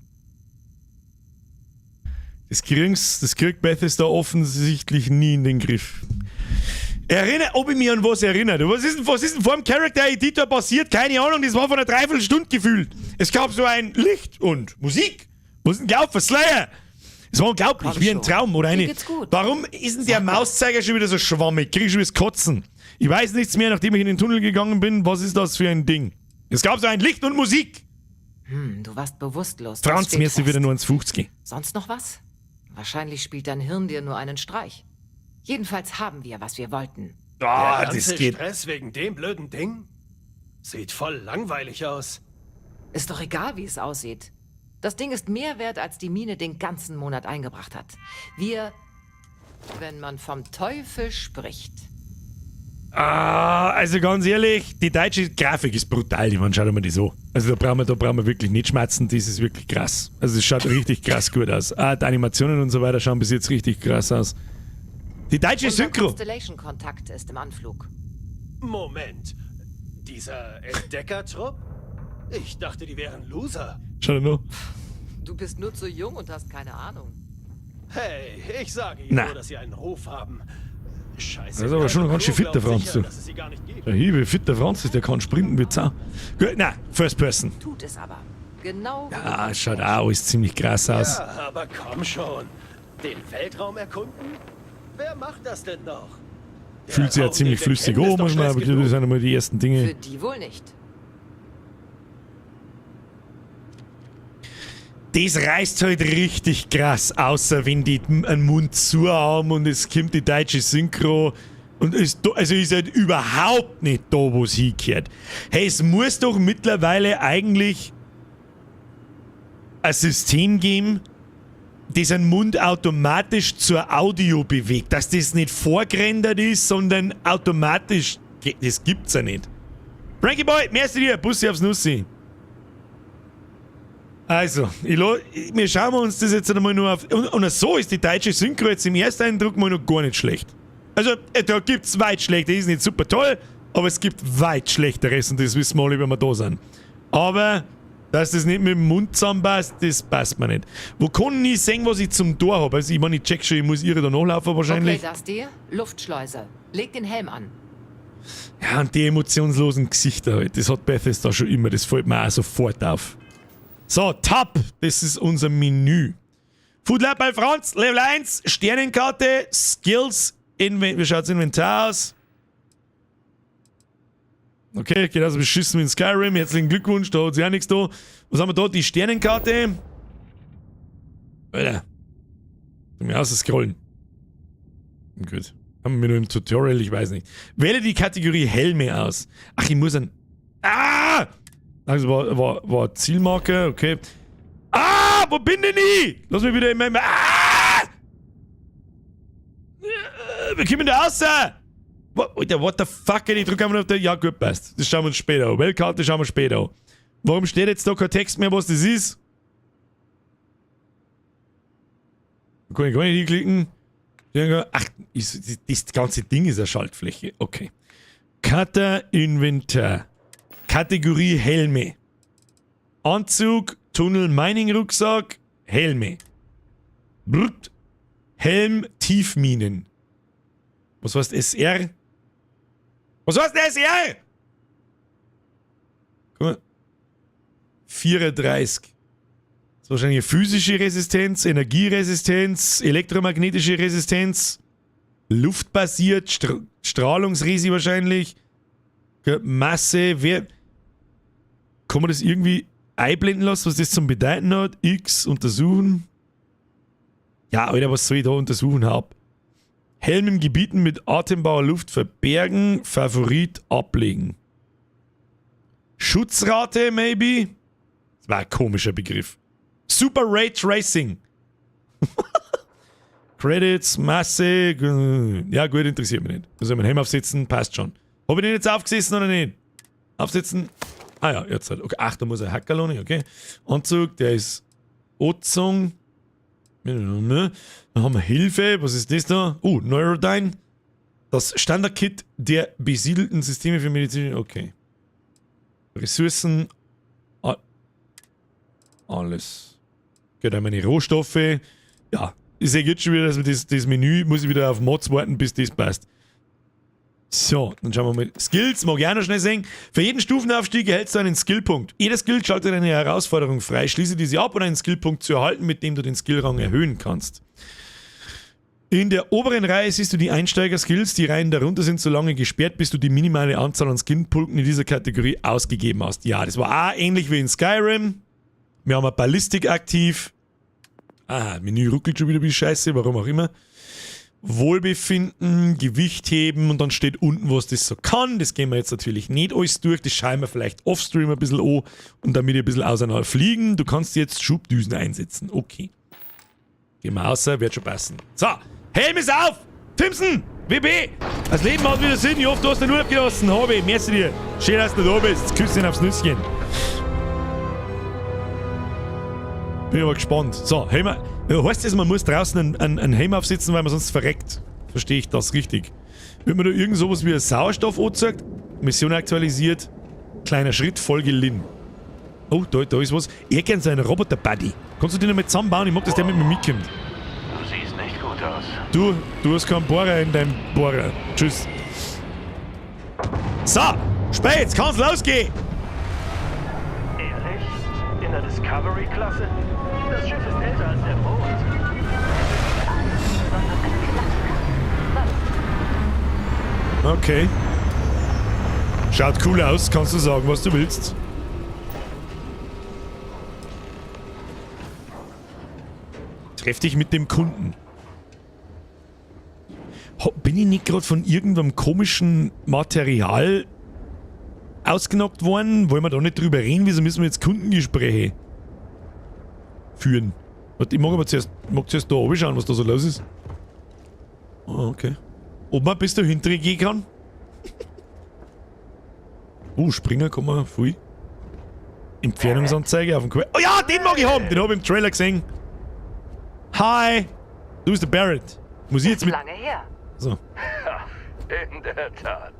Das kriegt Bethesda offensichtlich nie in den Griff. Ob ich mich an was erinnere. Was ist denn vor dem Character Editor passiert? Keine Ahnung, das war vor einer Dreiviertelstunde gefühlt. Es gab so ein Licht und Musik. Was ist denn gelaufen? Slayer! Es war unglaublich, Komm wie ein schon. Traum oder Dir eine. geht's gut. Warum ist denn der Sag was. Mauszeiger schon wieder so schwammig? Krieg ich schon wieder das Kotzen. Ich weiß nichts mehr, nachdem ich in den Tunnel gegangen bin. Was ist das für ein Ding? Es gab so ein Licht und Musik. Du warst bewusstlos. Das Franz, steht mir ist fest. wieder nur 1,50. Sonst noch was? Wahrscheinlich spielt dein Hirn dir nur einen Streich. Jedenfalls haben wir, was wir wollten. Ah, Der das ganze geht. Stress wegen dem blöden Ding? Sieht voll langweilig aus. Ist doch egal, wie es aussieht. Das Ding ist mehr wert, als die Mine den ganzen Monat eingebracht hat. Wir, wenn man vom Teufel spricht. Ah, also ganz ehrlich, die deutsche Grafik ist brutal, ich meine, schaut mal die so. Also da brauchen wir wirklich nicht schmerzen, das ist wirklich krass. Also es schaut richtig krass gut aus. Ah, die Animationen und so weiter schauen bis jetzt richtig krass aus. Die deutsche Unser Synchro. Constellation-Kontakt ist im Anflug. Moment. Dieser Entdeckertrupp? Ich dachte, die wären Loser. Schau nur. Du bist nur zu jung und hast keine Ahnung. Hey, ich sage Ihnen Na. nur, dass Sie einen Ruf haben. Scheiße. Das ist aber schon ganz schön fit, der Franz, du. Dass es sie gar nicht gibt. Ja, hier, wie fit der Franz ist, der kann sprinten wie Zau. Gut, nein, First Person. Tut es aber. Genau wie Ah, es schaut auch alles ziemlich krass aus. Ja, aber komm schon. Den Weltraum erkunden? Wer macht das denn noch? Der Fühlt sich ja Raum, ziemlich den wir flüssig kennen, an, ist doch muss man, aber stressgenug. das sind einmal die ersten Dinge. Für die wohl nicht. Das reißt halt richtig krass, außer wenn die einen Mund zu haben und es kommt die deutsche Synchro und es, also ist halt überhaupt nicht da, wo es hingehört. Hey, es muss doch mittlerweile eigentlich ein System geben, das einen Mund automatisch zur Audio bewegt, dass das nicht vorgerendert ist, sondern automatisch. Das gibt's ja nicht. Frankie Boy, merci dir, Bussi aufs Nussi. Also, wir schauen uns das jetzt einmal nur auf. Und so ist die deutsche Synchro jetzt im ersten Eindruck mal noch gar nicht schlecht. Also, da gibt's weit schlechter, ist nicht super toll, aber es gibt weit schlechteres und das wissen wir alle, wenn wir da sind. Aber, dass das nicht mit dem Mund zusammenpasst, das passt mir nicht. Wo kann ich sehen, was ich zum Tor hab? Also, ich meine, ich check schon, ich muss ihre da nachlaufen wahrscheinlich. Okay, Dusty. Luftschleuse. Leg den Helm an. Ja, und die emotionslosen Gesichter halt, das hat Bethesda schon immer, das fällt mir auch sofort auf. So, Tab, das ist unser Menü. Food Lab bei Franz, Level 1, Sternenkarte, Skills, wie schaut's Inventar aus? Okay, geht also beschissen wie in Skyrim, herzlichen Glückwunsch, da hat sich auch nichts da. Was haben wir da? Die Sternenkarte. Alter. Tu mir ausscrollen. Gut. Haben wir nur im Tutorial, ich weiß nicht. Wähle die Kategorie Helme aus. Ach, ich muss ein... Ah! Also war Zielmarke, okay. Ah, wo bin denn ich? Lass mich wieder in meinem... Ah! Wir kommen da raus! Alter, what the fuck? Ich drück einfach auf der... Ja, gut, passt. Das schauen wir uns später an. Weltkarte schauen wir später an. Warum steht jetzt da kein Text mehr, was das ist? Kann ich gar nicht hinklicken. Ach, das ganze Ding ist eine Schaltfläche. Okay. Cutter Inventar. Kategorie Helme. Anzug, Tunnel, Mining Rucksack, Helme. Brut. Helm, Tiefminen. Was heißt SR? Was heißt SR? Guck mal. 34. Das ist wahrscheinlich physische Resistenz, Energieresistenz, elektromagnetische Resistenz, luftbasiert, Strahlungsresi wahrscheinlich, Masse, wer... Kann man das irgendwie einblenden lassen, was das zum Bedeuten hat? X untersuchen. Ja, Alter, was soll ich da untersuchen hab? Helm in Gebieten mit atembarer Luft verbergen, Favorit ablegen. Schutzrate, maybe? Das war ein komischer Begriff. Super Rate Racing. Credits, Masse. Ja, gut, interessiert mich nicht. Muss ich meinen Helm aufsetzen, passt schon. Hab ich den jetzt aufgesessen oder nicht? Aufsetzen. Ah ja, jetzt halt. Okay. Ach, da muss ein Hackerlohn, okay. Anzug, der ist Ozung. Dann haben wir Hilfe. Was ist das da? Oh, Neurodyne. Das Standard-Kit der besiedelten Systeme für Medizin. Okay. Ressourcen. Alles. Okay, dann meine Rohstoffe. Ja, ich sehe jetzt schon wieder, dass das Menü muss ich wieder auf Mods warten, bis das passt. So, dann schauen wir mal. Skills mag ich auch noch schnell sehen. Für jeden Stufenaufstieg erhältst du einen Skillpunkt. Jeder Skill schaltet eine Herausforderung frei. Schließe diese ab, um einen Skillpunkt zu erhalten, mit dem du den Skillrang erhöhen kannst. In der oberen Reihe siehst du die Einsteiger-Skills. Die Reihen darunter sind so lange gesperrt, bis du die minimale Anzahl an Skillpunkten in dieser Kategorie ausgegeben hast. Ja, das war auch ähnlich wie in Skyrim. Wir haben eine Ballistik aktiv. Ah, Menü ruckelt schon wieder wie Scheiße, warum auch immer. Wohlbefinden, Gewicht heben und dann steht unten, was das so kann. Das gehen wir jetzt natürlich nicht alles durch. Das schauen wir vielleicht offstream ein bisschen an und damit ich ein bisschen auseinander fliegen. Du kannst jetzt Schubdüsen einsetzen. Okay. Gehen wir raus, wird schon passen. So, Helm ist auf! Timson! WB! Das Leben hat wieder Sinn. Ich hoffe, du hast den Urlaub genossen. Hobby, merci dir. Schön, dass du da bist. Küsschen aufs Nüsschen. Bin aber gespannt. So, Helm. Heißt das, man muss draußen einen Helm aufsetzen, weil man sonst verreckt? Verstehe ich das richtig? Wird mir da irgend sowas wie ein Sauerstoff angezeigt? Mission aktualisiert. Kleiner Schritt, Folge Lin. Oh, da ist was. Er kennt seinen Roboter-Buddy. Kannst du den nochmal zusammenbauen? Ich mag, dass der mit mir mitkommt. Du siehst nicht gut aus. Du, du hast keinen Bohrer in deinem Bohrer. Tschüss. So, spät, jetzt kann's losgehen. Ehrlich? In der Discovery-Klasse? Das Schiff ist älter als der Mond. Okay. Schaut cool aus, kannst du sagen, was du willst. Treff dich mit dem Kunden. Bin ich nicht gerade von irgendeinem komischen Material ausgenockt worden? Wollen wir da nicht drüber reden? Wieso müssen wir jetzt Kundengespräche führen? Warte, ich mag aber zuerst, mag zuerst da oben schauen, was da so los ist. Ah, okay. Ob man bis dahinter gehen kann? Springer kann man viel. Entfernungsanzeige auf dem Quer. Oh ja, den mag ich haben! Den hab ich im Trailer gesehen. Hi! Du bist der Barrett. Muss ich jetzt mit. Lange her. So. In der Tat.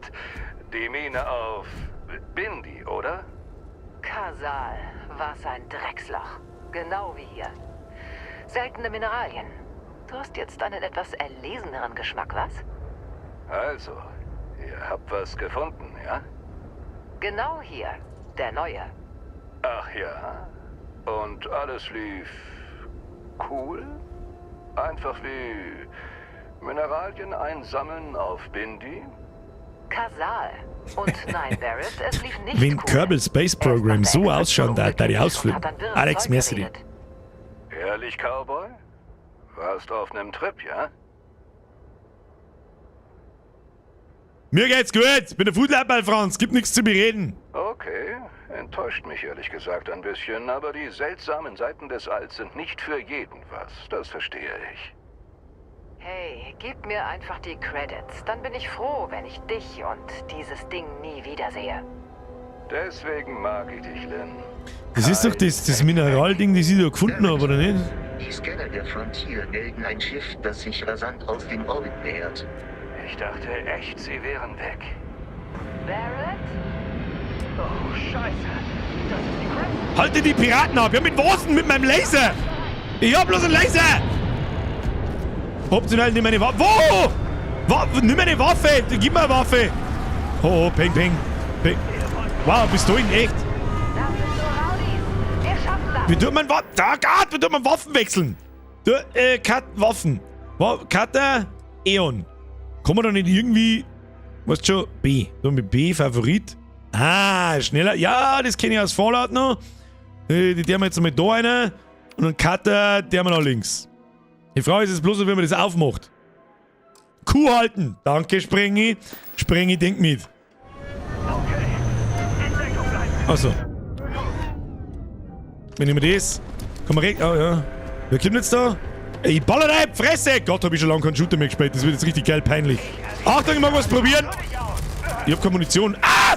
Die Mine auf Bindi, oder? Kasal, was ein Drecksloch. Genau wie hier. Seltene Mineralien. Du hast jetzt einen etwas erleseneren Geschmack, was? Also, ihr habt was gefunden, ja? Genau hier. Der neue. Ach ja. Und alles lief cool? Einfach wie Mineralien einsammeln auf Bindi? Kasal. Und nein, Barrett, es lief nicht Wenn cool. Kerbal Space Program Er ist so nach der ausschauen Extraktion darf, da die umgekippt und ausflippen. hat an wirres Alex, Zeug merci dir. geredet. Ehrlich, Cowboy? Warst auf nem Trip, ja? Mir geht's gut. Bin der Foodlab Franz. Gibt nichts zu bereden. Okay, enttäuscht mich ehrlich gesagt ein bisschen, aber die seltsamen Seiten des Alls sind nicht für jeden was, das verstehe ich. Hey, gib mir einfach die Credits. Dann bin ich froh, wenn ich dich und dieses Ding nie wiedersehe. Deswegen mag ich dich, Lynn. Das ist doch das Mineralding, das ich da gefunden habe, oder nicht? Die Scanner der Frontier melden ein Schiff, das sich rasant aus dem Orbit nähert. Ich dachte echt, sie wären weg. Barrett? Oh, Scheiße. Das ist die Crimson. Halte die Piraten ab! Ja, mit was denn? Mit meinem Laser! Ich hab bloß einen Laser! Optional, nimm meine Waffe. Wo? Nimm meine Waffe! Gib mir eine Waffe! Oh, oh, peng, peng. Peng. Wow, Pistolen, echt? Das sind nur Rowdies. Wir schaffen das. Wie tut man Waffen? Da, Gott, wie tut man Waffen wechseln? Du, Cut, Waffen. Cutter, Eon. Kann man da nicht irgendwie, weißt schon, B. So mit B, Favorit. Ah, schneller. Ja, das kenne ich aus Fallout noch. Die der wir jetzt einmal da rein. Und dann Cutter, der wir nach links. Die Frage ist jetzt bloß, wie man das aufmacht. Kuh halten. Danke, Sprengi. Sprengi, denk mit. Okay. In Deckung bleiben. Achso. Wir nehmen das. Komm mal rein. Oh ja. Wer kommt jetzt da? Ey, ich baller rein, Fresse! Gott, hab ich schon lange keinen Shooter mehr gespielt. Das wird jetzt richtig geil peinlich. Achtung, ich mag was probieren. Ich hab keine Munition. Ah!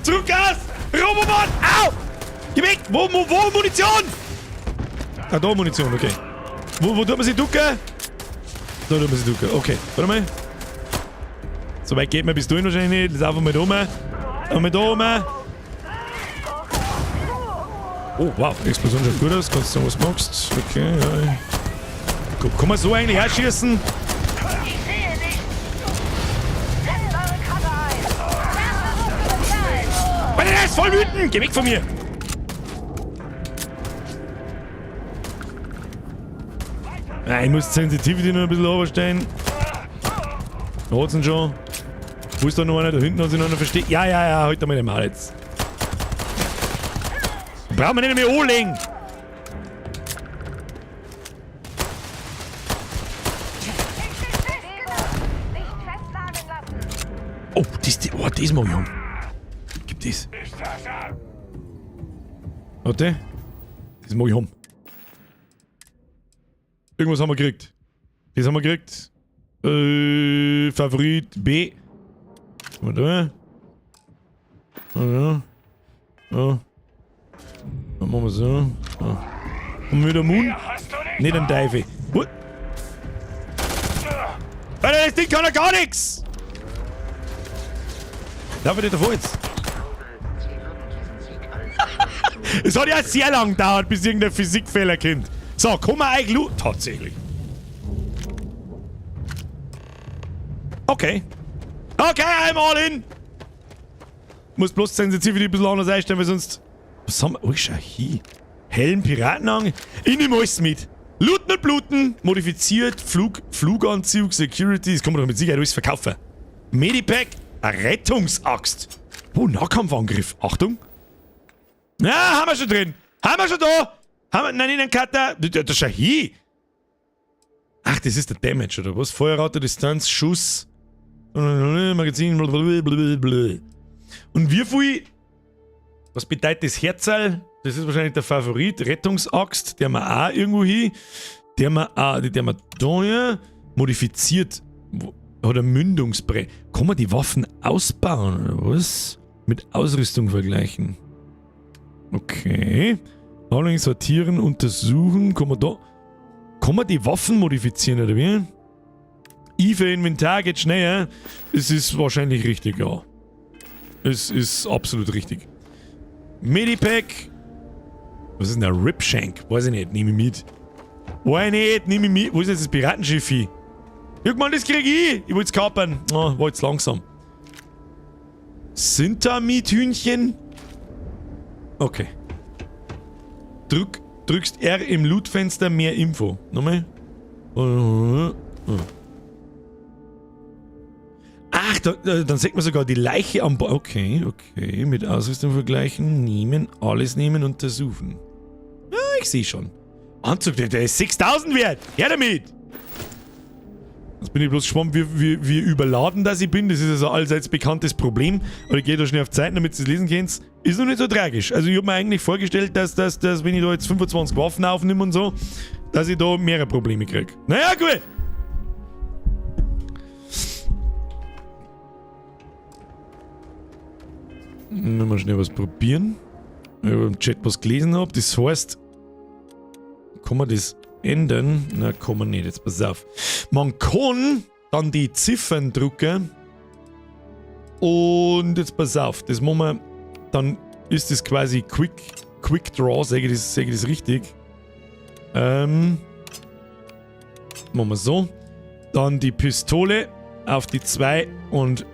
Zurückgas! Robomann! Au! Geh weg! Wo Munition? Ah, da Munition, okay. Wo tut man sich ducken? Da tut man sich ducken. Okay, warte mal. So weit geht man bis dahin wahrscheinlich nicht. Jetzt einfach mal da rum. Einmal da rum. Oh, wow. Explosion schaut gut aus. Kannst du sagen, was du magst. Okay, ja. Guck, kann man so eigentlich auch schießen? Ich sehe nichts. Setzt eure Cutter ein. Alter, der ist voll wütend! Geh weg von mir! Ja, ich muss die Sensitivity noch ein bisschen runterstellen. Da hat's ihn schon. Wo ist da noch einer? Da hinten hat sich noch einer versteckt. Ja, ja, ja, halt mal den Maul jetzt. Brauchen wir nicht mehr anlegen! Nicht festnageln lassen. Oh, das mag ich haben. Gib das. Warte. Das mag ich haben. Irgendwas haben wir gekriegt. Das haben wir gekriegt. Favorit B. Warte. Ja. Ja. Dann machen wir so. Ja. Und mit der Moon. Nicht den Teufel. What? Alter, das Ding kann ja gar nichts! Darf ich nicht davor jetzt? Es hat ja sehr lang gedauert, bis irgendein Physikfehler kommt. So, komm mal eigentlich. Tatsächlich. Okay. Okay, I'm all in! Muss bloß Sensitivity ein bisschen anders einstellen, weil sonst... Was haben wir? Oh, schau hier. Helm, Piratenangel. Ich nehme alles mit. Looten und Bluten. Modifiziert. Fluganzug, Security. Das kann man doch mit Sicherheit alles verkaufen. Medipack. Eine Rettungsaxt. Oh, Nahkampfangriff. Achtung. Ja, haben wir schon drin. Haben wir schon da. Haben wir, nein, nein, Cutter. Das schau hier. Ach, das ist der Damage, oder was? Feuerrate, Distanz, Schuss. Magazin, blablabla. Und wie viel... Was bedeutet das Herzal? Das ist wahrscheinlich der Favorit. Rettungsaxt, der wir auch irgendwo hin. Der wir auch, der wir da hier. Modifiziert. Hat ein Mündungsbrei. Kann man die Waffen ausbauen, oder was? Mit Ausrüstung vergleichen. Okay. Allerdings sortieren, untersuchen. Kann man da... Kann man die Waffen modifizieren, oder wie? I für Inventar geht schneller. Es ist wahrscheinlich richtig, ja. Es ist absolut richtig. Medipack. Was ist denn der Ripshank? Weiß ich nicht, nehme ich mit. Weiß ich nicht, nehme ich mit. Wo ist jetzt das Piratenschiff hin? Irgendwann, das krieg ich. Ich wollte es kapern. Oh, war jetzt langsam. Sind da Miethühnchen? Okay. Drückst R im Lootfenster, mehr Info. Nochmal. Ach, dann sieht man sogar die Leiche am Ba-. Okay, okay. Mit Ausrüstung vergleichen. Nehmen, alles nehmen, untersuchen. Ja, ich sehe schon. Anzug, der ist 6000 wert. Her damit! Jetzt bin ich bloß gespannt, wie überladen das ich bin. Das ist also allseits bekanntes Problem. Aber ich gehe da schnell auf Zeiten, damit ihr es lesen könnt. Ist noch nicht so tragisch. Also ich hab mir eigentlich vorgestellt, dass wenn ich da jetzt 25 Waffen aufnehme und so, dass ich da mehrere Probleme krieg. Naja, gut. Mal schnell was probieren. Ich hab im Chat was gelesen hab. Das heißt, kann man das ändern? Na, kann man nicht. Jetzt pass auf. Man kann dann die Ziffern drucken. Und jetzt pass auf. Das machen wir. Dann ist das quasi Quick Draw. Sage ich das richtig? Machen wir so. Dann die Pistole auf die 2 und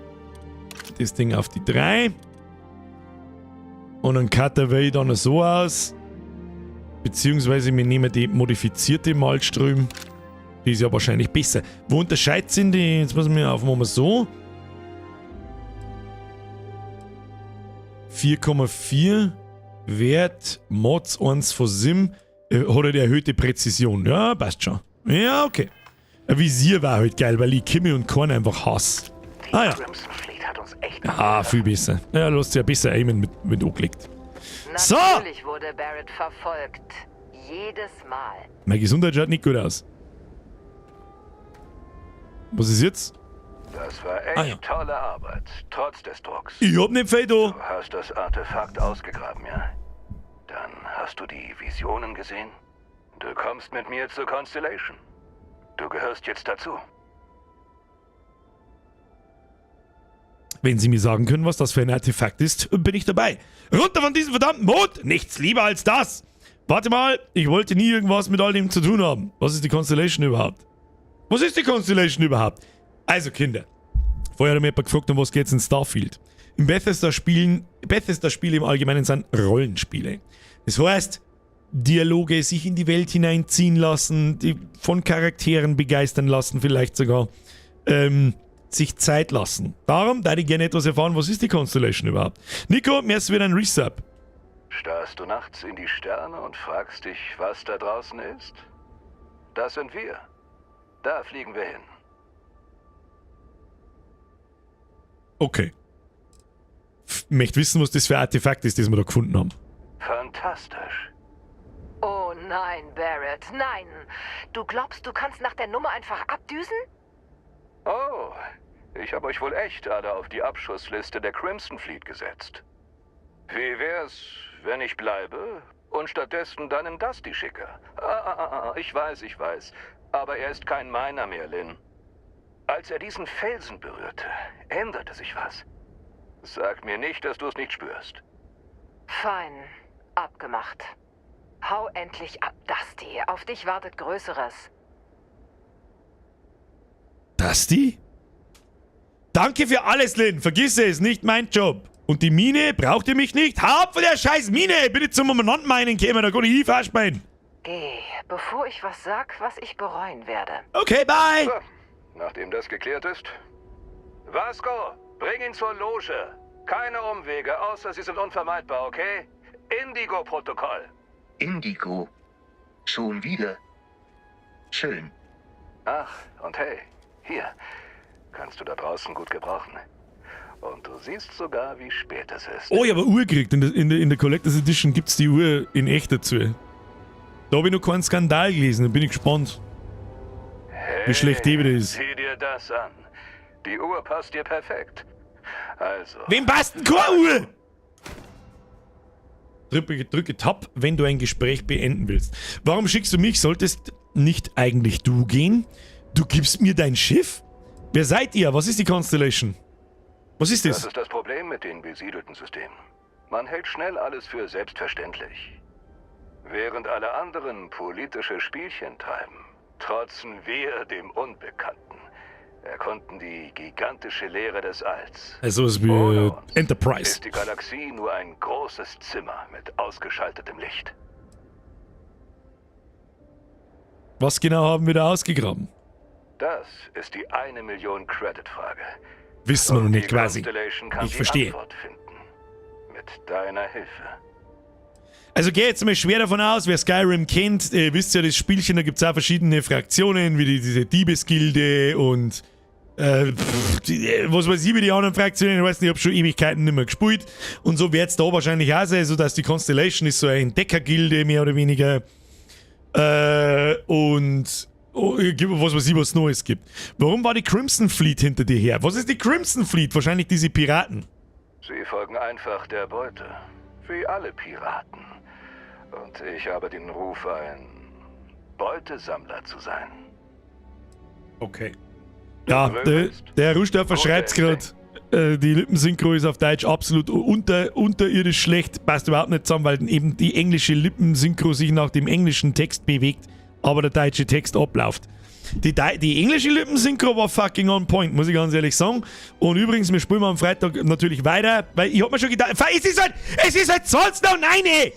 das Ding auf die 3. Und dann Cutaway dann so aus. Beziehungsweise wir nehmen die modifizierte Malström. Die ist ja wahrscheinlich besser. Wo unterscheidet sind die? Jetzt müssen wir aufmachen wir so. 4,4 Wert Mods 1 von Sim. Hat halt erhöhte Präzision. Ja, passt schon. Ja, okay. Ein Visier war halt geil, weil ich Kimi und Korn einfach hasse. Ah ja. Ah, viel besser. Ja, lässt sich ja besser aimen mit angelegt. So! Natürlich wurde Barrett verfolgt. Jedes Mal. Meine Gesundheit schaut nicht gut aus. Was ist jetzt? Das war echt ja. Tolle Arbeit, trotz des Drucks. Ich hab nicht viel da. Du hast das Artefakt ausgegraben, ja? Dann hast du die Visionen gesehen? Du kommst mit mir zur Constellation. Du gehörst jetzt dazu. Wenn Sie mir sagen können, was das für ein Artefakt ist, bin ich dabei. Runter von diesem verdammten Mond! Nichts lieber als das! Warte mal, ich wollte nie irgendwas mit all dem zu tun haben. Was ist die Constellation überhaupt? Was ist die Constellation überhaupt? Also, Kinder. Vorher hat mir jemand gefragt, um was geht's in Starfield. Im Bethesda-Spiele im Allgemeinen sind Rollenspiele. Das heißt, Dialoge sich in die Welt hineinziehen lassen, die von Charakteren begeistern lassen, vielleicht sogar, sich Zeit lassen. Darum würde ich gerne etwas erfahren, was ist die Constellation überhaupt? Nico, mir ist wieder ein Resub. Starrst du nachts in die Sterne und fragst dich, was da draußen ist? Das sind wir. Da fliegen wir hin. Okay. Möchte wissen, was das für ein Artefakt ist, das wir da gefunden haben. Fantastisch. Oh nein, Barrett, nein. Du glaubst, du kannst nach der Nummer einfach abdüsen? Oh, ich habe euch wohl echt alle auf die Abschussliste der Crimson Fleet gesetzt. Wie wär's, wenn ich bleibe und stattdessen deinen Dusty schicke? Ich weiß. Aber er ist kein Miner mehr, Lynn. Als er diesen Felsen berührte, änderte sich was. Sag mir nicht, dass du es nicht spürst. Fein. Abgemacht. Hau endlich ab, Dusty. Auf dich wartet Größeres. Dusty? Danke für alles, Lin. Vergiss es, nicht mein Job. Und die Mine, braucht ihr mich nicht? Hau ab von der scheiß Mine! Bin ich zum Umeinander-Meinen gekommen, da kann ich hinfahren. Geh, bevor ich was sag, was ich bereuen werde. Okay, bye! So, nachdem das geklärt ist. Vasco, bring ihn zur Loge. Keine Umwege, außer sie sind unvermeidbar, okay? Indigo-Protokoll. Indigo. Schon wieder. Schön. Ach, und hey, hier. Kannst du da draußen gut gebrauchen. Und du siehst sogar, wie spät es ist. Oh, ich habe eine Uhr gekriegt. In der Collector's Edition gibt es die Uhr in echt dazu. Da habe ich noch keinen Skandal gelesen, da bin ich gespannt, Hey, wie schlecht die wieder ist. Sieh dir das an. Die Uhr passt dir perfekt. Also. Wem passt denn keine Uhr? Drücke Tab, wenn du ein Gespräch beenden willst. Warum schickst du mich? Solltest nicht eigentlich du gehen? Du gibst mir dein Schiff? Wer seid ihr? Was ist die Constellation? Was ist Das das? ist das Problem mit den besiedelten Systemen. Man hält schnell alles für selbstverständlich. Während alle anderen politische Spielchen treiben, trotzen wir dem Unbekannten, erkunden die gigantische Leere des Alls. Also was wie Ohne uns Enterprise. ist die Galaxie nur ein großes Zimmer mit ausgeschaltetem Licht. Was genau haben wir da ausgegraben? Das ist die 1 Million Credit-Frage. Wissen wir noch Und nicht die quasi. Constellation kann Ich die verstehe. Antwort finden. Mit deiner Hilfe. Also geh jetzt mal schwer davon aus, wer Skyrim kennt, wisst ja, das Spielchen, da gibt es auch verschiedene Fraktionen, wie diese Diebesgilde und pff, was weiß ich, wie die anderen Fraktionen, ich weiß nicht, ich hab schon Ewigkeiten nicht mehr gespielt. Und so wird es da wahrscheinlich auch sein, so dass die Constellation ist so eine Entdeckergilde, mehr oder weniger. Und oh, was weiß ich, was Neues gibt. Warum war die Crimson Fleet hinter dir her? Was ist die Crimson Fleet? Wahrscheinlich diese Piraten. Sie folgen einfach der Beute. Wie alle Piraten. Und ich habe den Ruf, ein Beutesammler zu sein. Okay. Ja, der Ruschdorfer schreibt gerade, die Lippensynchro ist auf Deutsch absolut unterirdisch schlecht, passt überhaupt nicht zusammen, weil eben die englische Lippensynchro sich nach dem englischen Text bewegt, aber der deutsche Text abläuft. Die englische Lippensynchro war fucking on point, muss ich ganz ehrlich sagen. Und übrigens, wir spielen am Freitag natürlich weiter, weil ich hab mir schon gedacht, es ist halt 20 nach 9!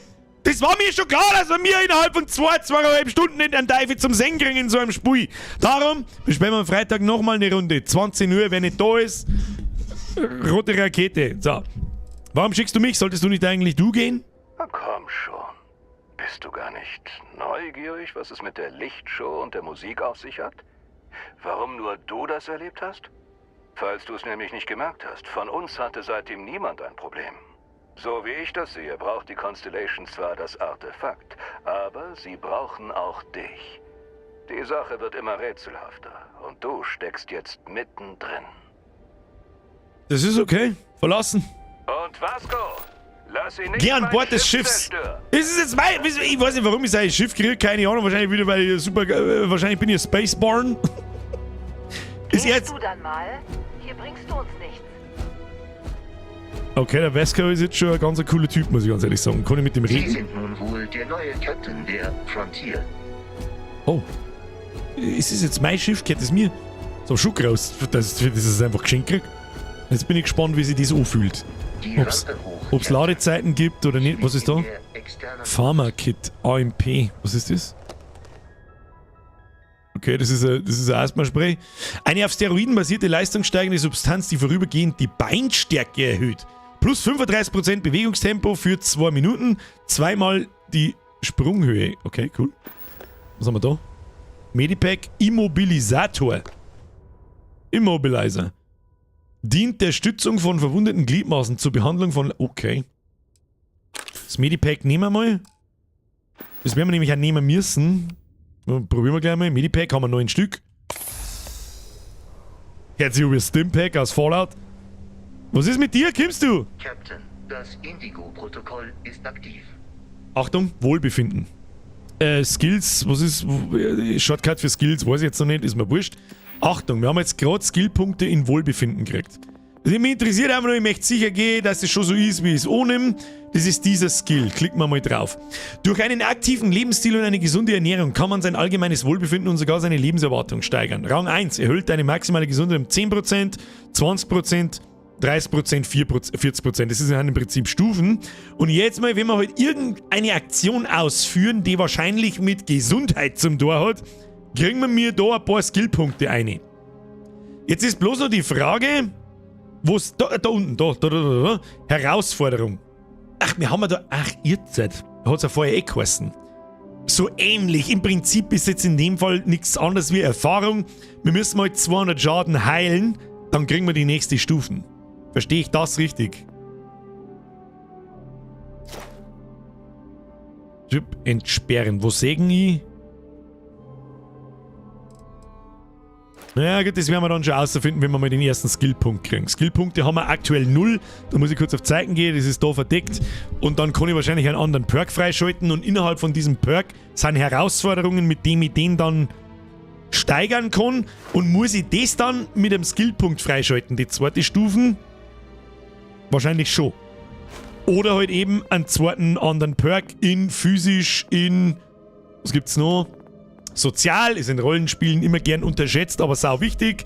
Das war mir schon klar, dass wir mir innerhalb von 2, 2,5 Stunden nicht einen Teufel zum Singen kriegen in so einem Spiel. Darum, wir spielen am Freitag nochmal eine Runde. 20 Uhr, wer nicht da ist, rote Rakete. So. Warum schickst du mich? Solltest du nicht eigentlich du gehen? Na komm schon. Bist du gar nicht neugierig, was es mit der Lichtshow und der Musik auf sich hat? Warum nur du das erlebt hast? Falls du es nämlich nicht gemerkt hast, von uns hatte seitdem niemand ein Problem. So wie ich das sehe, braucht die Constellation zwar das Artefakt, aber sie brauchen auch dich. Die Sache wird immer rätselhafter und du steckst jetzt mittendrin. Das ist okay. Verlassen. Und Vasco, lass ihn nicht Geh an mein Bord des Schiff Schiffs. zerstören. Ist es jetzt mein. Ich weiß nicht, warum ich sein Schiff kriege, keine Ahnung. Wahrscheinlich wieder, weil ich super. Wahrscheinlich bin ich Spaceborne. Ist Gehst jetzt. du dann mal? Hier bringst du uns nichts. Okay, der Vasco ist jetzt schon ein ganz cooler Typ, muss ich ganz ehrlich sagen. Kann ich mit dem Sie reden? sind nun wohl der neue Captain der Frontier. Oh. Ist es jetzt mein Schiff? Gehört es mir? So schon groß, dass ich das einfach geschenkt krieg. Jetzt bin ich gespannt, wie sich das anfühlt. Die Ob's, Rampe hoch. Ob's Ladezeiten gibt oder nicht. Was ist da? In der externen Pharma-Kit AMP. Was ist das? Okay, das ist ein Asthma-Spray. Eine auf Steroiden basierte leistungssteigende Substanz, die vorübergehend die Beinstärke erhöht. Plus 35% Bewegungstempo für 2 Minuten. Zweimal die Sprunghöhe. Okay, cool. Was haben wir da? Medipack Immobilisator. Immobilizer. Dient der Stützung von verwundeten Gliedmaßen zur Behandlung von. Okay. Das Medipack nehmen wir mal. Das werden wir nämlich auch nehmen müssen. Probieren wir gleich mal. Medipack haben wir neun Stück. Hört sich wie Stimpack aus Fallout. Was ist mit dir? Kommst du? Captain, das Indigo-Protokoll ist aktiv. Achtung, Wohlbefinden. Skills, was ist. Shortcut für Skills, weiß ich jetzt noch nicht, ist mir wurscht. Achtung, wir haben jetzt gerade Skillpunkte in Wohlbefinden gekriegt. Also mich interessiert einfach nur, ich möchte sicher gehen, dass es schon so ist, wie ich es ohne. Das ist dieser Skill. Klicken wir mal drauf. Durch einen aktiven Lebensstil und eine gesunde Ernährung kann man sein allgemeines Wohlbefinden und sogar seine Lebenserwartung steigern. Rang 1 erhöht deine maximale Gesundheit um 10%, 20%, 30%, 40%. Das sind im Prinzip Stufen. Und jetzt mal, wenn wir halt irgendeine Aktion ausführen, die wahrscheinlich mit Gesundheit zum Tor hat, kriegen wir mir da ein paar Skillpunkte ein. Jetzt ist bloß noch die Frage, wo's da unten, da, Herausforderung. Ach, wir haben ja da, ach, ihr seid, hat's ja vorher eh geheißen. So ähnlich, im Prinzip ist jetzt in dem Fall nichts anderes wie Erfahrung. Wir müssen mal 200 Schaden heilen, dann kriegen wir die nächste Stufen. Verstehe ich das richtig? Typ entsperren. Wo sägen ich? Naja, gut, das werden wir dann schon herausfinden, wenn wir mal den ersten Skillpunkt kriegen. Skillpunkte haben wir aktuell 0. Da muss ich kurz auf Zeiten gehen, das ist da verdeckt. Und dann kann ich wahrscheinlich einen anderen Perk freischalten. Und innerhalb von diesem Perk sind Herausforderungen, mit denen ich den dann steigern kann. Und muss ich das dann mit einem Skillpunkt freischalten? Die zweite Stufen? Wahrscheinlich schon. Oder halt eben einen zweiten anderen Perk in physisch, in... Was gibt's noch? Sozial ist in Rollenspielen immer gern unterschätzt, aber sau wichtig.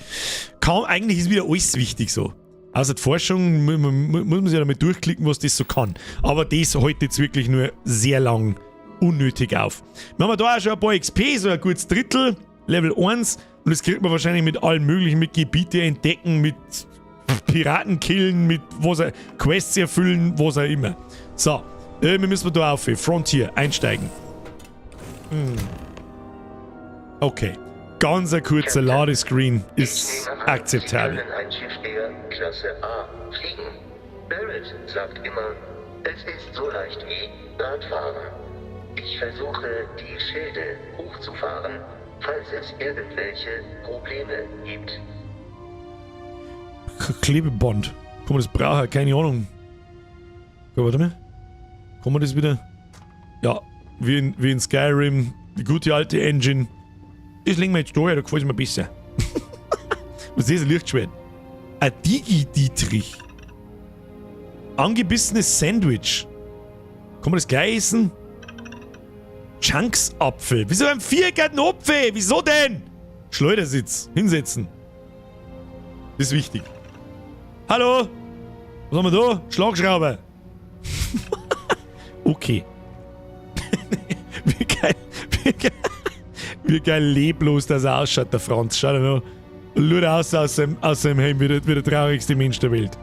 Kaum, eigentlich ist wieder alles wichtig so. Außer die Forschung muss man sich ja damit durchklicken, was das so kann. Aber das hält jetzt wirklich nur sehr lang unnötig auf. Wir haben da auch schon ein paar XP, so ein gutes Drittel, Level 1. Und das kriegt man wahrscheinlich mit allen möglichen, mit Gebiete entdecken, mit Piraten killen, mit was auch, Quests erfüllen, was auch immer. So, wir müssen da auf. Frontier, einsteigen. Okay, ganz ein kurzer Ladescreen ist akzeptabel. Sie können ein Schiff der Klasse A fliegen. Barrett sagt immer, es ist so leicht wie Radfahren. Ich versuche, die Schilde hochzufahren, falls es irgendwelche Probleme gibt. Klebeband. Kann man das brauchen? Keine Ahnung. Okay, warte mal. Kann man das wieder? Ja, wie in Skyrim, die gute alte Engine. Das legen wir jetzt da, da gefällt es mir besser. Was ist das? Ein Lichtschwert. Ein Digi-Dietrich. Angebissenes Sandwich. Kann man das gleich essen? Chunks-Apfel. Wieso ein viereckigen Apfel? Wieso denn? Schleudersitz. Hinsetzen. Das ist wichtig. Hallo? Was haben wir da? Schlagschrauber. Okay. Wie geil. Wie geil. Wie geil leblos das ausschaut, der Franz. Schaut er noch. Schaut aus seinem Heim wie der traurigste Mensch der Welt.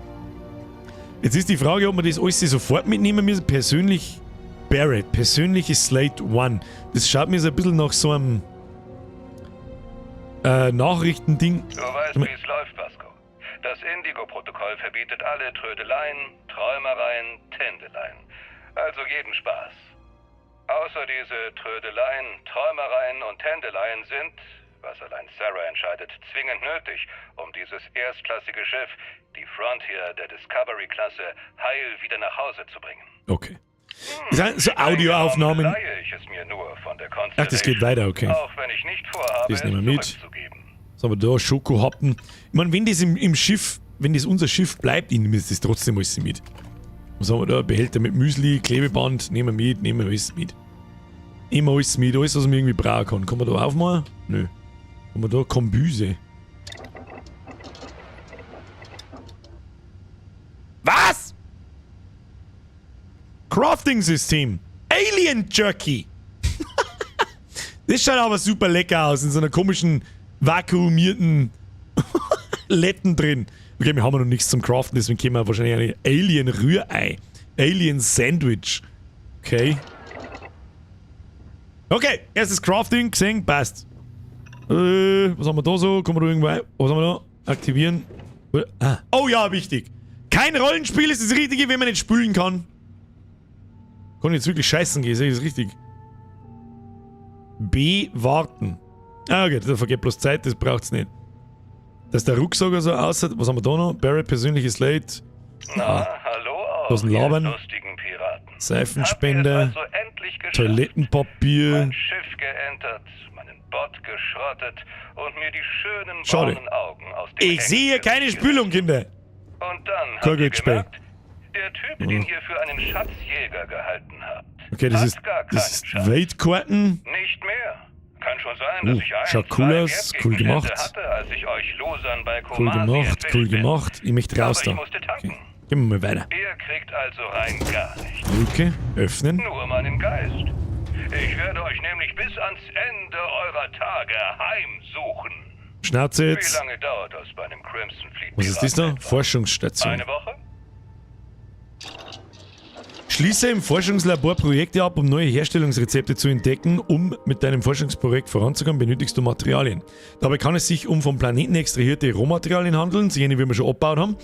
Jetzt ist die Frage, ob wir das alles sofort mitnehmen müssen. Persönlich Barrett, persönliche Slate One. Das schaut mir so ein bisschen nach so einem Nachrichtending. Du weißt, wie es läuft, Vasco. Das Indigo-Protokoll verbietet alle Trödeleien, Träumereien, Tändeleien. Also jeden Spaß. Außer diese Trödeleien, Träumereien und Tändeleien sind, was allein Sarah entscheidet, zwingend nötig, um dieses erstklassige Schiff, die Frontier der Discovery-Klasse, heil wieder nach Hause zu bringen. Okay. Das sind so Audioaufnahmen. Leihe ich es mir nur von der Ach, das geht weiter, okay. Auch wenn ich nicht vorhabe, Das nehmen wir mit. es zurückzugeben. Was haben wir da? Schokohappen. Ich meine, wenn das im Schiff, wenn das unser Schiff bleibt, ich nehme das trotzdem alles mit. Was haben wir da? Behälter mit Müsli, Klebeband, nehmen wir mit, nehmen wir alles mit. Immer alles mit, alles, was man irgendwie brauchen kann. Kann man da aufmachen? Nö. Haben wir da? Kombüse. Was? Crafting-System. Alien Jerky. Das schaut aber super lecker aus, in so einer komischen, vakuumierten Letten drin. Okay, wir haben ja noch nichts zum Craften, deswegen kriegen wir wahrscheinlich eine Alien-Rührei. Alien-Sandwich. Okay. Okay, erstes Crafting, gesehen, passt. Was haben wir da so? Kommen wir da irgendwo ein? Was haben wir da? Aktivieren. Ah. Oh ja, wichtig. Kein Rollenspiel ist das Richtige, wenn man nicht spülen kann. Kann jetzt wirklich scheißen gehen, sehe ich das richtig? B, warten. Ah, okay, da vergeht bloß Zeit, das braucht's nicht. Dass der Rucksack so aussieht. Was haben wir da noch? Barrett, persönliches Slate. Na, hallo auch, Da ist ein Labern. ihr lustigen Piraten. Seifenspender. Habt ihr es also endlich geschafft? Toilettenpapier. Mein Schiff geentert, meinen Bott geschrottet und mir die schönen Schade. braunen Augen aus dem Ich sehe hier keine Spülung, Kinder. Und dann Kein habt ihr Glücksspiel. gemerkt, der Typ, den ihr für einen Schatzjäger gehalten habt, Okay, das hat ist, gar das keinen ist Schatz. Weltkarten. Nicht mehr. Kann schon sein, dass Oh, ich ein, schaut cool zwei aus, cool Wertgegenstände gemacht. hatte, als ich euch Losern bei Cool Kumasi gemacht, entwischt cool bin. gemacht. Ich möchte raus Aber da. ich musste tanken. Okay. Gehen wir mal weiter. Ihr kriegt also rein gar nichts. Luke, öffnen. Nur meinen Geist. Ich werde euch nämlich bis ans Ende eurer Tage heimsuchen. Schnauze Wie jetzt. lange dauert das bei einem Crimson Fleet? Was ist das da? Piraten etwa? Forschungsstation. Eine Woche? Schließe im Forschungslabor Projekte ab, um neue Herstellungsrezepte zu entdecken. Um mit deinem Forschungsprojekt voranzukommen, benötigst du Materialien. Dabei kann es sich um vom Planeten extrahierte Rohmaterialien handeln, jene, die wir schon abgebaut haben,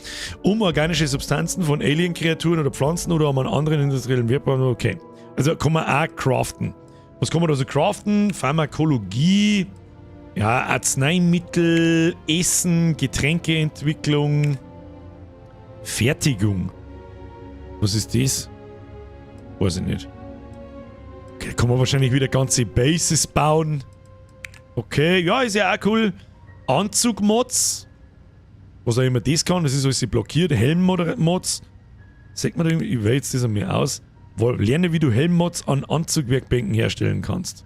um organische Substanzen von Alien-Kreaturen oder Pflanzen oder um einen anderen industriellen Wertbaum. Okay. Also kann man auch craften. Was kann man da so craften? Pharmakologie, ja, Arzneimittel, Essen, Getränkeentwicklung, Fertigung. Was ist das? Weiß ich nicht. Okay, kann man wahrscheinlich wieder ganze Bases bauen. Okay, ja, ist ja auch cool. Anzugmods. Was auch immer das kann, das ist alles blockiert. Helm-Mods. Sagt man da irgendwie, ich wähle jetzt das einmal aus. Lerne, wie du Helmmods an Anzugwerkbänken herstellen kannst.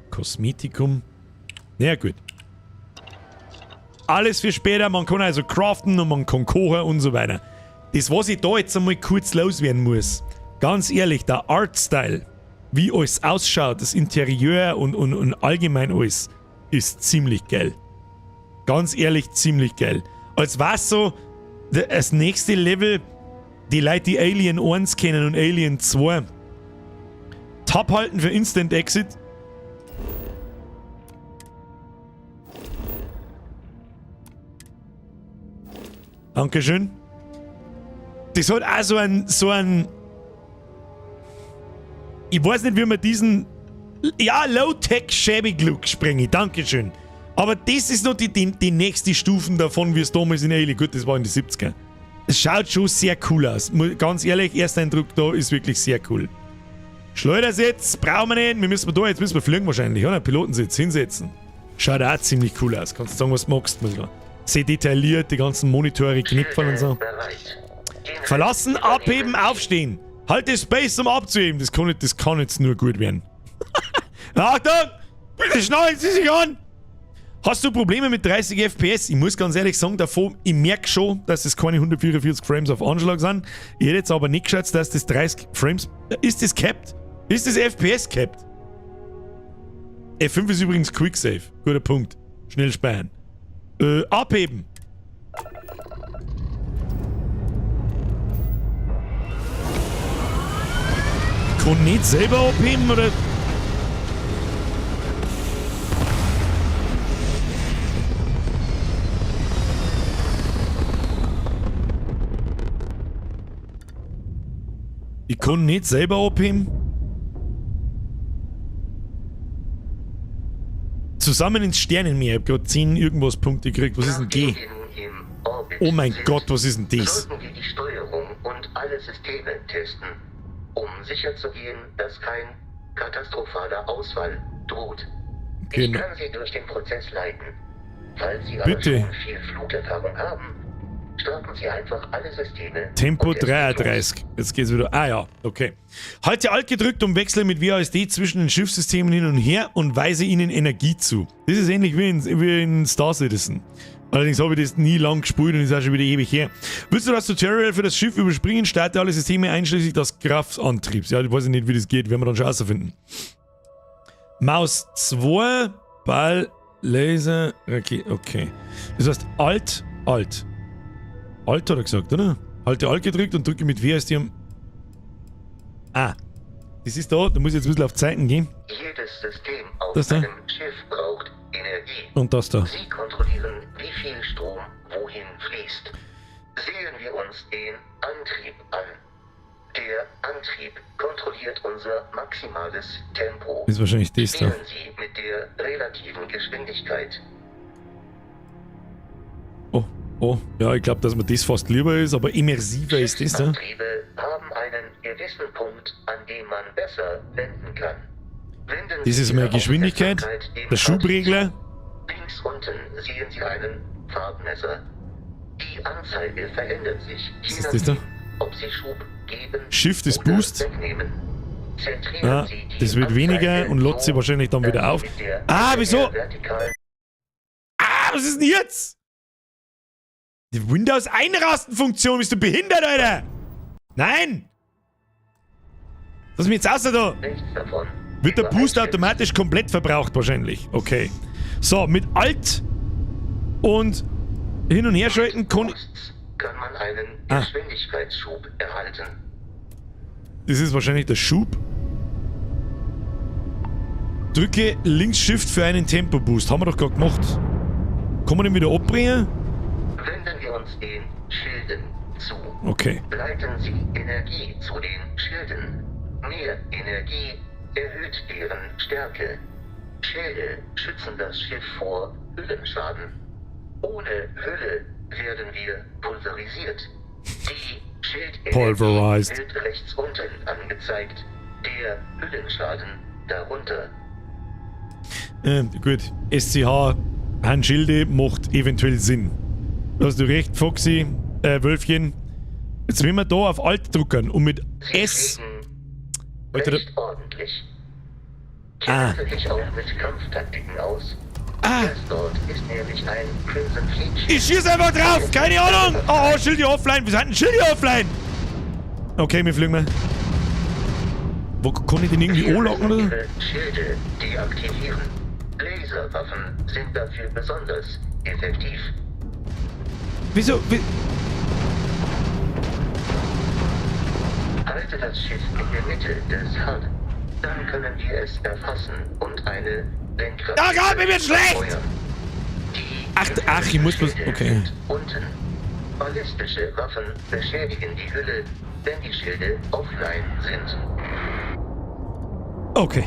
Kosmetikum. Naja, gut. Alles für später. Man kann also craften und man kann kochen und so weiter. Das, was ich da jetzt einmal kurz loswerden muss, ganz ehrlich, der Artstyle, wie alles ausschaut, das Interieur und allgemein alles, ist ziemlich geil. Ganz ehrlich, ziemlich geil. Als war's so, das nächste Level, die Leute, die Alien 1 kennen und Alien 2. Tab halten für Instant Exit. Dankeschön. Das hat auch so ein. Ich weiß nicht, wie man diesen. Ja, Low-Tech Shabby Look sprenge. Dankeschön. Aber das ist noch die nächste Stufen davon, wie es damals in Alien. Gut, das war in den 70er. Es schaut schon sehr cool aus. Ganz ehrlich, Ersteindruck da ist wirklich sehr cool. Schleudersitz brauchen wir nicht. Wir müssen da, jetzt müssen wir fliegen wahrscheinlich, oder? Pilotensitz hinsetzen. Schaut auch ziemlich cool aus. Kannst du sagen, was du magst. Muss ich sagen. Sehr detailliert, die ganzen Monitore, Knöpfe und so. Bereit. Verlassen, abheben, aufstehen. Halte Space, um abzuheben. Das kann jetzt nur gut werden. Achtung! Bitte schnallen Sie sich an! Hast du Probleme mit 30 FPS? Ich muss ganz ehrlich sagen, davon, ich merke schon, dass es keine 144 Frames auf Anschlag sind. Ich hätte jetzt aber nicht geschätzt, dass das 30 Frames... Ist das capped? Ist das FPS capped? F5 ist übrigens Quick Save. Guter Punkt. Schnell speichern. Abheben. Kann nicht selber abheben, oder? Ich kann nicht selber abheben. Zusammen ins Sternenmeer. Ich hab grad 10 irgendwas Punkte gekriegt. Was ist denn G? Nachdem wir nun im Orbit Oh mein sind, Gott, was ist denn das? Sollten wir die Steuerung und alle Systeme testen, um sicherzugehen, dass kein katastrophaler Ausfall droht. Ich Genau. kann Sie durch den Prozess leiten. Falls Sie aber Bitte. schon viel Flugerfahrung haben, starten Sie einfach alle Systeme. Tempo und es geht los. 33. Jetzt geht's wieder. Ah ja, okay. Halte Alt gedrückt und wechsle mit WASD zwischen den Schiffssystemen hin und her und weise ihnen Energie zu. Das ist ähnlich wie in Star Citizen. Allerdings habe ich das nie lang gespielt und ist auch schon wieder ewig her. Willst du das Tutorial für das Schiff überspringen? Starte alle Systeme einschließlich des Kraftantriebs. Ja, ich weiß nicht, wie das geht. Werden wir dann schon rausfinden. Maus 2, Ball, Laser, okay, okay. Das heißt Alt, Alt. Alt hat er gesagt, oder? Halte Alt gedrückt und drücke mit WASD am... Ah. Das ist da, da muss ich jetzt ein bisschen auf Zeiten gehen. Jedes System auf Das da? einem Schiff braucht Energie. Und das da. Sie kontrollieren, wie viel Strom wohin fließt. Sehen wir uns den Antrieb an. Der Antrieb kontrolliert unser maximales Tempo. Ist wahrscheinlich das da. Spielen Sie mit der relativen Geschwindigkeit. Oh, oh. Ja, ich glaub, dass mir das fast lieber ist, aber immersiver ist das da. Antriebe haben einen gewissen Punkt, an dem man besser wenden kann. Wenden Das Sie ist meine Ihre Geschwindigkeit. Aufmerksamkeit dem Der Schubregler. Links unten sehen Sie einen Farbmesser. Die Die Anzeige verändert sich, je Was ist das da? nachdem, ob Sie Schub geben Shift ist oder Boost. wegnehmen. Zentrieren Ah, Sie die das wird weniger Anzeige und lädt so, sie wahrscheinlich dann dass wieder sie auf. mit der Ah, wieso? vertikalen Ah, was ist denn jetzt? Die Windows-Einrasten-Funktion, bist du behindert, Alter? Nein! Lass mich jetzt raus da! Nichts davon. Wird der Boost übereinstimmt. automatisch komplett verbraucht wahrscheinlich. Okay. So, mit Alt und hin und her schalten kann ich... Boosts kann man einen Ah. Geschwindigkeitsschub erhalten. Das ist wahrscheinlich der Schub. Drücke links Shift für einen Tempo-Boost. Haben wir doch gerade gemacht. Kann man den wieder abbringen? Wenden wir uns den Schilden zu. Okay. Leiten Sie Energie zu den Schilden. Mehr Energie erhöht deren Stärke. Schilde schützen das Schiff vor Hüllenschaden. Ohne Hülle werden wir pulverisiert. Die Schildenergie Pulverized. wird rechts unten angezeigt. Der Hüllenschaden darunter. Gut. SCH Han Schilde macht eventuell Sinn. Da hast du recht, Foxy, Wölfchen. Jetzt wenn wir da auf Alt drücken und mit Sie S. fliegen Alter, da- recht ordentlich. Ah. Kennst du dich auch mit Kampftaktiken aus? Ah. Das dort ist nämlich ein Crimson Fleet Schiff. Ich schieß einfach drauf! Keine Ahnung! Oh, oh, Schilde offline! Wir sind denn Schilde offline! Okay, wir fliegen mal. Wo kann ich den irgendwie Wir anlocken oder so? müssen ihre Schilde deaktivieren. Laserwaffen sind dafür besonders effektiv. Wieso? Wie? Halte das Schiff in der Mitte des HUD. Dann können wir es erfassen und eine Lenkrakete Ah Gott, mir wird schlecht! feuern. Die Ach, ach, ich muss bloß- Schilde okay. sind unten. Ballistische Waffen beschädigen die Hülle, wenn die Schilde offline sind. Okay.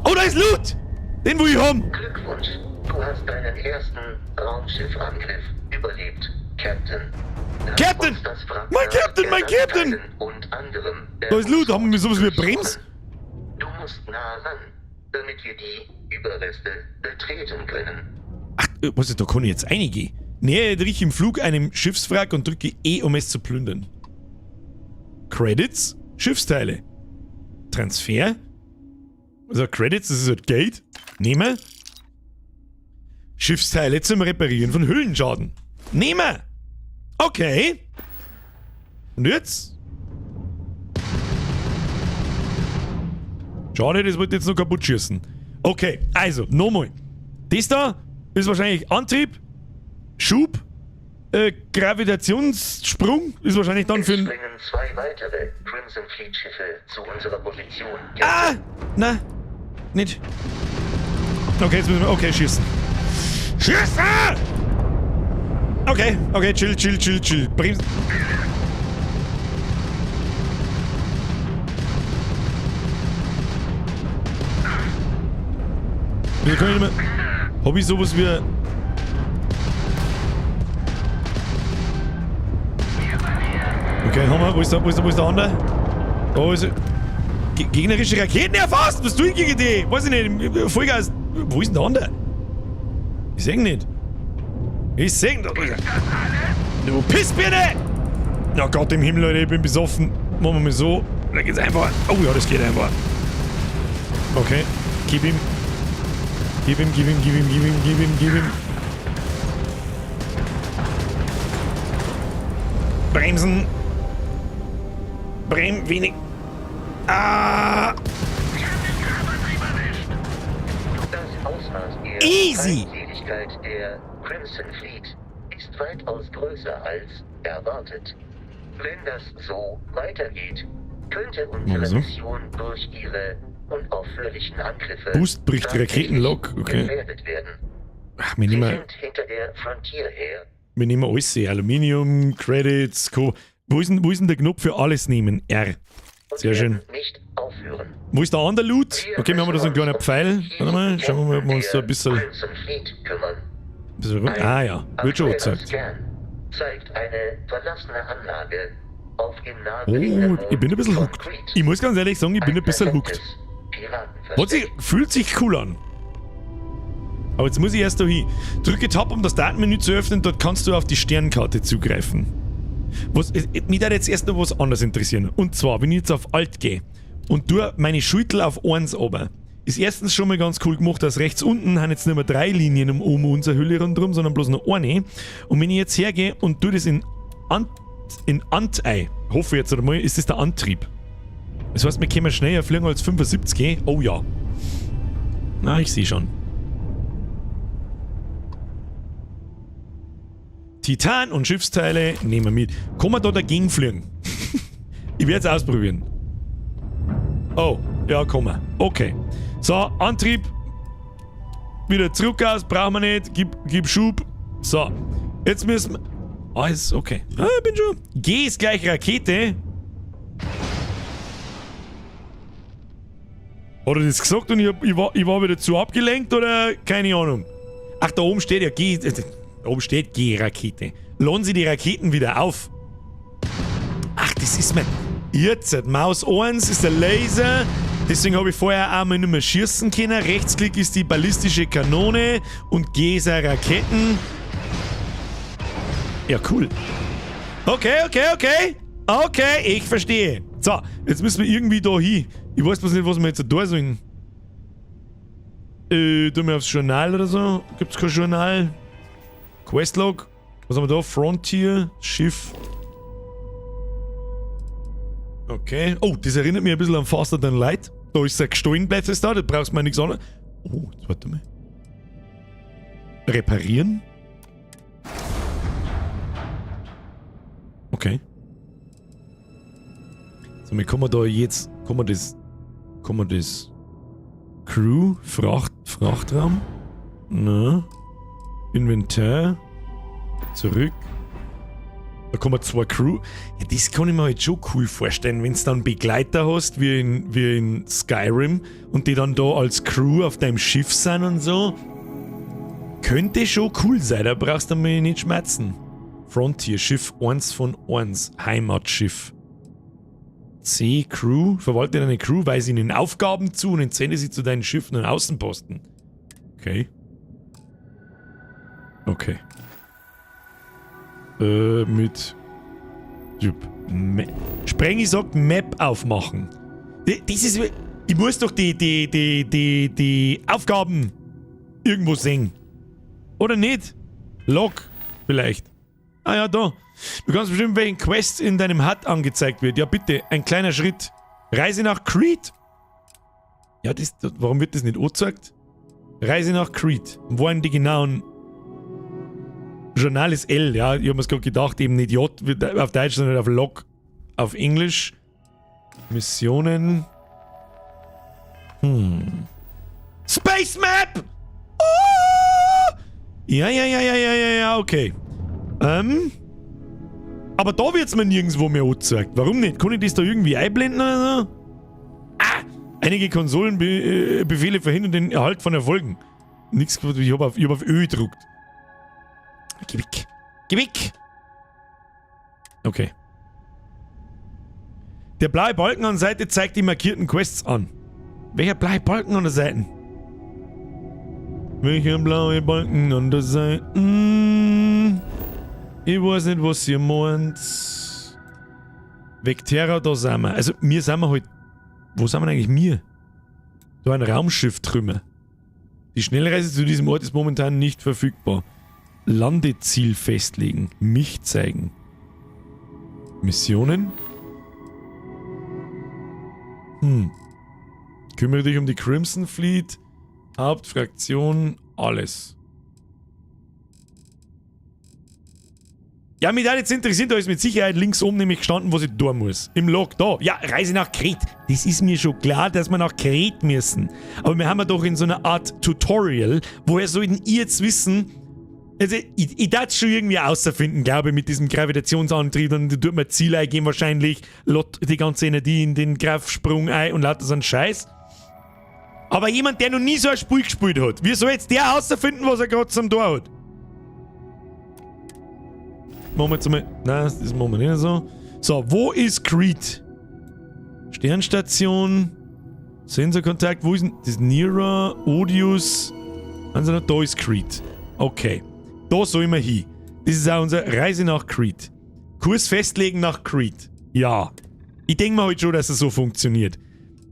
Oh, da ist Loot! Den will ich haben! Glückwunsch, du hast deinen ersten Raumschiffangriff überlebt, Captain. Lass Captain! uns das Wrack Mein nach Captain, mein Captain! Ersatzteilen Und anderem Da ist Loot, haben wir sowas wie Brems? Du musst nah ran, damit wir die Überreste betreten können. Ach, was, da kann ich jetzt reingehen. Nähere dich im Flug einem Schiffswrack und drücke E, um es zu plündern. Credits, Schiffsteile. Transfer. Also Credits, das ist halt Geld. Nehmen. Schiffsteile zum Reparieren von Hüllenschaden. Nehmen. Okay. Und jetzt? Schade, das wollte jetzt noch kaputt schießen. Okay, also, nochmal. Das da ist wahrscheinlich Antrieb, Schub, Gravitationssprung ist wahrscheinlich dann Es für ein... springen zwei weitere Crimson Fleet Schiffe zu unserer Position. Ah! Na, nicht. Okay, jetzt müssen wir... Okay, schießen. Schießen! Okay, okay, chill, chill, chill, chill. Bremsen. Wieso kann ich nicht mehr... Hab ich sowas wie... Okay, haben wir. Wo ist der, wo ist der, wo ist der andere? Da ist er. Gegnerische Raketen erfasst! Was tue ich gegen die? Weiß ich nicht. Vollgas. Wo ist denn der andere? Ich seh ihn nicht. Ich seh ihn. Da ist er. Du Pissbirne! Na Gott im Himmel, Leute, ich bin besoffen. Machen wir mal so. Da geht's einfach. Oh ja, das geht einfach. Okay, gib ihm. Gib ihm, gib ihm, gib ihm, gib ihm, gib ihm, gib ihm. Bremsen. Brem, wenig. Ah! Das Ausmaß der Easy! Feindseligkeit der Crimson Fleet ist weitaus größer als erwartet. Wenn das so weitergeht, könnte unsere so. Mission durch ihre unaufhörlichen Angriffe Boost bricht tatsächlich Raketenlok, okay. gefährdet werden. Ach, wir Sie nehmen, sind hinter der Frontier her. wir nehmen alles. Aluminium, Credits, Co. Wo ist denn der Knopf für alles nehmen? R. Und Sehr schön. werden nicht aufhören. Wo ist der andere Loot? Okay, wir haben da so einen kleinen müssen uns Pfeil. um die Warte mal, schauen wir mal, ob wir uns da ein bisschen, Crimson Fleet kümmern. bisschen rum. Ah ja, wird schon Aktueller angezeigt. Scan zeigt eine verlassene Anlage auf dem Oh, nahegelegenen ich bin ein bisschen Mond hooked. von Crete. Ich muss ganz ehrlich sagen, ich bin ein bisschen hooked. verstecktes Hat sich, Piratenversteck. fühlt sich cool an. Aber jetzt muss ich erst da hin. Drücke Tab, um das Datenmenü zu öffnen. Dort kannst du auf die Sternkarte zugreifen. Was, mich würde jetzt erst noch was anderes interessieren. Und zwar, wenn ich jetzt auf Alt gehe und tue meine Schulter auf 1 runter, ist erstens schon mal ganz cool gemacht, dass rechts unten haben jetzt nicht mehr 3 Linien um unsere Hülle rundherum, sondern bloß noch eine. Und wenn ich jetzt hergehe und tue das in Antei, hoffe ich jetzt einmal, ist das der Antrieb. Das heißt, wir können schneller fliegen als 75. Oh ja. Na, ich sehe schon. Titan und Schiffsteile nehmen wir mit. Kann man da dagegen fliegen? Ich werde es ausprobieren. Oh, ja, kann man. Okay. So, Antrieb. Wieder zurück aus, brauchen wir nicht. Gib Schub. So, jetzt müssen wir... Ah, ist okay. Ah, bin schon. G ist gleich Rakete. Hat er das gesagt und ich war wieder zu abgelenkt oder? Keine Ahnung. Ach, da oben steht ja G. Da oben steht G-Rakete. Laden Sie die Raketen wieder auf. Ach, das ist mein... Jetzt, Maus 1 ist der Laser. Deswegen habe ich vorher auch mal nicht mehr schießen können. Rechtsklick ist die ballistische Kanone und G ist auch Raketen. Ja, cool. Okay, okay, okay. Okay, ich verstehe. So, jetzt müssen wir irgendwie da hin. Ich weiß bloß nicht, was wir jetzt da sollen. Tun wir aufs Journal oder so? Gibt's kein Journal? Questlog? Was haben wir da? Frontier, Schiff. Okay. Oh, das erinnert mich ein bisschen an Faster Than Light. Da ist ein gestohlen bleibt es da, da brauchst du mir nichts anderes. Oh, jetzt warte mal. Reparieren? Okay. So, wir kommen da jetzt. Kommen wir das. Crew? Frachtraum? Na. Inventar. Zurück. Da kommen 2 Crew. Ja, das kann ich mir halt schon cool vorstellen, wenn du dann Begleiter hast, wie in Skyrim, und die dann da als Crew auf deinem Schiff sind und so. Könnte schon cool sein, da brauchst du mir nicht schmerzen. Frontier, Schiff 1 von 1, Heimatschiff. C, Crew, verwalte deine Crew, weise ihnen Aufgaben zu und entsende sie zu deinen Schiffen und Außenposten. Okay. Okay. Mit... Sprengi sagt Map aufmachen. Das ist... Ich muss doch die Aufgaben irgendwo sehen. Oder nicht? Log vielleicht. Ah ja, da. Du kannst bestimmt, welchen Quest in deinem HUD angezeigt wird. Ja, bitte. Ein kleiner Schritt. Reise nach Kreet. Ja, das, warum wird das nicht angezeigt? Reise nach Kreet. Wo waren die genauen... Journal ist L, ja. Ich hab mir's grad gedacht, eben nicht J auf Deutsch, sondern auf Log auf Englisch. Missionen. Space Map! Oh! Ja, okay. Aber da wird's mir nirgendwo mehr angezeigt. Warum nicht? Kann ich das da irgendwie einblenden oder so? Ah! Einige Konsolenbefehle verhindern den Erhalt von Erfolgen. Nix, ich hab auf Ö gedruckt. Geh weg. Geh weg! Okay. Der blaue Balken an der Seite zeigt die markierten Quests an. Welcher blaue Balken an der Seite? Welcher blaue Balken an der Seite? Ich weiß nicht, was ihr meint. Vectera, da sind wir. Also, wir sind wir halt... Wo sind wir eigentlich wir? Da ein Raumschiff drüben. Die Schnellreise zu diesem Ort ist momentan nicht verfügbar. Landeziel festlegen. Mich zeigen. Missionen? Kümmere dich um die Crimson Fleet. Hauptfraktion. Alles. Ja, mich da jetzt interessiert, da ist mit Sicherheit links oben nämlich gestanden, was ich tun muss. Im Log, da. Ja, Reise nach Kreet. Das ist mir schon klar, dass wir nach Kreet müssen. Aber wir haben ja doch in so einer Art Tutorial, woher sollten ihr jetzt wissen, also ich darf es schon irgendwie außerfinden, glaube ich, mit diesem Gravitationsantrieb. Dann tut man Ziel eingeben wahrscheinlich, lot die ganze Energie in den Kraftsprung ein und lauter so einen Scheiß. Aber jemand, der noch nie so ein Spiel gespielt hat, wie soll jetzt der außerfinden, was er gerade zum Tor hat? Machen wir jetzt mal. Nein, das machen wir nicht so. So, wo ist Kreet? Sternstation. Sensorkontakt, wo ist denn das? Nira, Odius. Also da ist Kreet. Okay. Da sollen wir hin. Das ist auch unsere Reise nach Kreet. Kurs festlegen nach Kreet. Ja. Ich denke mir halt schon, dass es so funktioniert.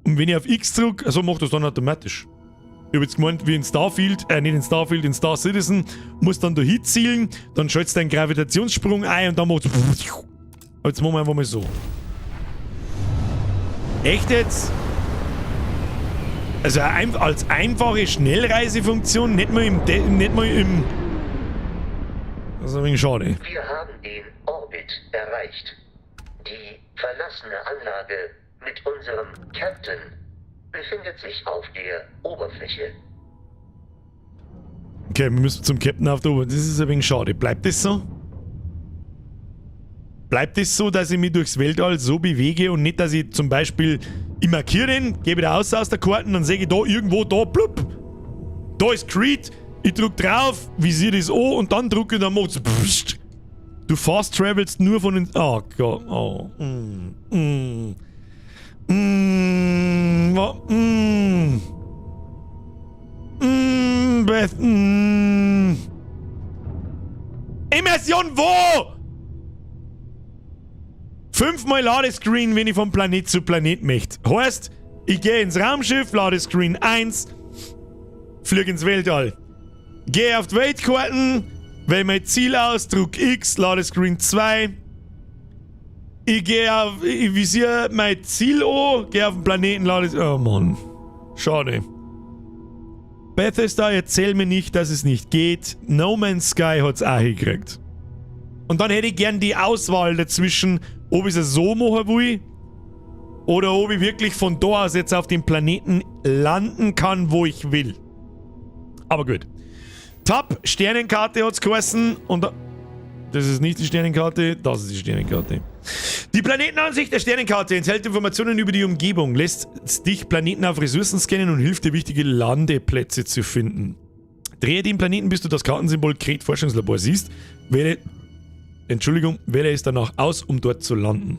Und wenn ich auf X drücke, also macht das dann automatisch. Ich habe jetzt gemeint, wie in Starfield, nicht in Starfield, in Star Citizen, muss dann da hinzielen, dann schaltest du deinen Gravitationssprung ein und dann macht es. Jetzt machen wir einfach mal so. Echt jetzt? Also als einfache Schnellreisefunktion, nicht mal im... nicht mal im... Das ist ein wenig schade. Wir haben den Orbit erreicht. Die verlassene Anlage mit unserem Captain befindet sich auf der Oberfläche. Okay, wir müssen zum Captain auf der Oberfläche. Das ist ein wenig schade. Bleibt das so? Bleibt es so, dass ich mich durchs Weltall so bewege und nicht, dass ich zum Beispiel, ich markiere den, gehe wieder raus aus der Karte und dann sehe ich da irgendwo, da, blub, da ist Kreet, ich drück drauf, visiere das an und dann drücke ich, dann macht's pssst. Du fast travelst nur von den... Oh Gott, oh. Beth, Immersion wo? 5-mal Ladescreen, wenn ich von Planet zu Planet möchte. Heißt, ich gehe ins Raumschiff, Ladescreen 1, fliege ins Weltall. Gehe auf die Weltkarten, wähle mein Ziel aus, druck X, Ladescreen 2. Ich gehe auf, ich visiere mein Ziel an, gehe auf den Planeten, Ladescreen. Oh Mann. Schade. Bethesda, erzähl mir nicht, dass es nicht geht. No Man's Sky hat's auch hingekriegt. Und dann hätte ich gern die Auswahl dazwischen, ob ich es so machen will oder ob ich wirklich von da aus jetzt auf dem Planeten landen kann, wo ich will. Aber gut. Top, Sternenkarte hat's geheißen und da, das ist nicht die Sternenkarte, das ist die Sternenkarte. Die Planetenansicht der Sternenkarte enthält Informationen über die Umgebung, lässt dich Planeten auf Ressourcen scannen und hilft dir, wichtige Landeplätze zu finden. Drehe den Planeten, bis du das Kartensymbol Kreet Forschungslabor siehst. Wähle, Entschuldigung, wähle es danach aus, um dort zu landen.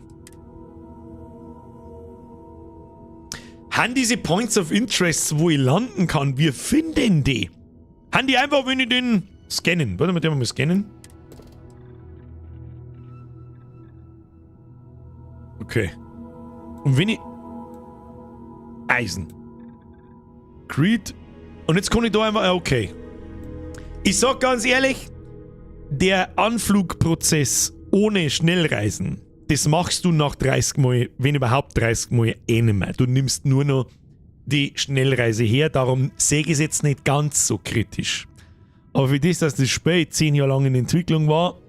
Haben diese Points of Interest, wo ich landen kann, wir finden die? Haben die einfach, wenn ich den scannen? Warte mal, den mal scannen. Okay. Und wenn ich... Eisen. Kreet. Und jetzt kann ich da einfach... Okay. Ich sag ganz ehrlich, der Anflugprozess ohne Schnellreisen, das machst du nach 30 Mal, wenn überhaupt 30 Mal, eh nicht mehr. Du nimmst nur noch die Schnellreise her, darum sehe ich es jetzt nicht ganz so kritisch. Aber für das, dass das Spiel 10 Jahre lang in Entwicklung war,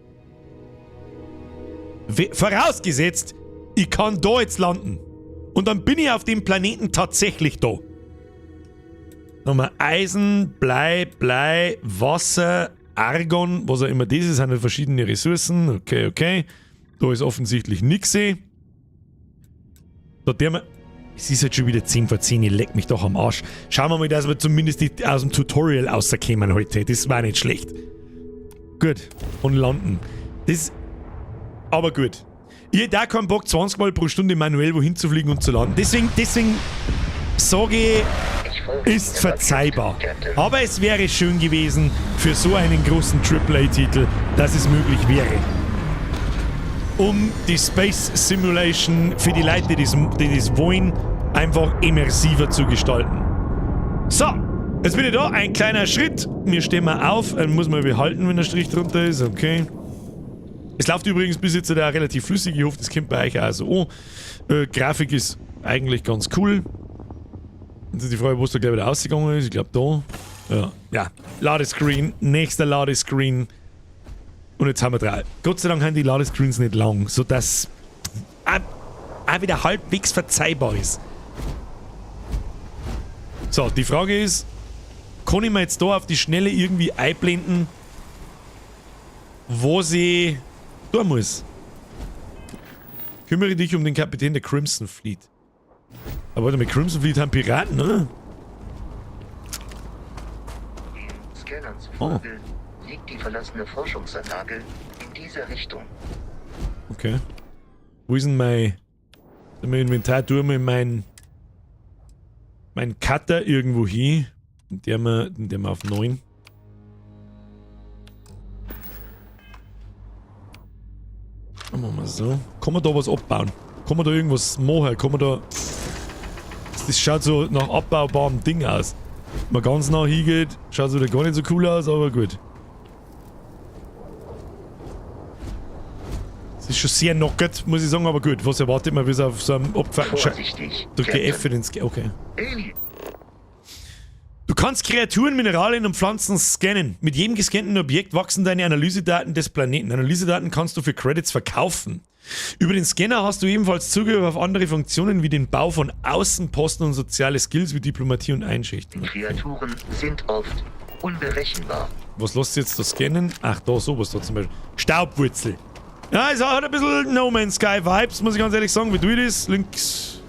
vorausgesetzt, ich kann da jetzt landen. Und dann bin ich auf dem Planeten tatsächlich da. Nochmal Eisen, Blei, Blei, Wasser, Argon, was auch immer das ist, sind halt verschiedene Ressourcen. Okay, okay. Da ist offensichtlich nix. Da der wir. Es ist halt schon wieder 10 vor 10, ich leck mich doch am Arsch. Schauen wir mal, dass wir zumindest nicht aus dem Tutorial rauskommen heute. Das war nicht schlecht. Gut. Und landen. Das. Aber gut. Ich hätte auch keinen Bock, 20 Mal pro Stunde manuell wohin zu fliegen und zu landen. Deswegen sage ich, ist verzeihbar. Aber es wäre schön gewesen für so einen großen Triple-A-Titel, dass es möglich wäre. Um die Space Simulation für die Leute, die das wollen, einfach immersiver zu gestalten. So, jetzt bin ich da. Ein kleiner Schritt. Wir stehen mal auf. Den muss man behalten, wenn der Strich drunter ist. Okay. Es läuft übrigens bis jetzt da relativ flüssig. Ich hoffe, das kommt bei euch auch so an. Grafik ist eigentlich ganz cool. Jetzt ist die Frage, wo es da gleich wieder ausgegangen ist. Ich glaube da. Ja, ja. Ladescreen. Nächster Ladescreen. Und jetzt haben wir 3. Gott sei Dank haben die Ladescreens nicht lang, sodass auch wieder halbwegs verzeihbar ist. So, die Frage ist, kann ich mir jetzt da auf die Schnelle irgendwie einblenden, wo sie tun muss? Kümmere dich um den Kapitän der Crimson Fleet. Aber warte mal, Crimson Fleet haben Piraten, oder? Den Scannern zufolge liegt die verlassene Forschungsanlage in dieser Richtung. Okay. Wo ist denn mein Inventar? Tu mal mein Cutter irgendwo hin. Den der wir auf 9. Machen wir so. Kann man da was abbauen? Kann man da irgendwas machen? Kann man da... Das schaut so nach abbaubarem Ding aus. Wenn man ganz nah hingeht, schaut es wieder gar nicht so cool aus, aber gut. Es ist schon sehr knockert, muss ich sagen, aber gut. Was erwartet man bis auf so einem Vorsichtig. Drücke F für den Scan. Okay. Du kannst Kreaturen, Mineralien und Pflanzen scannen. Mit jedem gescannten Objekt wachsen deine Analysedaten des Planeten. Analysedaten kannst du für Credits verkaufen. Über den Scanner hast du ebenfalls Zugriff auf andere Funktionen wie den Bau von Außenposten und soziale Skills wie Diplomatie und Einschüchterung. Kreaturen sind oft unberechenbar. Was lässt sich jetzt da scannen? Ach, da sowas da zum Beispiel. Staubwurzel. Ja, es hat ein bisschen No Man's Sky Vibes, muss ich ganz ehrlich sagen. Wie tue ich das? Links.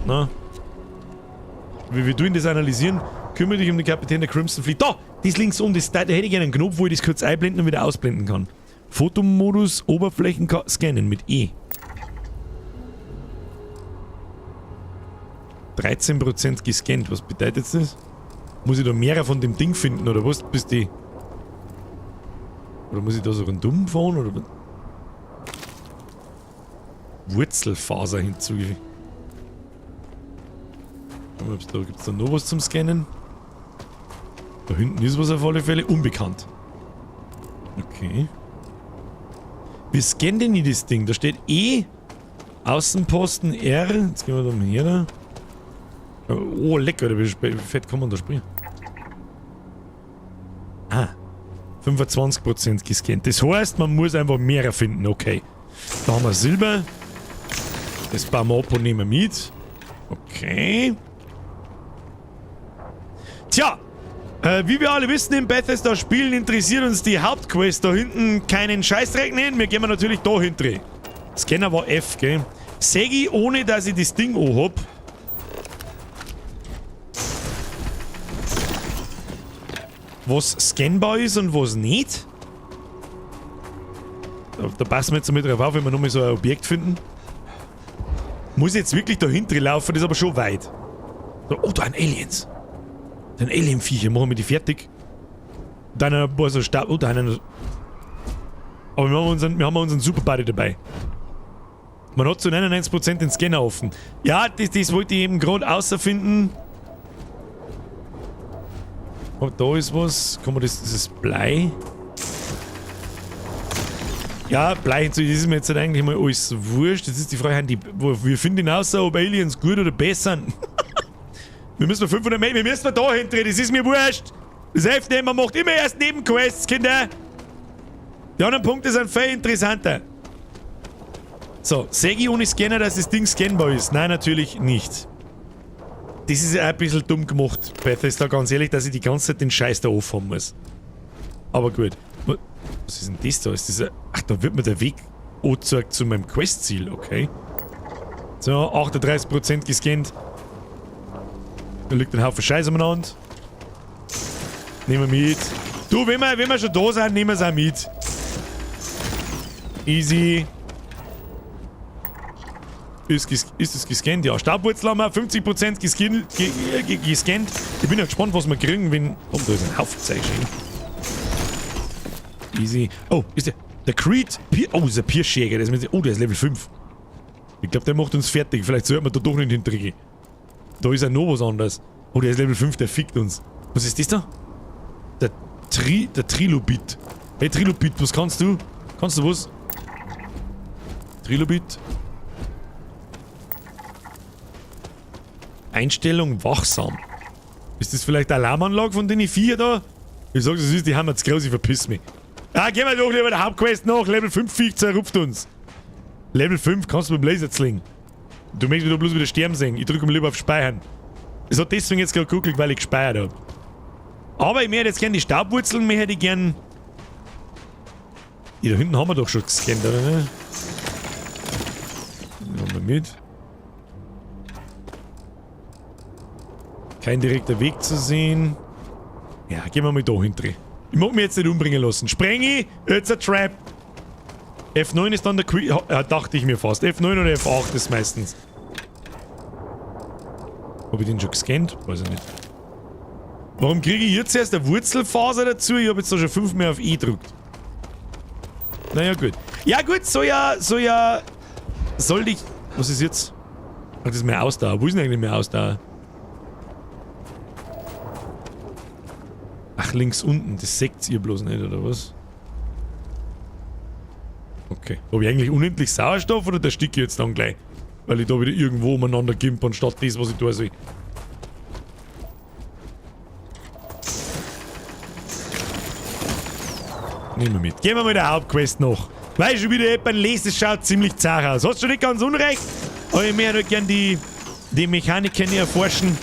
Na? Wie wir tun das analysieren? Kümmere dich um den Kapitän der Crimson Fleet. Da! Das links um, das, da hätte ich gerne einen Knopf, wo ich das kurz einblenden und wieder ausblenden kann. Fotomodus, Oberflächen scannen mit E. 13% gescannt. Was bedeutet das? Muss ich da mehrere von dem Ding finden oder was? Bis die. Oder muss ich da so rundum fahren? Oder? Wurzelfaser hinzugefügt. Gibt es da noch was zum Scannen? Da hinten ist was auf alle Fälle. Unbekannt. Okay. Wie scannt denn ich das Ding? Da steht E, Außenposten R. Jetzt gehen wir da mal her. Da. Oh, lecker, wie fett kann man da springen? Ah. 25% gescannt. Das heißt, man muss einfach mehr finden. Okay. Da haben wir Silber. Das bauen wir ab und nehmen wir mit. Okay. Tja, wie wir alle wissen, im Bethesda Spielen interessiert uns die Hauptquest da hinten keinen Scheißdreck nehmen. Wir gehen natürlich da hinten. Scanner war F, gell? Seh ich, ohne dass ich das Ding auch hab. Was scannbar ist und was nicht. Da passen wir jetzt mal drauf auf, wenn wir nochmal so ein Objekt finden. Muss ich jetzt wirklich da hinten laufen, das ist aber schon weit. So, oh, da sind Aliens. Da sind Alien-Viecher, machen wir die fertig. Dann ein paar so Stab. Oh, da einen. Aber wir haben unseren Super Buddy dabei. Man hat zu 99% den Scanner offen. Ja, das wollte ich eben gerade außerfinden. Oh, da ist was. Kann man das. Das ist Blei. Ja, Blei, das ist mir jetzt halt eigentlich mal alles wurscht. Das ist die Frage, wir finden außer, ob Aliens gut oder besser sind. Wir müssen 500 Meter, wir müssen da hinten, das ist mir wurscht. Das hilft nicht, man macht immer erst Nebenquests, Kinder. Die anderen Punkte sind viel interessanter. So, sehe ich ohne Scanner, dass das Ding scannbar ist? Nein, natürlich nicht. Das ist ein bisschen dumm gemacht, Bethesda, ganz ehrlich, dass ich die ganze Zeit den Scheiß da aufhaben muss. Aber gut. Was ist denn das da? Ist das ein, ach, da wird mir der Weg angezeigt zu meinem Questziel, okay. So, 38% gescannt. Da liegt ein Haufen Scheiß umeinander. Nehmen wir mit. Du, wenn wir schon da sind, nehmen wir es auch mit. Easy. Ist es gescannt? Ja, Staubwurzel haben wir 50% gescannt. Ich bin ja gespannt, was wir kriegen, wenn... Oh, da ist ein Haufen Zeug schön. Easy. Oh, ist der... Der Creed... Oh, ist ein Pirschjäger. Der ist mit, oh, der ist Level 5. Ich glaube, der macht uns fertig. Vielleicht sollten wir da doch nicht hinkriegen. Da ist ja noch was anderes. Oh, der ist Level 5, der fickt uns. Was ist das da? Der Trilobit. Hey, Trilobit, was kannst du? Kannst du was? Trilobit. Einstellung wachsam. Ist das vielleicht eine Alarmanlage von den vier da? Ich sag's, es ist, die haben jetzt groß, ich verpiss mich. Ah, gehen wir doch lieber der Hauptquest nach. Level 5 Viech zerrupft uns. Level 5 kannst du mit dem Laser zwingen. Du möchtest mich doch bloß wieder sterben sehen. Ich drücke lieber auf Speichern. Es hat deswegen jetzt gerade gegoogelt, weil ich gespeichert habe. Aber ich möchte jetzt gerne die Staubwurzeln, möchte ich gern. Die da hinten haben wir doch schon gescannt, oder? Ne? Nehmen wir mit. Kein direkter Weg zu sehen. Ja, gehen wir mal da hinten. Ich mag mich jetzt nicht umbringen lassen. Spreng ich, it's a trap. F9 ist dann der Quick. Dachte ich mir fast. F9 oder F8 ist meistens. Hab ich den schon gescannt? Weiß ich nicht. Warum kriege ich jetzt erst eine Wurzelfaser dazu? Ich habe jetzt da schon 5 mehr auf E gedrückt. Naja, gut. Ja gut, soll ja... Soll ich... Was ist jetzt? Ach, das ist mehr Ausdauer. Wo ist denn eigentlich mehr Ausdauer? Ach, links unten. Das seht ihr bloß nicht, oder was? Okay. Habe ich eigentlich unendlich Sauerstoff oder der sticke ich jetzt dann gleich? Weil ich da wieder irgendwo umeinander gimp, anstatt das, was ich tun soll. Nehmen wir mit. Gehen wir mit der Hauptquest noch. Weil schon wieder jemand lest, es schaut ziemlich zart aus. Hast du nicht ganz unrecht? Aber ich möchte halt gern die Mechaniken erforschen.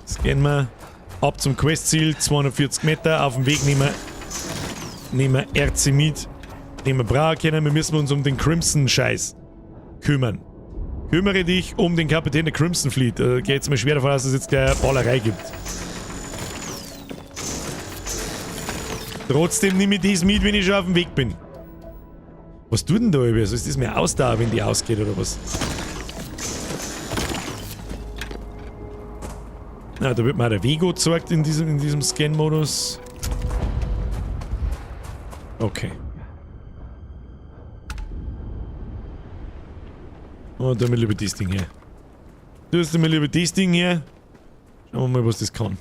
Jetzt gehen wir ab zum Questziel. 240 Meter. Auf dem Weg nehmen wir Erze mit, den wir brauchen können. Wir müssen uns um den Crimson-Scheiß kümmern. Kümmere dich um den Kapitän der Crimson Fleet. Geht jetzt mal schwer davon aus, dass es jetzt gleich eine Ballerei gibt. Trotzdem nehme ich das mit, wenn ich schon auf dem Weg bin. Was tut denn da über? Ist das mehr Ausdauer, wenn die ausgeht oder was? Na, da wird mir auch der Weg gezeigt in diesem Scan-Modus. Okay. Oh, tu mir lieber das Ding hier. Tu mir lieber das Ding hier. Schauen wir mal, was das kann.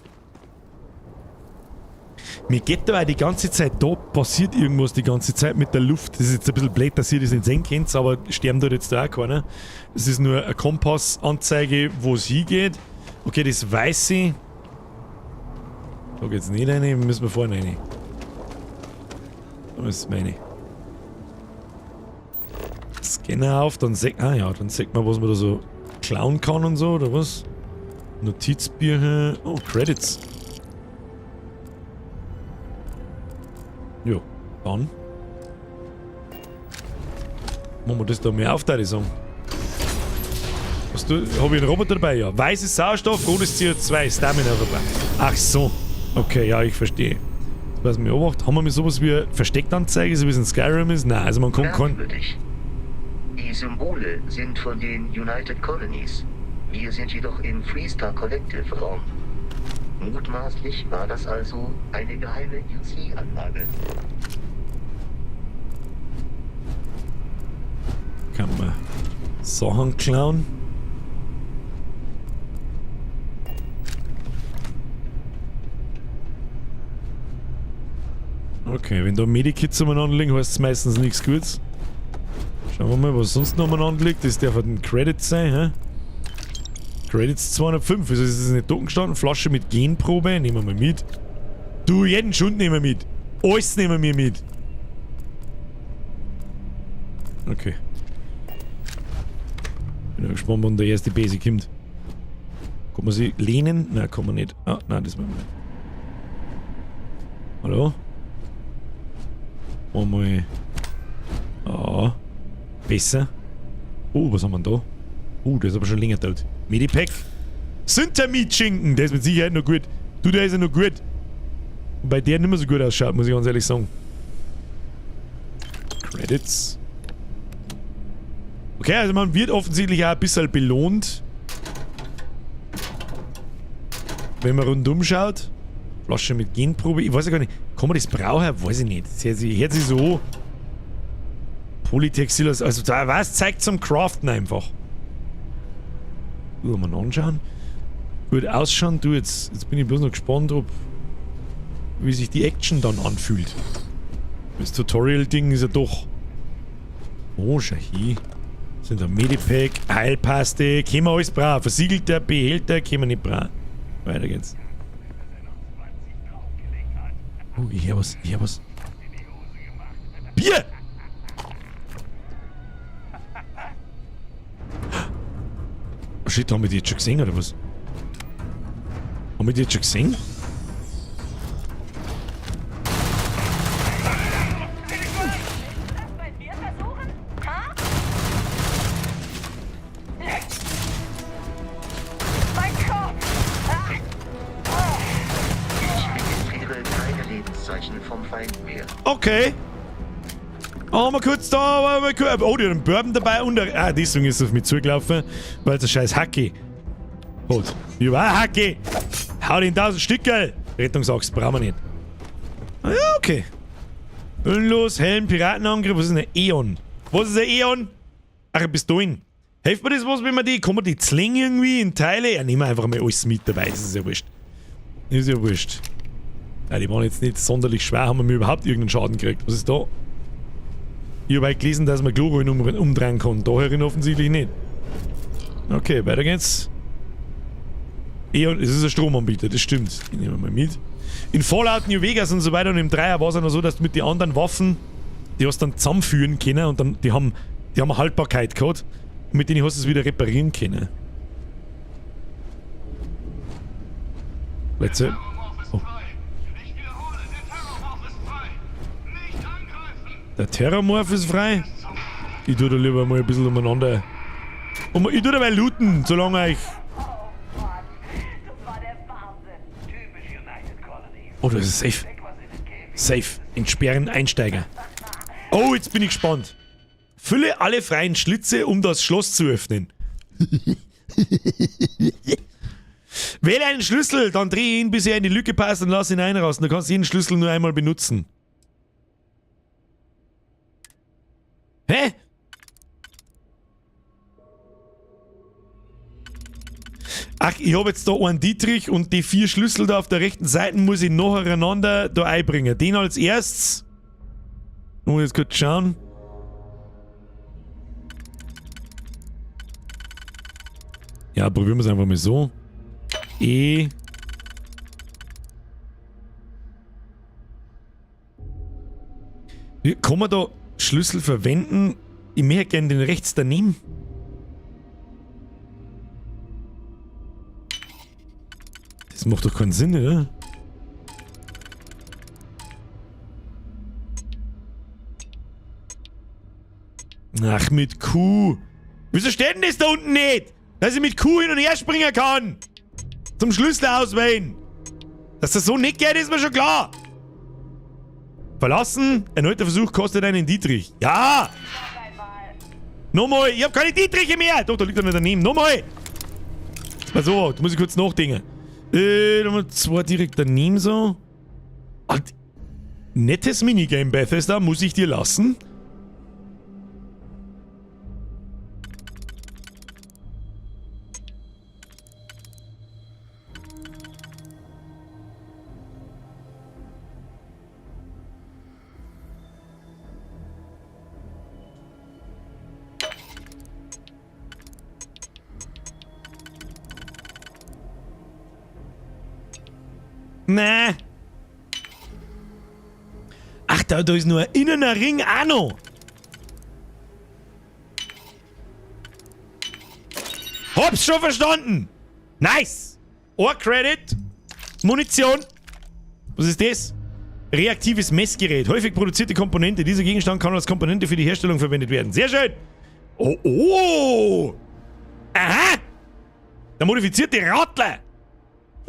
Mir geht da auch die ganze Zeit, da passiert irgendwas die ganze Zeit mit der Luft. Das ist jetzt ein bisschen blöd, dass ihr das nicht sehen könnt, aber sterben tut jetzt da auch keiner. Das ist nur eine Kompassanzeige, wo es hingeht. Okay, das weiß ich. Da geht's nicht rein, müssen wir vorne rein. Da ist meine. Scanner auf, dann sieht, ah ja, dann sieht man, was man da so klauen kann und so, oder was? Notizbücher. Oh, Credits. Jo, dann. Machen wir das da mehr auf, würde ich sagen. Was du, hab ich einen Roboter dabei? Ja. Weißes Sauerstoff, rotes CO2, Stamina verbraucht. Ach so. Okay, ja, ich verstehe. Was mir beobachtet, haben wir mit sowas wie Verstecktanzeige, so wie es in Skyrim ist? Nein, also man kommt kein. Die Symbole sind von den United Colonies. Wir sind jedoch im Freestar Collective Raum. Mutmaßlich war das also eine geheime UC-Anlage. Kann man Sachen klauen? Okay, wenn da Medikits umeinander liegen, heißt es meistens nichts Gutes. Schauen wir mal, was sonst noch umeinander liegt. Das darf halt ein Credit sein, hä? Credits 205, also ist das nicht da gestanden? Flasche mit Genprobe, nehmen wir mal mit. Du, jeden Schund nehmen wir mit. Alles nehmen wir mit. Okay. Bin ja gespannt, wann der erste Basic kommt. Kann man sie lehnen? Nein, kann man nicht. Ah, nein, das machen wir nicht. Hallo? Einmal. Ah. Besser. Oh, was haben wir denn da? Oh, der ist aber schon länger tot. Medipack. Synthermit-Schinken. Der ist mit Sicherheit noch gut. Du, der ist ja noch gut. Wobei der nicht mehr so gut ausschaut, muss ich ganz ehrlich sagen. Credits. Okay, also man wird offensichtlich auch ein bisschen belohnt. Wenn man rundum schaut. Flasche mit Genprobe. Ich weiß ja gar nicht. Kann man das brauchen? Weiß ich nicht. Das hört sich so an. Polytextil. Also da was zeigt zum Craften einfach. Mal anschauen. Gut ausschauen. Du, jetzt bin ich bloß noch gespannt, ob wie sich die Action dann anfühlt. Das Tutorial-Ding ist ja doch... Oh, schau hier. Sind da Medipack, Heilpaste, können wir alles brauchen. Versiegelter Behälter können wir nicht brauchen. Weiter geht's. Oh, ich hör was, ich hör was. Bier! Oh shit, haben wir die jetzt schon gesehen, oder was? Haben wir die jetzt schon gesehen? Okay. Oh, mal kurz da, mal kurz. Oh, die hat einen Bourbon dabei und. Ah, deswegen ist es auf mich zugelaufen, weil es ein scheiß Hacke. Gut. Ja, Hacke! Hau den 1000 Stückel! Rettungsachs brauchen wir nicht. Ah ja, okay. Hüllenlos, Helm, Piratenangriff. Was ist denn ein Eon? Was ist ein Eon? Ach, ein Pistolen. Hilft mir das was, wenn man die... Kann man die zwingen irgendwie in Teile? Ja, nehmen wir einfach mal alles mit dabei. Das ist ja wurscht. Das ist ja wurscht. Ja, die waren jetzt nicht sonderlich schwer. Haben wir mir überhaupt irgendeinen Schaden gekriegt? Was ist da? Ich habe gelesen, dass man Klorollen umdrehen kann. Da herin offensichtlich nicht. Okay, weiter geht's. Eon, es ist ein Stromanbieter, das stimmt. Die nehmen wir mal mit. In Fallout New Vegas und so weiter und im Dreier war es ja noch so, dass du mit den anderen Waffen, die hast dann zusammenführen können und dann, die haben eine Haltbarkeit gehabt. Und mit denen hast du es wieder reparieren können. Letzte. Oh. Der Terrormorph ist frei. Ich tue da lieber mal ein bisschen umeinander. Ich tue dabei looten, solange ich... Oh, das ist safe. Safe. Entsperren Einsteiger. Oh, jetzt bin ich gespannt. Fülle alle freien Schlitze, um das Schloss zu öffnen. Wähle einen Schlüssel, dann drehe ihn, bis er in die Lücke passt und lass ihn einrasten. Du kannst jeden Schlüssel nur einmal benutzen. Hä? Ach, ich hab jetzt da einen Dietrich und die 4 Schlüssel da auf der rechten Seite muss ich nacheinander da einbringen. Den als erstes. Muss ich jetzt kurz schauen. Ja, probieren wir es einfach mal so. E. Wie kann man da Schlüssel verwenden? Ich möchte gerne den rechts daneben. Das macht doch keinen Sinn, oder? Ach, mit Q. Wieso steht denn das da unten nicht? Dass ich mit Q hin und her springen kann. Zum Schlüssel auswählen. Dass das so nicht geht, ist mir schon klar. Verlassen. Erneuter Versuch kostet einen Dietrich. Ja! Nochmal. Ich hab keine Dietriche mehr. Doch, da liegt er nicht daneben. Nochmal. Mal so, da muss ich kurz nachdenken. Nummer 2 direkt daneben so. Ah, nettes Minigame, Bethesda, muss ich dir lassen. Nee. Ach, da ist nur ein innerer Ring auch noch. Hab's schon verstanden. Nice. Ohr Credit. Munition. Was ist das? Reaktives Messgerät. Häufig produzierte Komponente. Dieser Gegenstand kann als Komponente für die Herstellung verwendet werden. Sehr schön. Oh, oh. Aha. Der modifizierte Radler.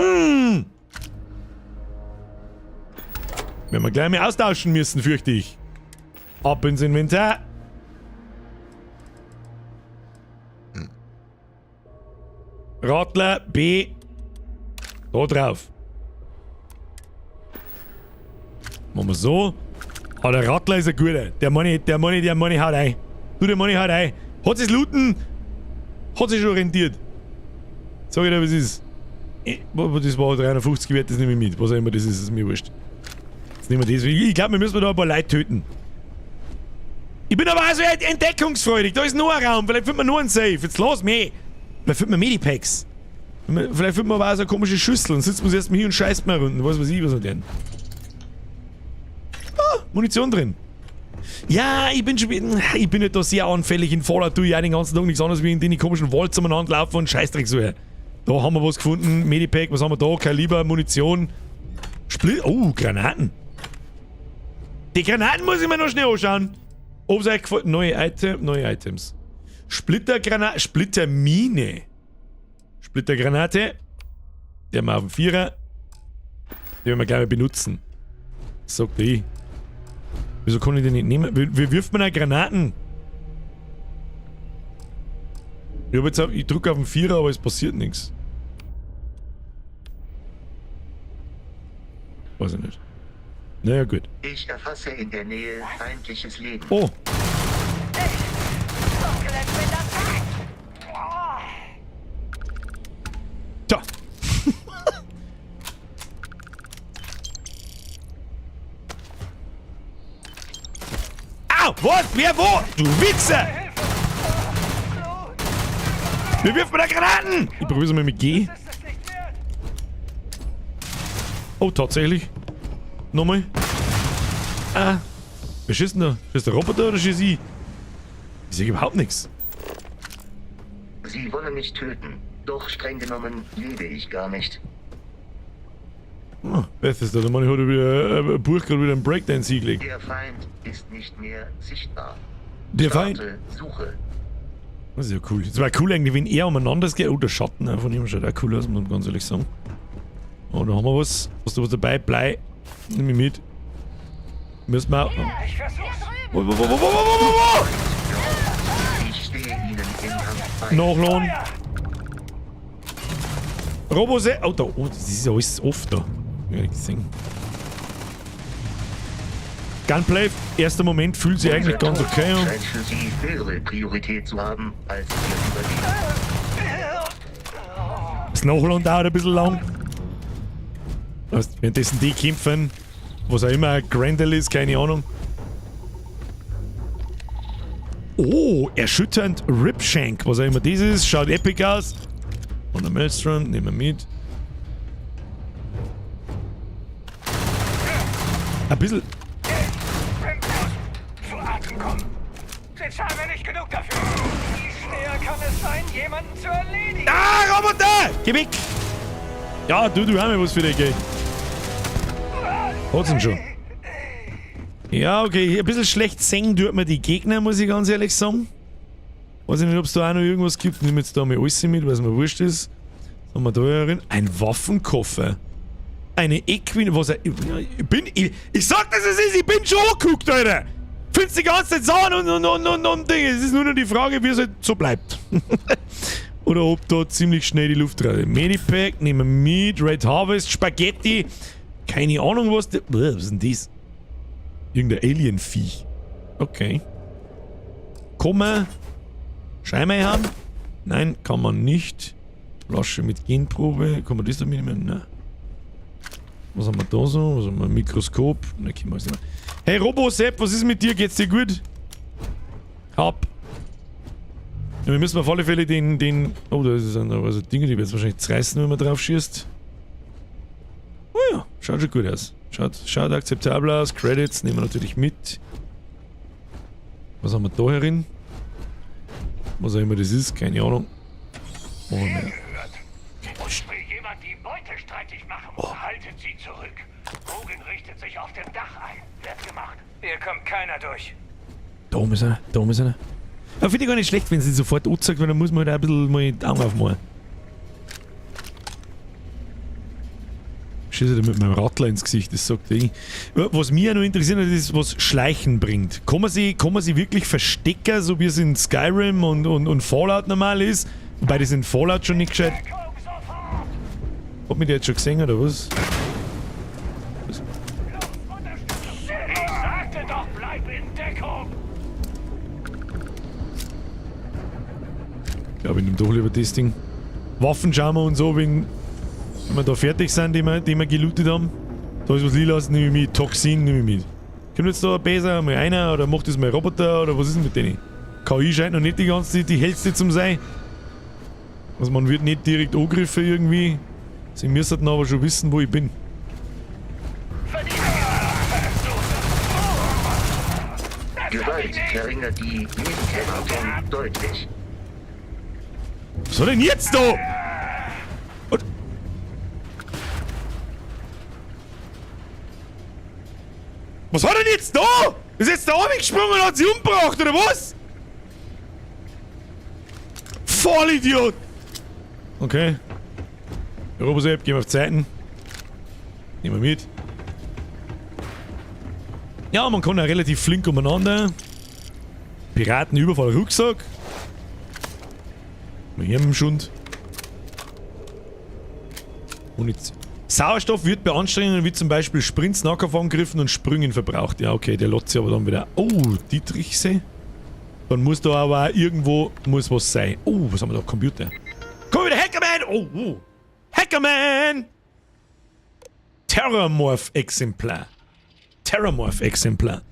Hm. Werden wir gleich mal austauschen müssen, fürchte ich. Ab ins Inventar. Radler B. Da drauf. Machen wir so. Ah, der Radler ist ein guter. Der Money haut ein. Du, der Money haut ein. Hat sich's looten? Hat sich schon rentiert. Sag ich dir, was ist. Das war 350 wert, das nehme ich mit. Was auch immer das ist, ist mir wurscht. Jetzt nehmen wir das. Ich glaube, wir müssen da ein paar Leute töten. Ich bin aber auch so entdeckungsfreudig. Da ist noch ein Raum. Vielleicht findet man noch einen Safe. Jetzt lass mich. Vielleicht findet man Medipacks. Vielleicht findet man aber auch so eine komische Schüssel. Und sitzt man erstmal hier und scheißt mal unten. Was weiß ich, was denn. Ah, Munition drin. Ja, ich bin schon. Ich bin nicht da sehr anfällig. In Fallout tue ich auch den ganzen Tag nichts anderes wie in den komischen Wald zueinander laufen und Scheißdreck so her. Da haben wir was gefunden. Medipack, was haben wir da? Kaliber, Munition. Split. Oh, Granaten. Die Granaten muss ich mir noch schnell anschauen. Ob es euch gefällt. Neue Item, neue Items. Splittergranate. Splittermine. Splittergranate. Die haben wir auf dem Vierer. Die werden wir gleich mal benutzen. Sagt ich. Wieso kann ich den nicht nehmen? Wie wirft man da Granaten? Ich, ich drücke auf den Vierer, aber es passiert nichts. Naja, gut. Ich erfasse in der Nähe feindliches Leben. Oh. Tja. Au! Was? Wer wo? Du Wichser! Wir wirft mir da Granaten! Ich probier's mal mit G. Oh, tatsächlich. Nochmal. Ah. Wer schießt denn da? Schießt der Roboter oder schießt ich? Ich sehe überhaupt nichts. Sie wollen mich töten. Doch streng genommen lebe ich gar nicht. Oh, wer ist das da? Der Mann hat wieder ein Buch gerade wieder einen Breakdance hingelegt. Der Feind ist nicht mehr sichtbar. Der Feind? Suche. Das ist ja cool. Es war cool eigentlich, wenn er umeinander geht. Oh, der Schatten von ihm schaut auch cool aus, muss man ganz ehrlich sagen. Oh, da haben wir was. Hast du was dabei? Blei. Nimm ich mit. Müssen wir auch. Ich versuch's. Wo, wo, wo, wo, wo, wo, wo, wo? Ich stehe Ihnen im Kampf bei. Nachladen. Robose. Oh, da. Oh, das ist ja alles oft da. Ja, nicht gesehen. Gunplay, erster Moment fühlt sich eigentlich ganz okay an. Scheint für Sie höhere Priorität zu haben als Ihr Überleben. Das Nachladen dauert ein bisschen lang. Weißt, währenddessen die kämpfen, was auch immer Grendel ist, keine Ahnung. Oh, erschütternd Ripshank, was auch immer das ist, schaut epic aus. Und ein Maelstrom, nehmen wir mit. Ein bisschen. Zu Atem kommen. Sie zahlen mir nicht genug dafür. Wie schwer kann es sein, jemanden zu erledigen? Ah, Roboter! Geh weg! Ja, du haben wir was für dich, gell? Hat's ihn schon. Ja, okay, ein bisschen schlecht sehen tut man die Gegner, muss ich ganz ehrlich sagen. Weiß ich nicht, ob es da auch noch irgendwas gibt. Nimm jetzt da mal alles mit, weil es mir wurscht ist. Was haben wir da herin? Ein Waffenkoffer. Eine Equin... Was... Ich bin... Ich sag, dass es ist, ich bin schon angeguckt, Alter! Findest die ganze Zeit Sachen und Dinge. Es ist nur noch die Frage, wie es halt so bleibt. Oder ob da ziemlich schnell die Luft raus. Medipack, nehmen wir mit. Red Harvest, Spaghetti. Keine Ahnung, was... Was ist denn das? Irgendein Alien-Viech. Okay. Kann man Scheibe haben? Nein, kann man nicht. Flasche mit Genprobe. Kann man das da mitnehmen? Nein. Was haben wir da so? Was haben wir? Mikroskop. Nein, können wir alles nicht mehr. Hey Robo-Sepp, was ist mit dir? Geht's dir gut? Hab. Ja, wir müssen auf alle Fälle den... Oh, da ist ein, also Dinge, die wird wahrscheinlich zerreißen, wenn man drauf schießt. Oh ja, schaut schon gut aus. Schaut akzeptabel aus. Credits nehmen wir natürlich mit. Was haben wir da herin? Was auch immer das ist, keine Ahnung. Machen wir. Okay. Uns will jemand die Beute streitig machen. Oh. Haltet sie zurück. Bogen richtet sich auf dem Dach ein. Wird gemacht. Hier kommt keiner durch. Da oben ist einer, da oben ist einer. Aber finde ich gar nicht schlecht, wenn sie sofort anzeigt, weil dann muss man halt auch ein bisschen mal die Augen aufmachen. Schieße da mit meinem Radler ins Gesicht, das sagt ich. Was mich ja noch interessiert, ist, was Schleichen bringt. Kann man sie wirklich verstecken, so wie es in Skyrim und Fallout normal ist? Wobei das in Fallout schon nicht gescheit. Hat mich der jetzt schon gesehen, oder was? Was? Ich sagte doch, bleib in Deckung! Ich glaube, ich nehme doch lieber das Ding. Waffen schauen wir und so, wenn wir da fertig sind, die wir gelootet haben. Da ist was lila, nehme ich mit. Toxin nehme ich mit. Kommt jetzt da besser mal einer oder macht das mal Roboter oder was ist denn mit denen? KI scheint noch nicht die ganze, die hellste zum sein. Also man wird nicht direkt angegriffen irgendwie. Sie müssten aber schon wissen, wo ich bin. Gewalt verringert die Lebenserwartung deutlich. Was soll denn jetzt da? Und was war denn jetzt da? Ist jetzt da runtergesprungen und hat sie umgebracht, oder was? Vollidiot! Okay. Robosepp, gehen wir auf Zeiten. Nehmen wir mit. Ja, man kann ja relativ flink umeinander. Piratenüberfall Rucksack. Mal hier mit dem Schund. Und jetzt. Sauerstoff wird bei Anstrengungen wie zum Beispiel Sprints, Nahkampfangriffen und Sprüngen verbraucht. Ja, okay, der lotzt sich aber dann wieder. Oh, Dietrichse. Dann muss da aber auch irgendwo muss was sein. Oh, was haben wir da? Computer. Komm wieder, Hackerman! Oh, oh. Hackerman! Terrormorph-Exemplar. Terrormorph-Exemplar.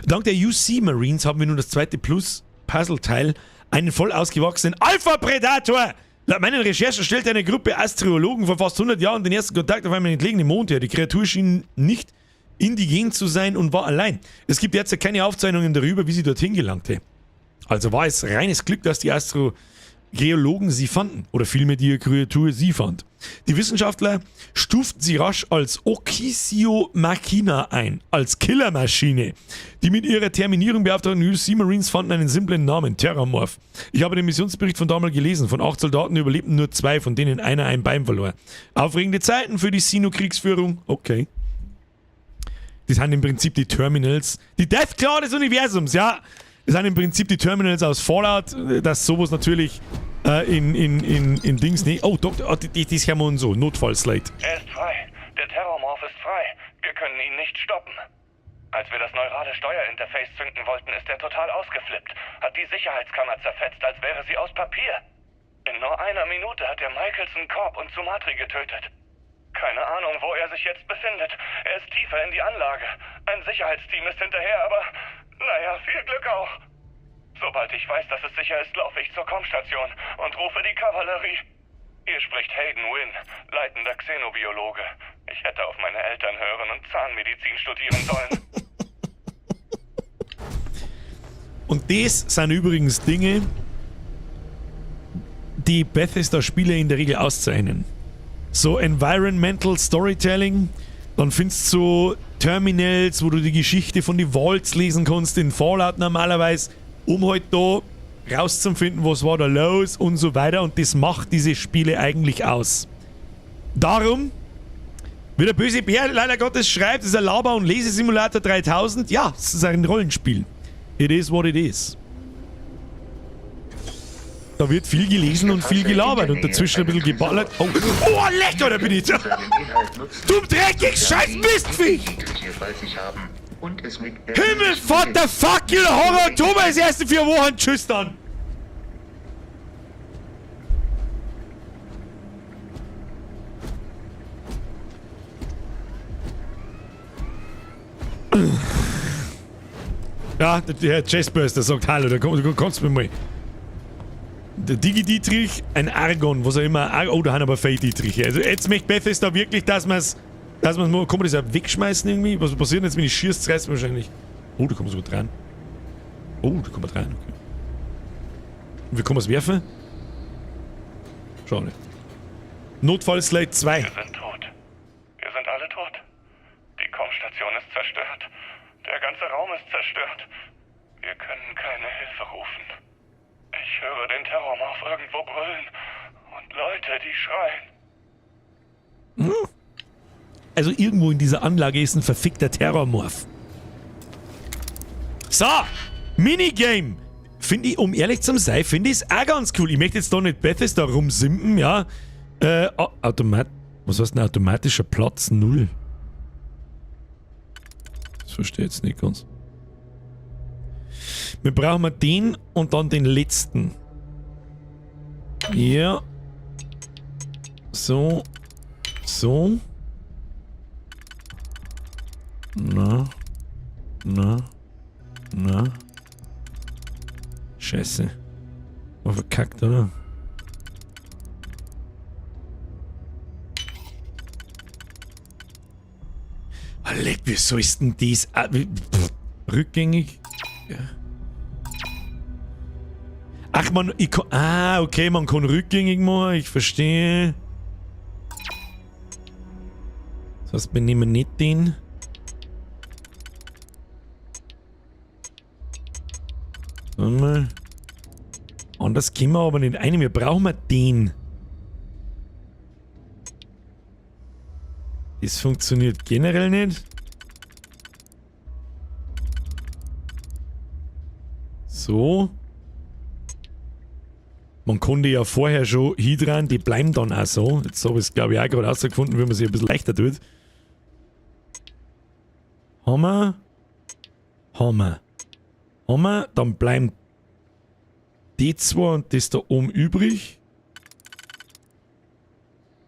Dank der UC Marines haben wir nun das zweite Plus-Puzzle-Teil, einen voll ausgewachsenen Alpha-Predator! Laut meinen Recherchen stellte eine Gruppe Astrologen vor fast 100 Jahren den ersten Kontakt auf einem entlegenen Mond her. Die Kreatur schien nicht indigen zu sein und war allein. Es gibt derzeit keine Aufzeichnungen darüber, wie sie dorthin gelangte. Also war es reines Glück, dass die Astrogeologen sie fanden. Oder vielmehr die Kreatur sie fand. Die Wissenschaftler stuften sie rasch als Okisio Machina ein, als Killermaschine. Die mit ihrer Terminierung beauftragten UC Marines fanden einen simplen Namen, Terramorph. Ich habe den Missionsbericht von damals gelesen. Von 8 Soldaten überlebten nur 2, von denen einer ein Bein verlor. Aufregende Zeiten für die Sino-Kriegsführung. Okay. Das sind im Prinzip die Terminals. Die Deathclaw des Universums, ja. Das sind im Prinzip die Terminals aus Fallout, dass sowas natürlich in Dings nicht. Oh, Doktor, oh, das hören wir uns so. Notfallslate. Er ist frei. Der Terrormorph ist frei. Wir können ihn nicht stoppen. Als wir das neurale Steuerinterface zünden wollten, ist er total ausgeflippt. Hat die Sicherheitskammer zerfetzt, als wäre sie aus Papier. In nur einer Minute hat er Michelson, Korb und Sumatri getötet. Keine Ahnung, wo er sich jetzt befindet. Er ist tiefer in die Anlage. Ein Sicherheitsteam ist hinterher, aber naja, viel Glück auch. Sobald ich weiß, dass es sicher ist, laufe ich zur Kommstation und rufe die Kavallerie. Hier spricht Hayden Wynn, leitender Xenobiologe. Ich hätte auf meine Eltern hören und Zahnmedizin studieren sollen. Und das sind übrigens Dinge, die Bethesda-Spiele in der Regel auszeichnen. So Environmental Storytelling, dann findest du so Terminals, wo du die Geschichte von den Vaults lesen kannst, in Fallout normalerweise, um halt da rauszufinden, was war da los und so weiter. Und das macht diese Spiele eigentlich aus. Darum, wie der böse Bär leider Gottes schreibt, ist ein Laber- und Lesesimulator 3000. Ja, es ist ein Rollenspiel. It is what it is. Da wird viel gelesen und viel gelabert und dazwischen ein bisschen geballert. Oh, oh lecker, da bin ich. Du dreckig scheiß Mistviech! Himmelvater, fuck you, Horror, Oktober ist erst in 4 Wochen. Tschüss dann. Ja, der Chestburster sagt Hallo, da kommst du mir mal. Der Digi-Dietrich, ein Argon, was auch immer. Oh, da haben aber Fey Dietrich. Also jetzt möchte Bethesda wirklich, dass man es. Dass man's mal. Kann man das auch wegschmeißen irgendwie? Was passiert denn jetzt, wenn ich schieße? Reißt wahrscheinlich. Oh, da kommen wir sogar dran. Oh, da kommen wir dran, okay. Und wie kann man es werfen? Schade. Notfallslate 2. Wir sind tot. Wir sind alle tot. Die Kommstation ist zerstört. Der ganze Raum ist zerstört. Wir können keine Hilfe rufen. Ich höre den Terrormorph irgendwo brüllen. Und Leute, die schreien. Hm? Also irgendwo in dieser Anlage ist ein verfickter Terrormorph. So! Minigame! Finde ich, um ehrlich zu sein, finde ich es auch ganz cool. Ich möchte jetzt da nicht Bethesda rumsimpen, ja. Automat. Was heißt denn automatischer Platz 0? Das verstehe ich jetzt nicht ganz. Wir brauchen mal den und dann den letzten. Ja. So. So. Na. Na. Na. Scheiße. War verkackt, oder? Ah, leck, wie soll ist denn das? Ah, wie, pff, rückgängig? Ja. Ach man, ich kann, ah, okay, man kann rückgängig machen, ich verstehe. Das heißt, wir nehmen nicht den. Warte mal. Anders können wir aber nicht ein. Wir brauchen mal den. Das funktioniert generell nicht. So. Man konnte ja vorher schon hindrehen, die bleiben dann auch so. Jetzt habe ich es, glaube ich, auch gerade rausgefunden, wie man sich ein bisschen leichter tut. Hammer. Hammer. Hammer. Dann bleiben die zwei und das da oben übrig.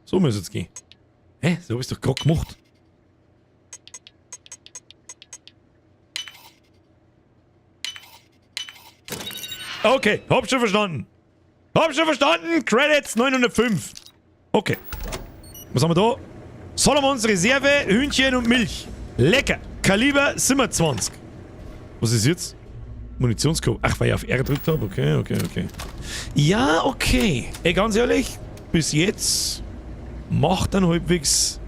So muss es gehen. Hä? So habe ich es doch gerade gemacht. Okay, hab schon verstanden. Hab schon verstanden. Credits 905. Okay. Was haben wir da? Solomons Reserve, Hühnchen und Milch. Lecker. Kaliber 27. Was ist jetzt? Munitionskorb. Ach, weil ich auf R gedrückt habe. Okay, okay, okay. Ja, okay. Ey, ganz ehrlich, bis jetzt macht dann halbwegs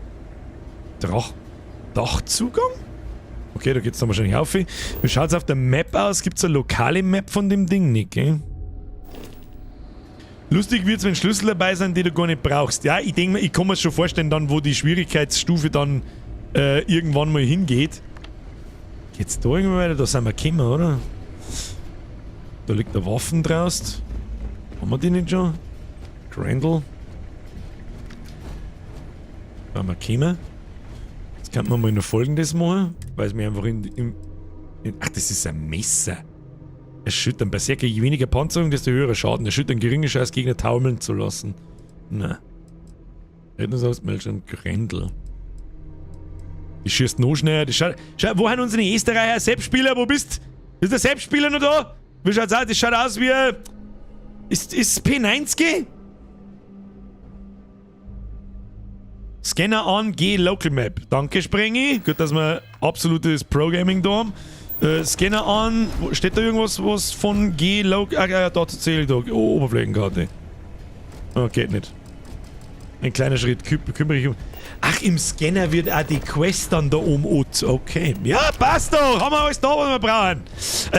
Dachzugang? Okay, da geht's dann wahrscheinlich auf. Wie schaut's auf der Map aus? Gibt's eine lokale Map von dem Ding nicht, gell? Lustig wird's, wenn Schlüssel dabei sind, die du gar nicht brauchst. Ja, ich denk mir, ich kann mir schon vorstellen, dann, wo die Schwierigkeitsstufe dann irgendwann mal hingeht. Geht's da irgendwann weiter? Da sind wir gekommen, oder? Da liegt der Waffen draußen. Haben wir die nicht schon? Grendel. Da haben wir gekommen. Jetzt könnte man mal noch Folgendes machen, weil es mir einfach in ach, das ist ein Messer. Erschüttern. Berserker, je weniger Panzerung, desto höherer Schaden. Erschüttern, geringe Chance, Gegner taumeln zu lassen. Na. Rettungsausmeldung, Grendel. Die schießt noch schneller. Die schaut, schau, wo haben unsere Österreicher Selbstspieler? Wo bist? Ist der Selbstspieler noch da? Wie schaut's aus? Das schaut aus wie ein... Ist P90? Scanner an, G Local Map. Danke, Sprengi. Gut, dass wir absolutes Pro-Gaming da haben. Scanner an. Steht da irgendwas, was von G Local... Ah, ja, da tatsächlich da. Oh, Oberflächenkarte. Oh, geht nicht. Ein kleiner Schritt. Kümmere ich um... Ach, im Scanner wird auch die Quest dann da oben ut. Okay. Ja, passt doch. Haben wir alles da, was wir brauchen.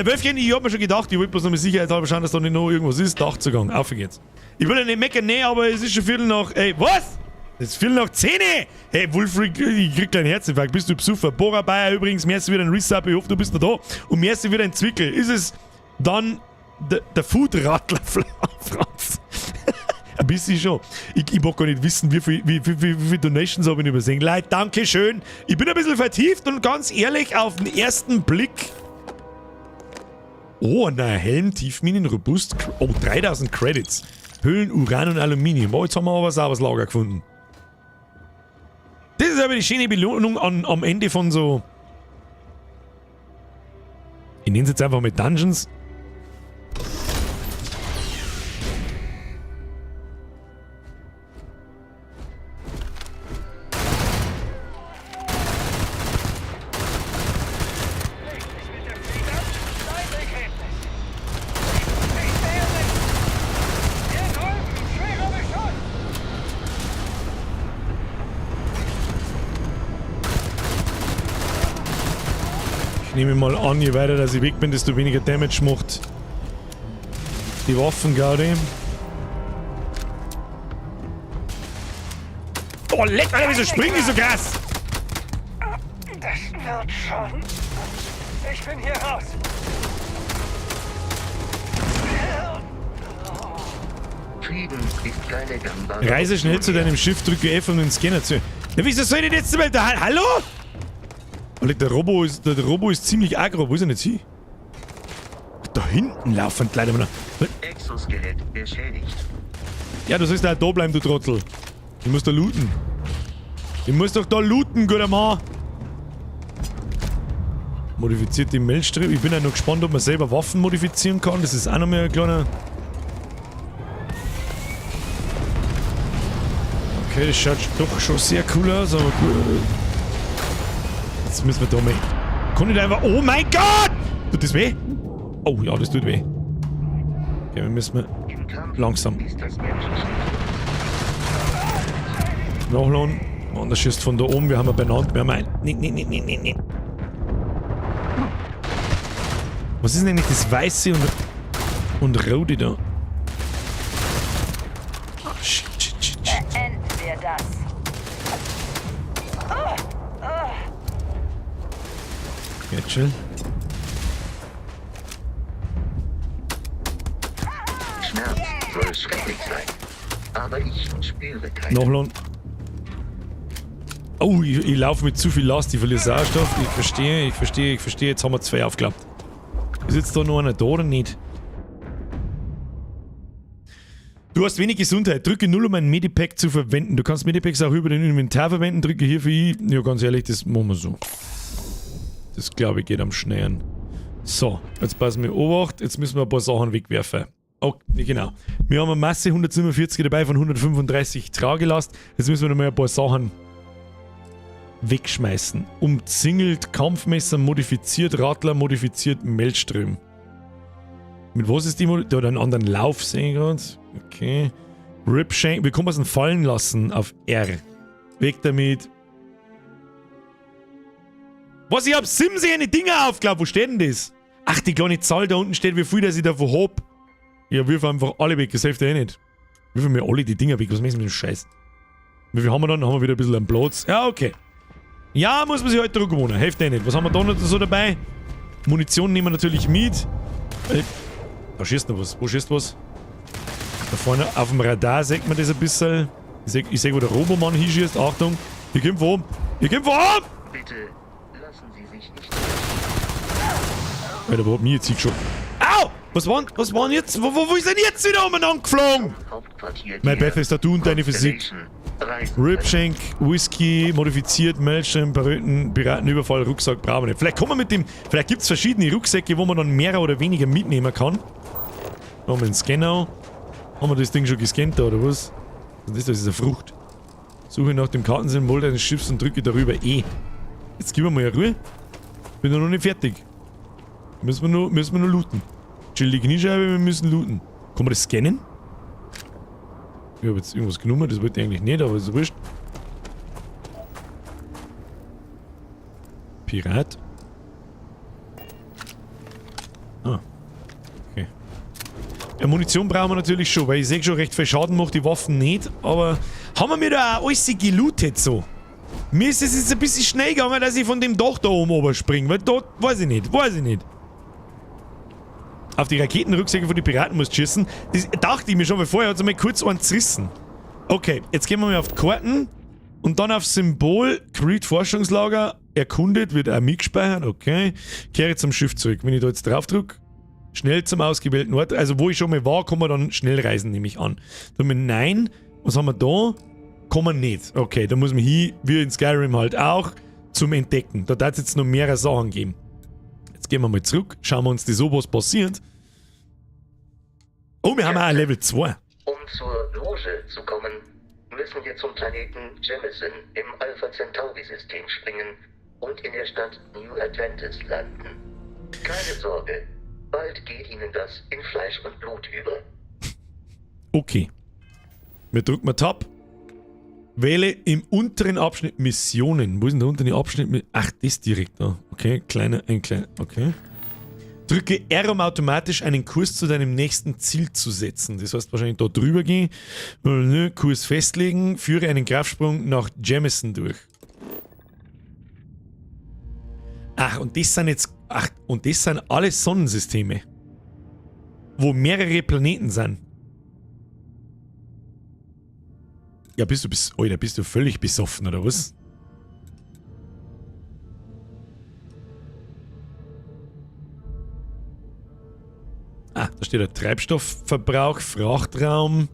Wölfchen, ich hab mir schon gedacht, ich wollte bloß noch mal sicherheitshalber schauen, dass da nicht noch irgendwas ist. Dachzugang. Auf geht's. Ich will ja nicht meckern, nee, aber es ist schon Viertel nach... Ey, was? Es ist 10:15. Hey, Wolfried, ich krieg keinen Herzinfarkt. Bist du Besucher? Bora Bayer übrigens, mir ist wieder ein Resub. Ich hoffe, du bist noch da. Und mir ist wieder ein Zwickel. Ist es dann der Food-Rattler, Franz? Ein bisschen schon. Ich mag gar nicht wissen, wie viel Donations habe ich übersehen. Leute, danke schön. Ich bin ein bisschen vertieft und ganz ehrlich, auf den ersten Blick... Oh, ein neuer Helm, Tiefminen, robust. Oh, 3000 Credits. Höhlen, Uran und Aluminium. Oh, jetzt haben wir aber ein sauberes Lager gefunden. Das ist aber die schöne Belohnung am Ende von so... Ich nenne es jetzt einfach mit Dungeons. Ich nehme mal an, je weiter dass ich weg bin, desto weniger Damage macht die Waffen, Gaudi. Oh, leck, Alter, wieso springen die so krass? Das wird schon. Ich bin hier raus. Frieden ist keine gangbare Reise schnell zu deinem Schiff, drücke F, um den Scanner zu... Ja, wieso soll ich denn jetzt mal da... Hallo? Der Robo ist ziemlich aggro. Wo ist er denn jetzt hin? Da hinten laufen die Leute immer noch. Exoskelett beschädigt. Ja, du sollst da bleiben, du Trottel. Ich muss da looten. Ich muss doch da looten, guter Mann. Modifiziert die Meldstrip. Ich bin ja noch gespannt, ob man selber Waffen modifizieren kann. Das ist auch noch mal ein kleiner... Okay, das schaut doch schon sehr cool aus, aber gut. Jetzt müssen wir da mal... Kann ich da einfach... Oh mein Gott! Tut das weh? Oh ja, das tut weh. Okay, wir müssen langsam. Nachladen. Und das schießt von da oben. Wir haben ihn benannt. Wir haben einen. Nee, nee, nee, nee, nee, nee. Was ist denn eigentlich das Weiße und Rote da? Shit, shit, shit, shit. Beenden wir das. Okay, chill. Schmerz soll behilflich sein. Aber ich spüre keinen. Nachladen. Oh, ich laufe mit zu viel Last, ich verliere Sauerstoff. Ich verstehe, ich verstehe, ich verstehe. Jetzt haben wir 2 aufgeklappt. Ist jetzt da noch einer da oder nicht? Du hast wenig Gesundheit. Drücke 0, um ein Medipack zu verwenden. Du kannst Medipacks auch über den Inventar verwenden. Drücke hierfür I. Ja, ganz ehrlich, das machen wir so. Das, glaube ich, geht am schnellsten. So, jetzt passen wir Obacht. Jetzt müssen wir ein paar Sachen wegwerfen. Oh, genau. Wir haben eine Masse 147 dabei von 135 Tragelast. Jetzt müssen wir noch mal ein paar Sachen wegschmeißen. Umzingelt, Kampfmesser modifiziert, Radler modifiziert, Maelstrom. Mit was ist die modifiziert? Da hat einen anderen Lauf, sehe ich gerade. Okay. Ripshank. Wie kann man es denn fallen lassen auf R? Weg damit. Was? Ich hab Simse eine Dinger aufgeklappt. Wo steht denn das? Ach, die kleine Zahl da unten steht, wie viel dass ich davon hab. Ja, wirf einfach alle weg. Das hilft ja eh nicht. Wirf mir alle die Dinger weg. Was machen wir mit dem Scheiß? Wie viel haben wir dann? Haben wir wieder ein bisschen einen Platz. Ja, okay. Ja, muss man sich halt dran gewöhnen. Hilft eh nicht. Was haben wir da noch so dabei? Munition nehmen wir natürlich mit. Da schießt noch was. Wo schießt was? Da vorne auf dem Radar sieht man das ein bisschen. Ich seh, wo der Robomann hinschießt. Achtung. Hier kommt von oben. Hier kommt von oben! Bitte lassen Sie sich nicht. Alter, wo hat mich jetzt hingeschossen? Au! Was war denn jetzt? Wo ist denn jetzt wieder umeinander geflogen? Mein Beth ist da du und deine Physik. Ripshank, Whisky, modifiziert, Maelstrom, Piratenüberfall, Rucksack, brauchen wir nicht. Vielleicht kommen wir mit dem. Vielleicht gibt's verschiedene Rucksäcke, wo man dann mehr oder weniger mitnehmen kann. Haben wir den Scanner. Haben wir das Ding schon gescannt da, oder was? Was ist das? Das ist eine Frucht. Suche nach dem Kartensymbol deines Schiffs und drücke darüber E. Jetzt gib mir mal Ruhe. Bin doch noch nicht fertig. Müssen wir nur looten. Chill die Kniescheibe, wir müssen looten. Kann man das scannen? Ich hab jetzt irgendwas genommen, das wollte ich eigentlich nicht, aber ist wurscht. Pirat. Ah. Okay. Ja, Munition brauchen wir natürlich schon, weil ich sehe schon recht viel Schaden macht die Waffen nicht, aber haben wir mir da auch alles gelootet so? Mir ist es jetzt ein bisschen schnell gegangen, dass ich von dem Dach da oben runterspringe, weil dort, weiß ich nicht. Auf die Raketenrucksäcke von den Piraten musst du schießen. Das dachte ich mir schon, weil vorher hat es einmal kurz einen zerrissen. Okay, jetzt gehen wir mal auf die Karten und dann auf Symbol Creed Forschungslager. Erkundet, wird auch mitgespeichert, okay. Kehre zum Schiff zurück. Wenn ich da jetzt drauf drück, schnell zum ausgewählten Ort. Also wo ich schon mal war, kann man dann schnell reisen, nehme ich an. Da haben wir nein. Was haben wir da? Kann man nicht. Okay, da muss man hin, wie in Skyrim halt auch, zum Entdecken. Da darf es jetzt noch mehrere Sachen geben. Jetzt gehen wir mal zurück, schauen wir uns das an, was passiert. Oh, wir haben auch ein Level 2. Um zur Loge zu kommen, müssen wir zum Planeten Jemison im Alpha Centauri-System springen und in der Stadt New Atlantis landen. Keine Sorge, bald geht Ihnen das in Fleisch und Blut über. Okay. Wir drücken mal Tab. Wähle im unteren Abschnitt Missionen. Wo ist denn der untere Abschnitt? Ach, das direkt da. Okay, kleiner, ein kleiner, okay. Drücke R, um automatisch einen Kurs zu deinem nächsten Ziel zu setzen. Das heißt wahrscheinlich da drüber gehen, Kurs festlegen, führe einen Kraftsprung nach Jemison durch. Ach, und das sind jetzt, ach, und das sind alle Sonnensysteme, wo mehrere Planeten sind. Ja, Alter, bist du völlig besoffen, oder was? Ah, da steht der Treibstoffverbrauch, Frachtraum,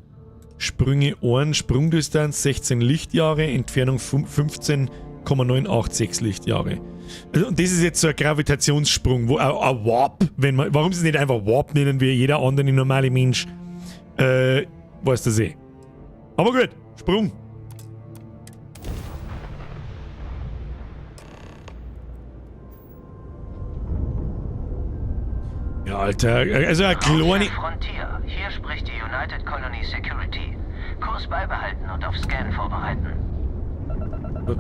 Sprünge Ohren, Sprungdistanz 16 Lichtjahre, Entfernung 15,986 Lichtjahre. Also, und das ist jetzt so ein Gravitationssprung, wo ein Warp, wenn man, warum sie es nicht einfach Warp nennen, wie jeder andere normale Mensch, weiß das eh. Aber gut, Sprung. Ja, Alter, also eine kleine... Frontier, hier spricht die United Colony Security. Kurs beibehalten und auf Scan vorbereiten.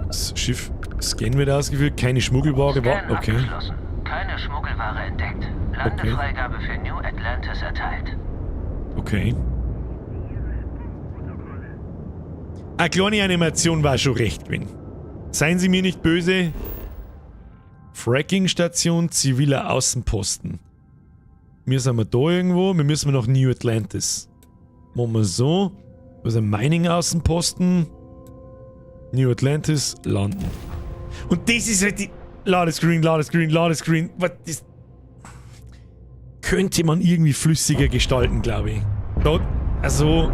Das Schiff Scan wird ausgeführt, keine Schmuggelware war. Scan Okay. abgeschlossen. Keine Schmuggelware entdeckt. Landefreigabe für New Atlantis erteilt. Okay. Eine kleine Animation war schon recht gewesen. Seien Sie mir nicht böse. Fracking-Station, ziviler Außenposten. Wir sind wir da irgendwo, wir müssen nach New Atlantis. Machen wir so. Was ist ein Mining-Außenposten? New Atlantis, landen. Und das ist halt die... Ladescreen, Ladescreen, Ladescreen. Was das könnte man irgendwie flüssiger gestalten, glaube ich. Dort, also...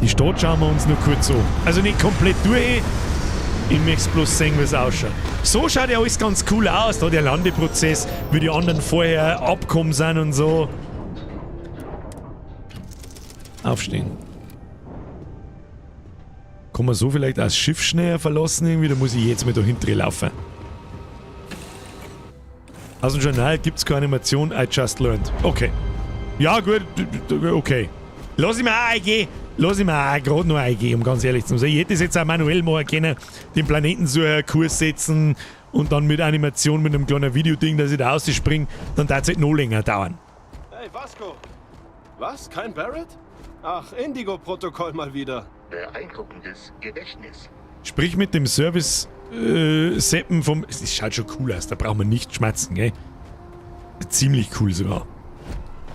Die Stadt schauen wir uns nur kurz an. Also nicht komplett durch. Ich möchte bloß sehen, wie es ausschaut. So schaut ja alles ganz cool aus. Da der Landeprozess, wie die anderen vorher abgekommen sind und so. Aufstehen. Kann man so vielleicht auch das Schiff schneller verlassen irgendwie? Da muss ich jetzt mal da hinten laufen. Aus dem Journal gibt's keine Animation. I just learned. Okay. Ja, gut. Okay. Lass ich mir auch eingehen. Lass ich mir auch gerade noch eingehen, um ganz ehrlich zu sein. Ich hätte es jetzt auch manuell machen können, den Planeten so einen Kurs setzen und dann mit Animation, mit einem kleinen Videoding, dass ich da rausspringe, dann darf es halt noch länger dauern. Hey, Vasco. Was? Kein Barrett? Ach, Indigo-Protokoll mal wieder. Beeindruckendes Gedächtnis. Sprich mit dem Service Seppen vom... Es schaut schon cool aus, da braucht man nicht schmatzen, gell? Ziemlich cool sogar.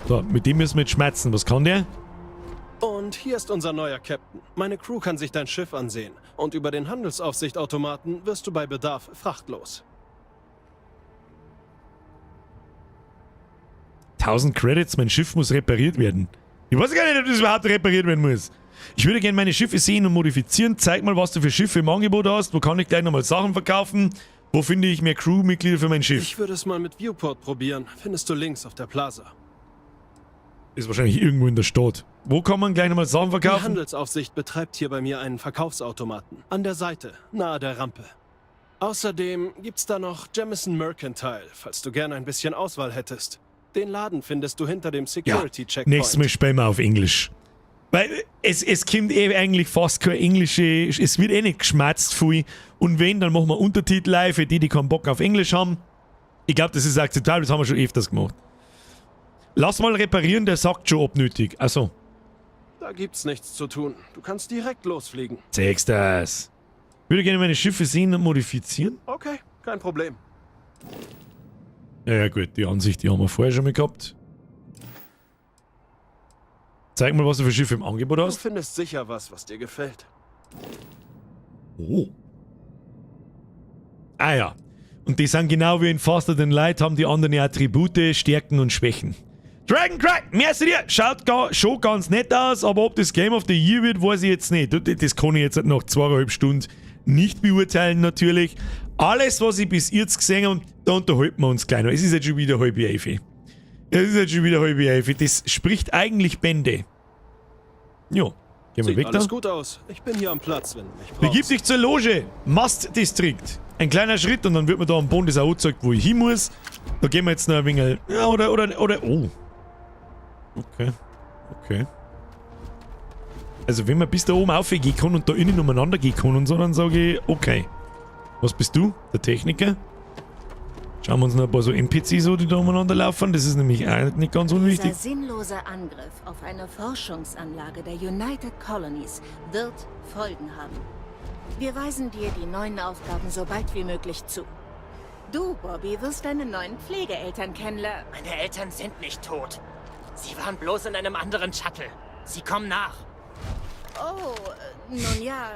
So, mit dem müssen wir jetzt schmatzen. Was kann der? Und hier ist unser neuer Captain. Meine Crew kann sich dein Schiff ansehen. Und über den Handelsaufsichtautomaten wirst du bei Bedarf frachtlos. 1000 Credits, mein Schiff muss repariert werden. Ich weiß gar nicht, ob das überhaupt repariert werden muss. Ich würde gerne meine Schiffe sehen und modifizieren. Zeig mal, was du für Schiffe im Angebot hast. Wo kann ich gleich nochmal Sachen verkaufen? Wo finde ich mehr Crewmitglieder für mein Schiff? Ich würde es mal mit Viewport probieren. Findest du links auf der Plaza. Ist wahrscheinlich irgendwo in der Stadt. Wo kann man gleich nochmal Sachen verkaufen? Die Handelsaufsicht betreibt hier bei mir einen Verkaufsautomaten. An der Seite, nahe der Rampe. Außerdem gibt's da noch Jemison Mercantile, falls du gerne ein bisschen Auswahl hättest. Den Laden findest du hinter dem Security Checkpoint. Nächstes Mal spielen wir auf Englisch. Weil es kommt eh eigentlich fast kein englische, es wird eh nicht geschmatzt viel. Und wenn, dann machen wir Untertitel live für die, die keinen Bock auf Englisch haben. Ich glaub, das ist akzeptabel, das haben wir schon öfters gemacht. Lass mal reparieren, der sagt schon, ob nötig. Also. Da gibt's nichts zu tun. Du kannst direkt losfliegen. Zeigst das. Würde gerne meine Schiffe sehen und modifizieren. Okay, kein Problem. Ja, ja, gut, die Ansicht, die haben wir vorher schon mal gehabt. Zeig mal, was du für Schiffe im Angebot hast. Du findest sicher was, was dir gefällt. Oh. Ah ja. Und die sind genau wie in Faster Than Light, haben die anderen Attribute, Stärken und Schwächen. Dragon Cry, merci dir! Schaut schon ganz nett aus, aber ob das Game of the Year wird, weiß ich jetzt nicht. Das kann ich jetzt nach 2,5 Stunden nicht beurteilen, natürlich. Alles, was ich bis jetzt gesehen habe, da unterhalten wir uns gleich noch. Es ist jetzt schon wieder 10:30. Es ist jetzt schon wieder 10:30. Das spricht eigentlich Bände. Jo, gehen wir Sieht weg alles da. gut aus. Ich bin hier am Platz, wenn du mich brauchst. Begib dich zur Loge. Mastdistrikt. Ein kleiner Schritt und dann wird mir da am Boden das auch angezeigt, wo ich hin muss. Da gehen wir jetzt noch ein wenig. Ja, oder. Oh. Okay. Okay. Also wenn man bis da oben raufgehen kann und da innen umeinander gehen kann und so, dann sage ich, okay. Was bist du? Der Techniker? Schauen wir uns noch ein paar so N P Cs an, die da umeinander laufen. Das ist nämlich auch nicht ganz unwichtig. Dieser sinnlose Angriff auf eine Forschungsanlage der United Colonies wird Folgen haben. Wir weisen dir die neuen Aufgaben so bald wie möglich zu. Du, Bobby, wirst deine neuen Pflegeeltern kennenlernen. Meine Eltern sind nicht tot. Sie waren bloß in einem anderen Shuttle. Sie kommen nach. Oh, nun ja,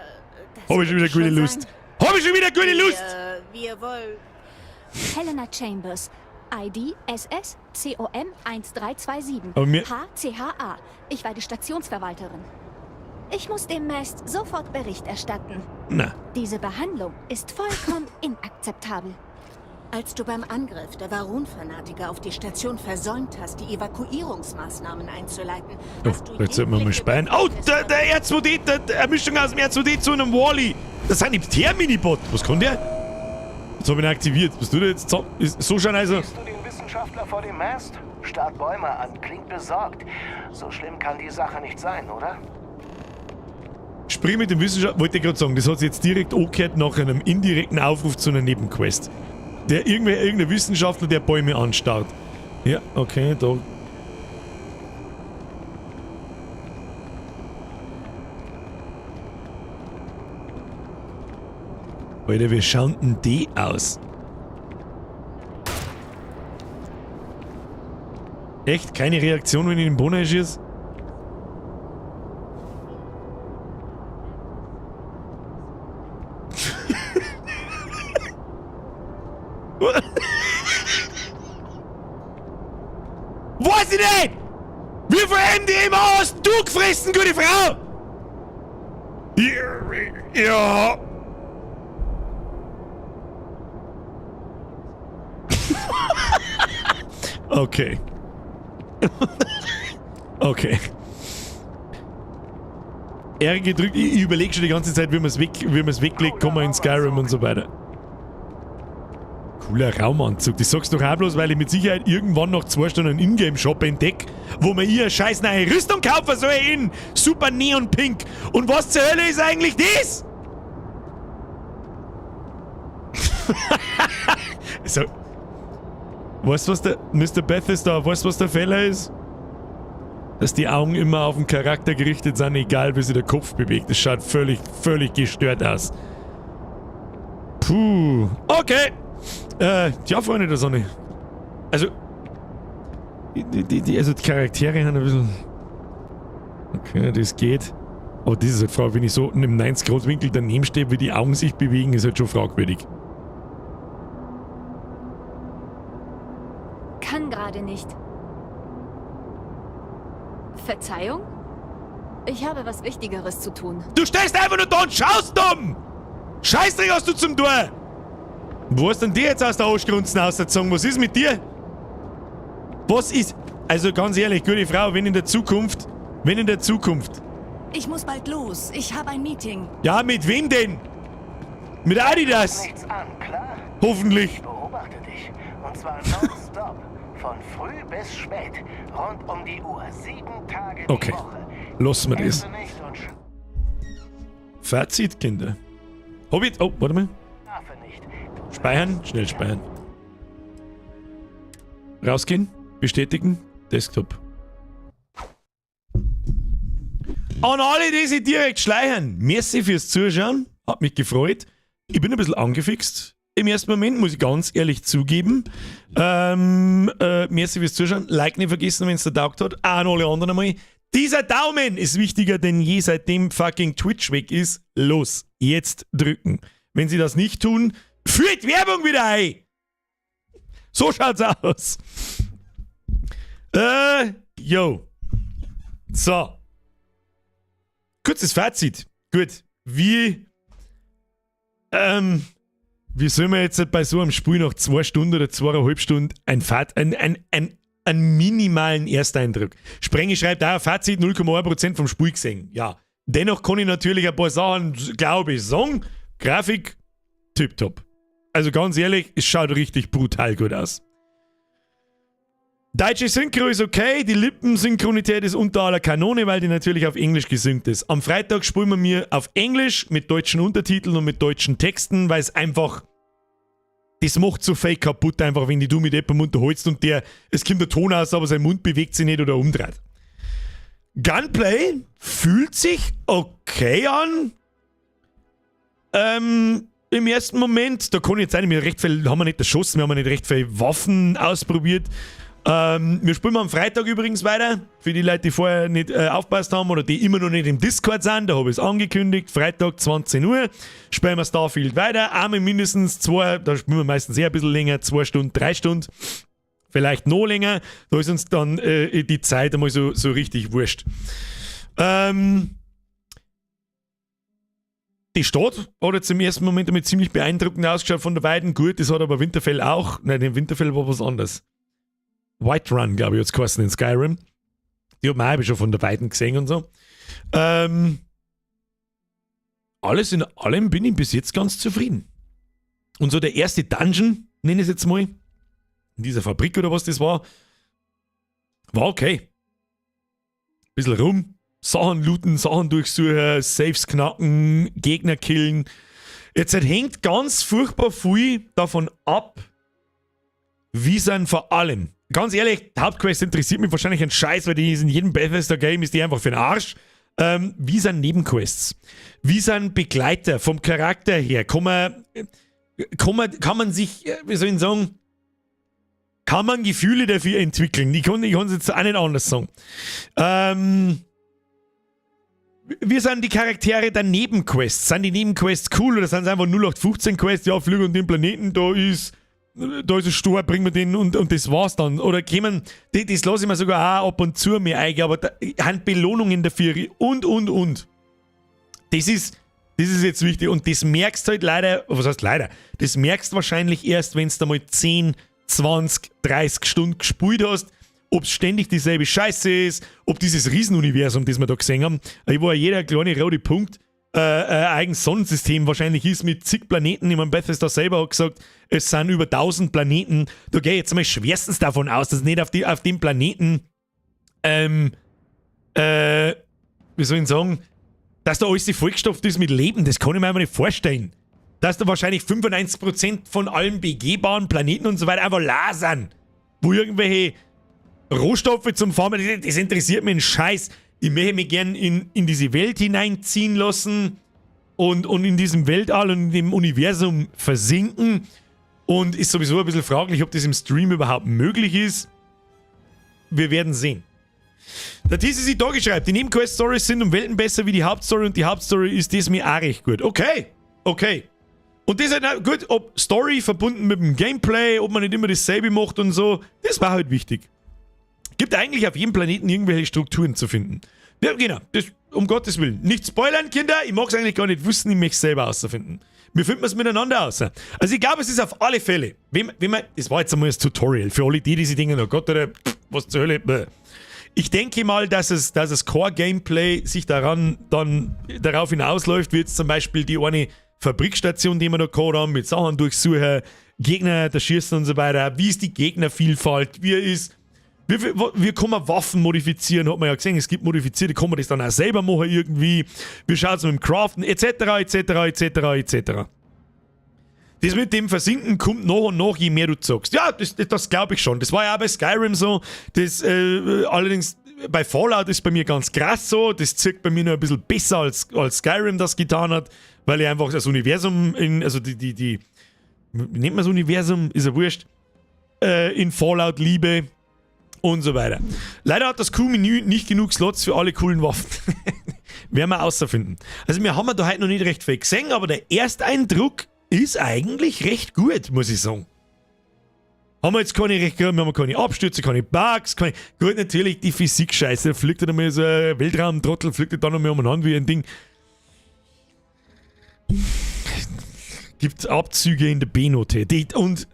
das Hab ich schon wieder wird gute schon Lust. sein. Hab ich schon wieder gute Lust! Wir wollen... Helena Chambers, ID SS COM 1327. Aber mir HCHA. Ich war die Stationsverwalterin. Ich muss dem Mast sofort Bericht erstatten. Na. Diese Behandlung ist vollkommen inakzeptabel. Als du beim Angriff der Varun-Fanatiker auf die Station versäumt hast, die Evakuierungsmaßnahmen einzuleiten, Oh, hast du vielleicht sollten wir mal jegliche speien. Oh, der R2D, der Mischung aus dem R2D zu einem Wall-E. Das sind die Terminibot. Was kann der? Jetzt hab ich ihn aktiviert. Bist du da jetzt? Ist so schon also. Siehst du den Wissenschaftler vor dem Mast? Starrt Bäume an, klingt besorgt. So schlimm kann die Sache nicht sein, oder? Sprich mit dem Wissenschaftler, wollte ich gerade sagen, das hat sich jetzt direkt angehört nach einem indirekten Aufruf zu einer Nebenquest. Der irgendein Wissenschaftler, der Bäume anstarrt. Ja, okay, da. Alter, wie schauen denn die aus? Echt? Keine Reaktion, wenn ich den Bohnen schieße? Weiß ich nicht! Wie viel MDMA hast du gefressen, gute Frau? Ja. Okay. Okay. R gedrückt, ich überlege schon die ganze Zeit, wie man es weglegt, kommen wir in Skyrim und so weiter. Cooler Raumanzug. Das sagst du doch auch bloß, weil ich mit Sicherheit irgendwann nach 2 Stunden einen Ingame-Shop entdecke, wo man ihr scheiß neue Rüstung kaufen soll in Super Neon Pink. Und was zur Hölle ist eigentlich das? So. Weißt du, was der Mr. Bethesda, weißt du, was der Fehler ist? Dass die Augen immer auf den Charakter gerichtet sind, egal wie sich der Kopf bewegt. Das schaut völlig, völlig gestört aus. Puh. Okay. Ja, Freunde der Sonne. Also, die Charaktere haben ein bisschen... Okay, das geht. Aber das ist halt fragwürdig, wenn ich so in einem 90-Grad-Winkel daneben stehe, wie die Augen sich bewegen, ist halt schon fragwürdig. Kann gerade nicht. Verzeihung? Ich habe was Wichtigeres zu tun. Du stehst einfach nur da und schaust dumm! Scheißdreck hast du zum Tor! Wo ist denn dir jetzt aus der Arschgrunzen ausgezogen? Was ist mit dir? Was ist... Also ganz ehrlich, gute Frau, wenn in der Zukunft... Wenn in der Zukunft... Ich muss bald los. Ich habe ein Meeting. Ja, mit wem denn? Mit Adidas? Nichts an, klar? Hoffentlich. Ich beobachte dich. Und zwar nonstop. Von früh bis spät. Rund um die Uhr. 7 Tage die Okay. Woche. Lassen wir das. Fazit, Kinder. Hobbit. Oh, warte mal. Speichern. Schnell speichern. Rausgehen. Bestätigen. Desktop. An alle, die sich direkt schleichen. Merci fürs Zuschauen. Hat mich gefreut. Ich bin ein bisschen angefixt. Im ersten Moment, muss ich ganz ehrlich zugeben. Merci fürs Zuschauen. Like nicht vergessen, wenn es dir taugt hat. Auch an alle anderen einmal. Dieser Daumen ist wichtiger denn je, seitdem fucking Twitch weg ist. Los, jetzt drücken. Wenn sie das nicht tun, führt Werbung wieder ein. So schaut's aus. Yo. So. Kurzes Fazit. Gut. Wie soll man jetzt bei so einem Spiel nach 2 Stunden oder 2,5 Stunden einen minimalen Ersteindruck? Sprenge schreibt auch, Fazit 0,1% vom Spiel gesehen. Ja. Dennoch kann ich natürlich ein paar Sachen, glaube ich, sagen. Grafik, tipptopp. Also ganz ehrlich, es schaut richtig brutal gut aus. Deutsche Synchro ist okay, die Lippensynchronität ist unter aller Kanone, weil die natürlich auf Englisch gesynkt ist. Am Freitag spielen wir mir auf Englisch mit deutschen Untertiteln und mit deutschen Texten, weil es einfach... Das macht so viel kaputt, einfach wenn du mit jemandem unterholst und der... Es kommt der Ton aus, aber sein Mund bewegt sich nicht oder umdreht. Gunplay fühlt sich okay an. Im ersten Moment, da kann ich jetzt auch nicht mehr recht viel... Haben wir nicht erschossen, wir haben nicht recht viel Waffen ausprobiert. Wir spielen am Freitag übrigens weiter. Für die Leute, die vorher nicht aufgepasst haben oder die immer noch nicht im Discord sind, da habe ich es angekündigt. Freitag 20 Uhr spielen wir Starfield weiter. Einmal mindestens 2, da spielen wir meistens eher ein bisschen länger, 2 Stunden, 3 Stunden. Vielleicht noch länger. Da ist uns dann die Zeit einmal so richtig wurscht. Die Stadt hat jetzt im ersten Moment einmal ziemlich beeindruckend ausgeschaut von der Weiden. Gut, das hat aber Winterfell auch. Nein, in Winterfell war was anderes. Whiterun, glaube ich, hat es geheißen in Skyrim. Die hat man auch schon von der Weiten gesehen und so. Alles in allem bin ich bis jetzt ganz zufrieden. Und so der erste Dungeon, nenne ich es jetzt mal, in dieser Fabrik oder was das war, war okay. Bisschen rum, Sachen looten, Sachen durchsuchen, Safes knacken, Gegner killen. Jetzt hängt ganz furchtbar viel davon ab, wie sind vor allem. Ganz ehrlich, die Hauptquest interessiert mich wahrscheinlich ein Scheiß, weil die ist in jedem Bethesda-Game ist die einfach für den Arsch. Wie sind Nebenquests? Wie sind Begleiter vom Charakter her? Kann man sich, wie soll ich sagen, Kann man Gefühle dafür entwickeln. Ich kann es jetzt auch nicht anders sagen. Wie sind die Charaktere der Nebenquests? Sind die Nebenquests cool oder sind es einfach 0815 Quests? Ja, flüge um den Planeten, da ist ein Stor, bring mir den und das war's dann. Oder kämen, das lasse ich mir sogar auch ab und zu mir eigen, aber da haben Belohnungen dafür und, und. Das ist jetzt wichtig und das merkst du halt leider, was heißt leider, das merkst du wahrscheinlich erst, wenn du mal 10, 20, 30 Stunden gespielt hast, ob es ständig dieselbe Scheiße ist, ob dieses Riesenuniversum, das wir da gesehen haben, wo ja jeder kleine rote Punkt eigen Sonnensystem wahrscheinlich ist mit zig Planeten. Ich meine, Bethesda selber hat gesagt, es sind über 1000 Planeten. Da gehe ich jetzt mal schwerstens davon aus, dass nicht auf dem Planeten, wie soll ich sagen, dass da alles vollgestopft ist mit Leben, das kann ich mir einfach nicht vorstellen. Dass da wahrscheinlich 95% von allen begehbaren Planeten und so weiter einfach leer sind. Wo irgendwelche Rohstoffe zum Farmen, das interessiert mich einen Scheiß. Ich möchte mich gern in diese Welt hineinziehen lassen und in diesem Weltall und in dem Universum versinken. Und ist sowieso ein bisschen fraglich, ob das im Stream überhaupt möglich ist. Wir werden sehen. Der TCC Doggy schreibt, die Nebenquest-Stories sind um Welten besser wie die Hauptstory und die Hauptstory ist das mir auch recht gut. Okay. Und das ist halt gut, ob Story verbunden mit dem Gameplay, ob man nicht immer dasselbe macht und so, das war halt wichtig. Gibt eigentlich auf jedem Planeten irgendwelche Strukturen zu finden. Ja, genau, das, um Gottes Willen. Nicht spoilern, Kinder, ich mag es eigentlich gar nicht wissen, ich möchte es selber herausfinden. Wir finden es miteinander aus. Also ich glaube, es ist auf alle Fälle, wenn man, das war jetzt einmal das Tutorial, für alle die, die sich denken, oh Gott, oder, pff, was zur Hölle, bäh. Ich denke mal, dass das Core-Gameplay sich daran dann darauf hinausläuft, wie jetzt zum Beispiel die eine Fabrikstation, die wir da gehabt haben, mit Sachen durchsuchen, Gegner erschießen und so weiter. Wie ist die Gegnervielfalt? Wie kann man Waffen modifizieren? Hat man ja gesehen, es gibt modifizierte, kann man das dann auch selber machen irgendwie? Wie schaut es mit dem Craften? Etc., etc., etc., etc. Das mit dem Versinken kommt nach und nach, je mehr du zockst. Ja, das glaube ich schon. Das war ja auch bei Skyrim so. Das, allerdings bei Fallout ist bei mir ganz krass so. Das zirkt bei mir noch ein bisschen besser als Skyrim das getan hat, weil ich einfach das Universum in, also die, wie nennt man das Universum? Ist ja wurscht. In Fallout liebe und so weiter. Leider hat das Q-Menü nicht genug Slots für alle coolen Waffen. Werden wir außerfinden. Also wir haben da heute noch nicht recht viel gesehen, aber der Ersteindruck ist eigentlich recht gut, muss ich sagen. Haben wir jetzt keine recht, wir haben keine Abstürze, keine Bugs, keine. Gut, natürlich die Physik-Scheiße, da fliegt dann einmal so ein Weltraumtrottel, fliegt dann nochmal umeinander wie ein Ding. Gibt Abzüge in der B-Note. Und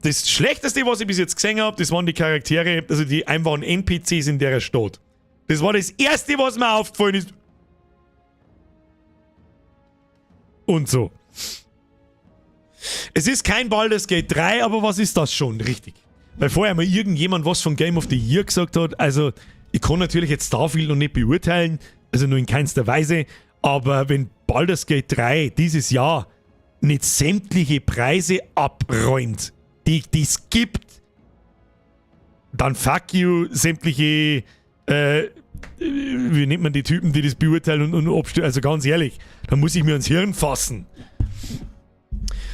das Schlechteste, was ich bis jetzt gesehen habe, das waren die Charaktere, also die einfachen NPCs in der Stadt. Das war das Erste, was mir aufgefallen ist. Und so. Es ist kein Baldur's Gate 3, aber was ist das schon? Richtig. Weil vorher mal irgendjemand was von Game of the Year gesagt hat. Also, ich kann natürlich jetzt Starfield noch nicht beurteilen, also nur in keinster Weise, aber wenn Baldur's Gate 3 dieses Jahr nicht sämtliche Preise abräumt, die es gibt, dann fuck you, sämtliche, wie nennt man die Typen, die das beurteilen und abstimmen? Also ganz ehrlich, da muss ich mir ans Hirn fassen.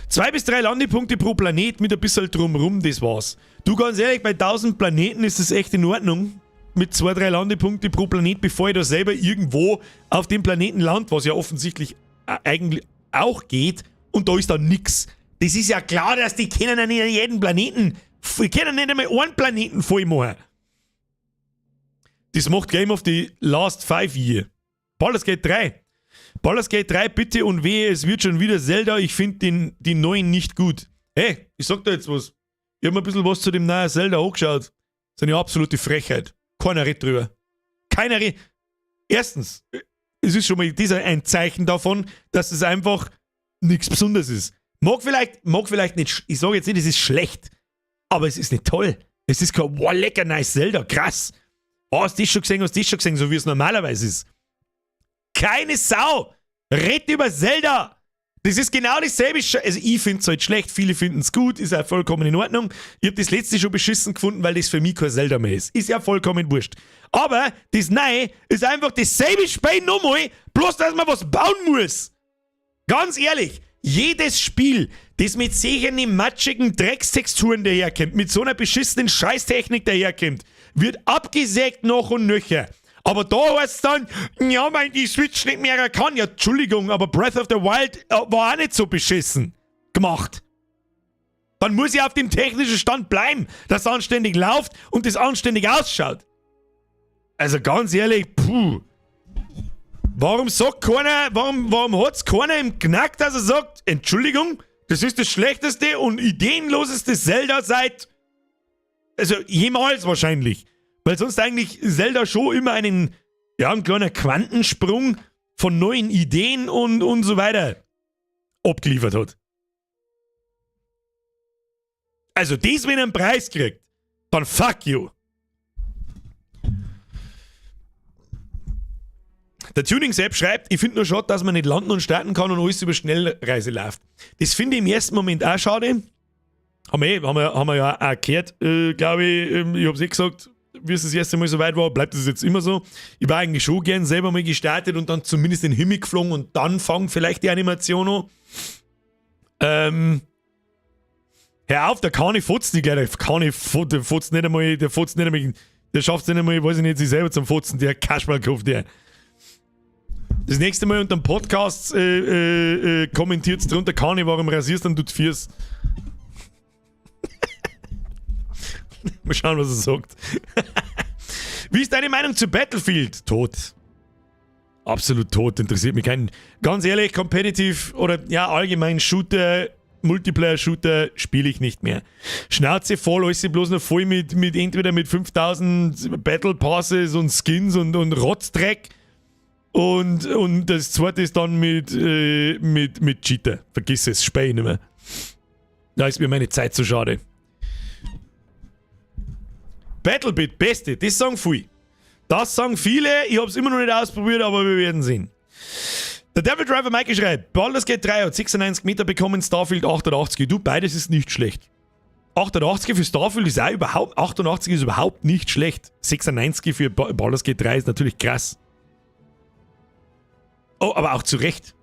2 bis 3 Landepunkte pro Planet mit ein bisschen drumrum, das war's. Du, ganz ehrlich, bei 1000 Planeten ist das echt in Ordnung. Mit 2, 3 Landepunkte pro Planet, bevor ich da selber irgendwo auf dem Planeten land, was ja offensichtlich eigentlich auch geht, und da ist dann nix. Das ist ja klar, dass die können ja nicht jeden Planeten, die können nicht einmal einen Planeten voll machen. Das macht Game of the Last 5 Year. Baldur's Gate 3. Baldur's Gate 3 bitte und wehe, es wird schon wieder Zelda. Ich finde die neuen nicht gut. Hey, ich sag da jetzt was. Ich hab mir ein bisschen was zu dem neuen Zelda angeschaut. Das ist eine absolute Frechheit. Keiner redet drüber. Keiner redet. Erstens, es ist schon mal dieser ein Zeichen davon, dass es einfach nichts Besonderes ist. Mag vielleicht nicht, ich sage jetzt nicht, es ist schlecht, aber es ist nicht toll. Es ist kein, wow, lecker, nice Zelda, krass. Oh, hast du das schon gesehen, hast du das schon gesehen, so wie es normalerweise ist. Keine Sau redet über Zelda. Das ist genau dasselbe. Also ich finde es halt schlecht, viele finden es gut, ist ja vollkommen in Ordnung. Ich habe das letzte schon beschissen gefunden, weil das für mich kein Zelda mehr ist. Ist ja vollkommen wurscht. Aber das Neue ist einfach dasselbe Spiel nochmal, bloß dass man was bauen muss. Ganz ehrlich, Jedes Spiel, das mit solchen matschigen Dreckstexturen daherkommt, mit so einer beschissenen Scheißtechnik daherkommt, wird abgesägt noch und nöcher. Aber da heißt es dann, ja, weil die Switch nicht mehr kann. Ja, Entschuldigung, aber Breath of the Wild war auch nicht so beschissen gemacht. Dann muss ich auf dem technischen Stand bleiben, dass es anständig läuft und das anständig ausschaut. Also ganz ehrlich, puh. Warum sagt keiner, warum hat's keiner im Knack, dass er sagt, Entschuldigung, das ist das schlechteste und ideenloseste Zelda seit, also jemals wahrscheinlich. Weil sonst eigentlich Zelda schon immer einen, ja, einen kleinen Quantensprung von neuen Ideen und so weiter abgeliefert hat. Also das, wenn er einen Preis kriegt, dann fuck you. Der Tuning-Sepp schreibt, ich finde nur schade, dass man nicht landen und starten kann und alles über Schnellreise läuft. Das finde ich im ersten Moment auch schade. Haben wir ja auch gehört, glaube ich. Ich hab's eh gesagt, wie es das erste Mal so weit war, bleibt das jetzt immer so. Ich war eigentlich schon gern selber mal gestartet und dann zumindest in den Himmel geflogen und dann fängt vielleicht die Animation an. Hör auf, der Kani fotzt nicht gleich, der Kani der fotzt nicht einmal, der fotzt nicht einmal, der schafft's nicht einmal, weiß ich nicht, sich selber zum Fotzen, der Kasperlkopf, der. Das nächste Mal unter dem Podcast kommentiert's drunter, Kani, warum rasierst dann du die Füße? Mal schauen, was er sagt. Wie ist deine Meinung zu Battlefield? Tot. Absolut tot, interessiert mich keinen. Ganz ehrlich, competitive oder ja, allgemein Shooter, Multiplayer-Shooter spiele ich nicht mehr. Schnauze voll, alles bloß noch voll mit entweder mit 5000 Battle Passes und Skins und Rotzdreck. Und das zweite ist dann mit Cheater. Vergiss es, spiele ich nicht mehr. Da ist mir meine Zeit zu schade. Battlebit, beste, das sagen viele. Das sagen viele, ich hab's immer noch nicht ausprobiert, aber wir werden sehen. Der Devil Driver Mikey schreibt, Baldur's Gate 3 hat 96 Meter bekommen, Starfield 88. Du, beides ist nicht schlecht. 88 für Starfield ist auch überhaupt, 88 ist überhaupt nicht schlecht. 96 für Baldur's Gate 3 ist natürlich krass. Oh, aber auch zu Recht.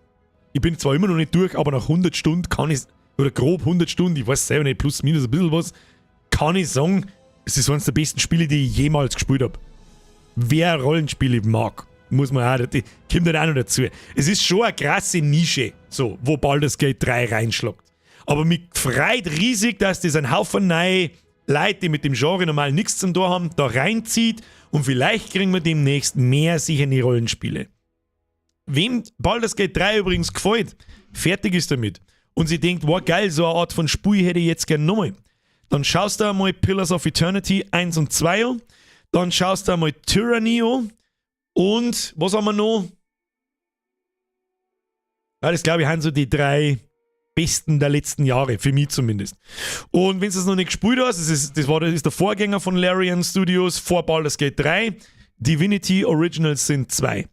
Ich bin zwar immer noch nicht durch, aber nach 100 Stunden kann ich, oder grob 100 Stunden, ich weiß selber nicht, plus minus ein bisschen was, kann ich sagen, es ist eines der besten Spiele, die ich jemals gespielt habe. Wer Rollenspiele mag, muss man auch, die kommt halt auch noch dazu. Es ist schon eine krasse Nische, so, wo Baldur's Gate 3 reinschlägt. Aber mich freut riesig, dass das ein Haufen neue Leute, die mit dem Genre normal nichts zum tun haben, da reinzieht und vielleicht kriegen wir demnächst mehr sicher in die Rollenspiele. Wem Baldur's Gate 3 übrigens gefällt, fertig ist damit und sie denkt, wow geil, so eine Art von Spiel hätte ich jetzt gerne nochmal. Dann schaust du einmal Pillars of Eternity 1 und 2 an, dann schaust du einmal Tyranny an und was haben wir noch? Ja, das glaube ich sind so die drei besten der letzten Jahre, für mich zumindest. Und wenn du es noch nicht gespielt hast, das ist der Vorgänger von Larian Studios vor Baldur's Gate 3, Divinity Original Sin 2.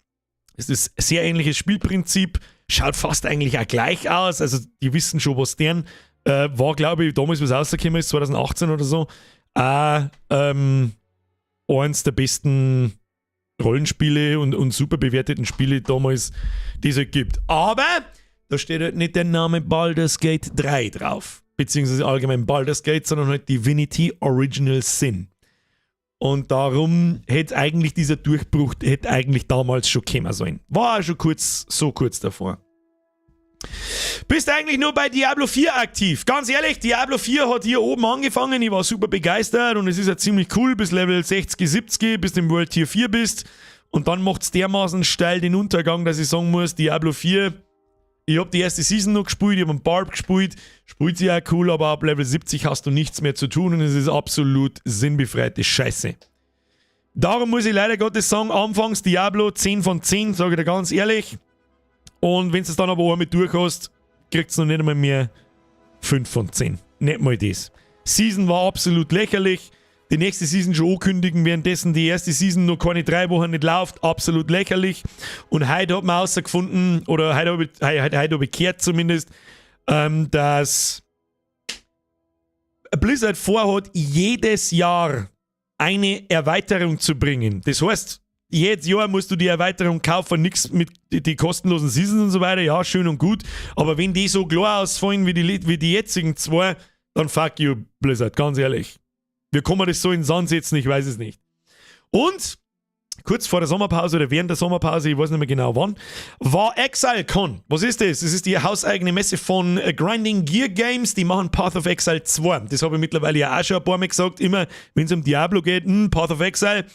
Es ist ein sehr ähnliches Spielprinzip, schaut fast eigentlich auch gleich aus, also die wissen schon, was deren war, glaube ich, damals, was rausgekommen ist, 2018 oder so, auch eins der besten Rollenspiele und super bewerteten Spiele damals, die es halt gibt. Aber da steht halt nicht der Name Baldur's Gate 3 drauf, beziehungsweise allgemein Baldur's Gate, sondern halt Divinity Original Sin. Und darum hätte eigentlich dieser Durchbruch hätte eigentlich damals schon kommen sollen. War auch schon kurz, so kurz davor. Bist eigentlich nur bei Diablo 4 aktiv? Ganz ehrlich, Diablo 4 hat hier oben angefangen. Ich war super begeistert und es ist ja ziemlich cool, bis Level 60, 70, bis du im World Tier 4 bist. Und dann macht es dermaßen steil den Untergang, dass ich sagen muss, Diablo 4, ich habe die erste Season noch gespielt, ich habe einen Barb gespielt, spielt sich auch cool, aber ab Level 70 hast du nichts mehr zu tun und es ist absolut sinnbefreite Scheiße. Darum muss ich leider Gottes sagen, anfangs Diablo 10 von 10, sage ich dir ganz ehrlich. Und wenn du es dann aber auch mit durch hast, kriegst du noch nicht einmal mehr 5 von 10. Nicht mal das. Season war absolut lächerlich. Die nächste Season schon ankündigen, währenddessen die erste Season noch keine 3 Wochen nicht läuft. Absolut lächerlich. Und heute hat man herausgefunden, oder heute habe ich gehört zumindest, dass Blizzard vorhat, jedes Jahr eine Erweiterung zu bringen. Das heißt, Jedes Jahr musst du die Erweiterung kaufen, nichts mit die kostenlosen Seasons und so weiter. Ja, schön und gut. Aber wenn die so klar ausfallen wie die jetzigen zwei, dann fuck you, Blizzard, ganz ehrlich. Wir kommen das so in den Sand setzen, ich weiß es nicht. Und kurz vor der Sommerpause oder während der Sommerpause, ich weiß nicht mehr genau wann, war ExileCon. Was ist das? Das ist die hauseigene Messe von Grinding Gear Games. Die machen Path of Exile 2. Das habe ich mittlerweile ja auch schon ein paar Mal gesagt. Immer, wenn es um Diablo geht, Path of Exile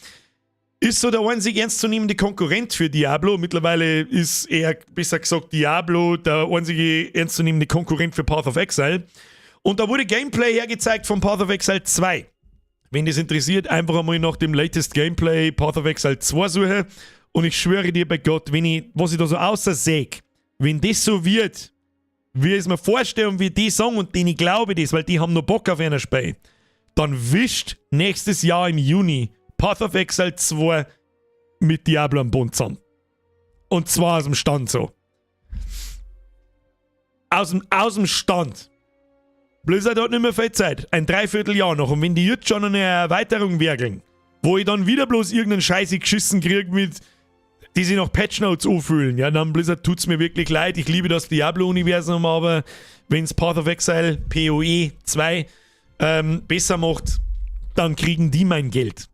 ist so der einzig ernstzunehmende Konkurrent für Diablo. Mittlerweile ist eher, besser gesagt, Diablo der einzige ernstzunehmende Konkurrent für Path of Exile. Und da wurde Gameplay hergezeigt von Path of Exile 2. Wenn das interessiert, einfach einmal nach dem latest Gameplay Path of Exile 2 suchen. Und ich schwöre dir bei Gott, wenn ich, was ich da so außer wenn das so wird, wie ich es mir vorstelle und wie die sagen und denen ich glaube das, weil die haben noch Bock auf einer Spiel, dann wischt nächstes Jahr im Juni Path of Exile 2 mit Diablo am Bund zusammen. Und zwar aus dem Stand so. Aus dem Stand. Blizzard hat nicht mehr viel Zeit. Ein Dreivierteljahr noch. Und wenn die jetzt schon eine Erweiterung werkeln, wo ich dann wieder bloß irgendeinen Scheiße geschissen krieg mit, die sich noch Patch Notes anfühlen, ja, dann Blizzard tut's mir wirklich leid. Ich liebe das Diablo-Universum, aber wenn's Path of Exile PoE 2 besser macht, dann kriegen die mein Geld.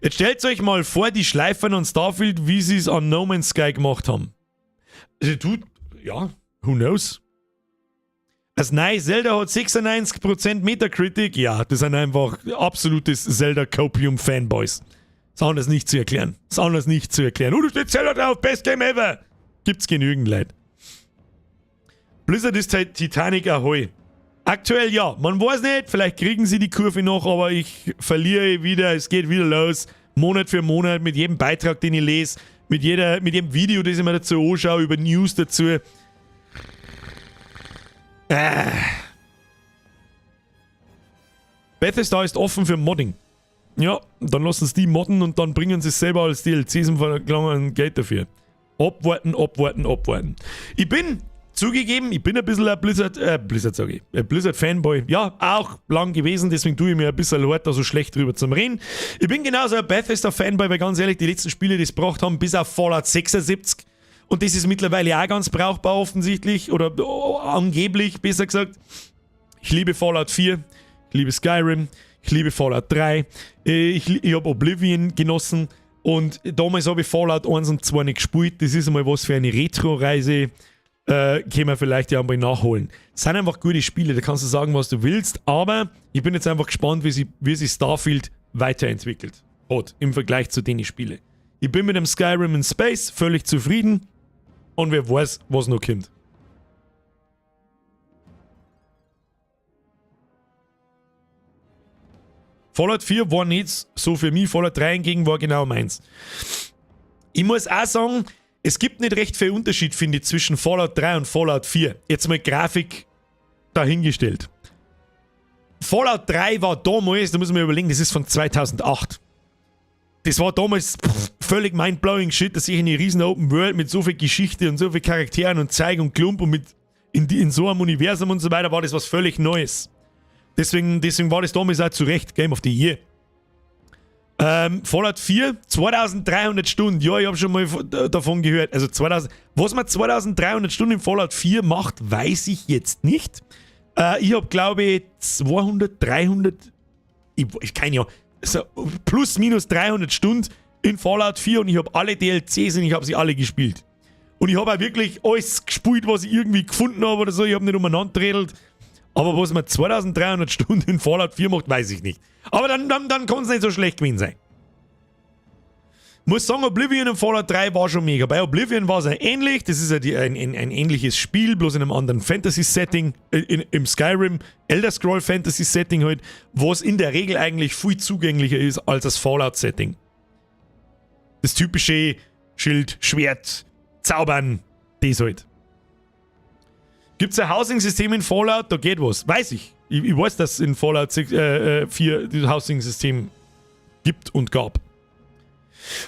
Jetzt stellt euch mal vor, die schleifen an Starfield, wie sie es an No Man's Sky gemacht haben. Also du, ja, who knows? Das neue Zelda hat 96% Metacritic. Ja, das sind einfach absolutes Zelda-Copium-Fanboys. Ist anders nicht zu erklären. Ist anders nicht zu erklären. Oh, da steht Zelda drauf, best game ever. Gibt's genügend Leute. Blizzard ist halt Titanic ahoi. Aktuell ja, man weiß nicht, vielleicht kriegen sie die Kurve noch, aber ich verliere wieder, es geht wieder los. Monat für Monat mit jedem Beitrag, den ich lese, mit jedem Video, das ich mir dazu anschaue, über News dazu. Bethesda ist offen für Modding. Ja, dann lassen sie die modden und dann bringen sie es selber als DLCs und verlangen Geld dafür. Abwarten, abwarten, abwarten. Ich bin, zugegeben, ich bin ein bisschen ein Blizzard, Blizzard sag ich, ein Blizzard-Fanboy. Ja, auch lang gewesen, deswegen tue ich mir ein bisschen leid, da so schlecht drüber zum Reden. Ich bin genauso ein Bethesda-Fanboy, weil ganz ehrlich, die letzten Spiele, die es gebracht haben, bis auf Fallout 76. Und das ist mittlerweile auch ganz brauchbar offensichtlich, oder angeblich, besser gesagt. Ich liebe Fallout 4, ich liebe Skyrim, ich liebe Fallout 3, ich habe Oblivion genossen und damals habe ich Fallout 1 und 2 nicht gespielt. Das ist einmal was für eine Retro-Reise, können wir vielleicht ja einmal nachholen. Das sind einfach gute Spiele, da kannst du sagen, was du willst, aber ich bin jetzt einfach gespannt, wie sich Starfield weiterentwickelt hat im Vergleich zu den Spielen. Ich bin mit dem Skyrim in Space völlig zufrieden. Und wer weiß, was noch kommt. Fallout 4 war nicht so für mich, Fallout 3 hingegen war genau meins. Ich muss auch sagen, es gibt nicht recht viel Unterschied, finde ich, zwischen Fallout 3 und Fallout 4. Jetzt mal Grafik dahingestellt. Fallout 3 war damals, da muss man überlegen, das ist von 2008. Das war damals völlig mindblowing shit, dass ich eine riesen Open World mit so viel Geschichte und so viel Charakteren und Zeig und Klump und mit in so einem Universum und so weiter, war das was völlig Neues. Deswegen war das damals auch zu Recht Game of the Year. Fallout 4, 2300 Stunden. Ja, ich habe schon mal davon gehört. Also 2000, was man 2300 Stunden in Fallout 4 macht, weiß ich jetzt nicht. Ich habe, glaube ich, 200, 300, ich keine Ahnung, so plus minus 300 Stunden in Fallout 4 und ich habe alle DLCs und ich habe sie alle gespielt. Und ich habe auch wirklich alles gespielt, was ich irgendwie gefunden habe oder so. Ich habe nicht umeinander geredelt. Aber was man 2300 Stunden in Fallout 4 macht, weiß ich nicht. Aber dann kann es nicht so schlecht gewesen sein. Muss sagen, Oblivion und Fallout 3 war schon mega. Bei Oblivion war es ja ähnlich. Das ist ja ein ähnliches Spiel, bloß in einem anderen Fantasy-Setting. Im Skyrim Elder Scroll Fantasy-Setting halt, was in der Regel eigentlich viel zugänglicher ist als das Fallout-Setting. Das typische Schild, Schwert, Zaubern, das halt. Gibt's ein Housing-System in Fallout? Da geht was. Weiß ich. Ich weiß, dass es in Fallout 4 dieses Housing-System gibt und gab.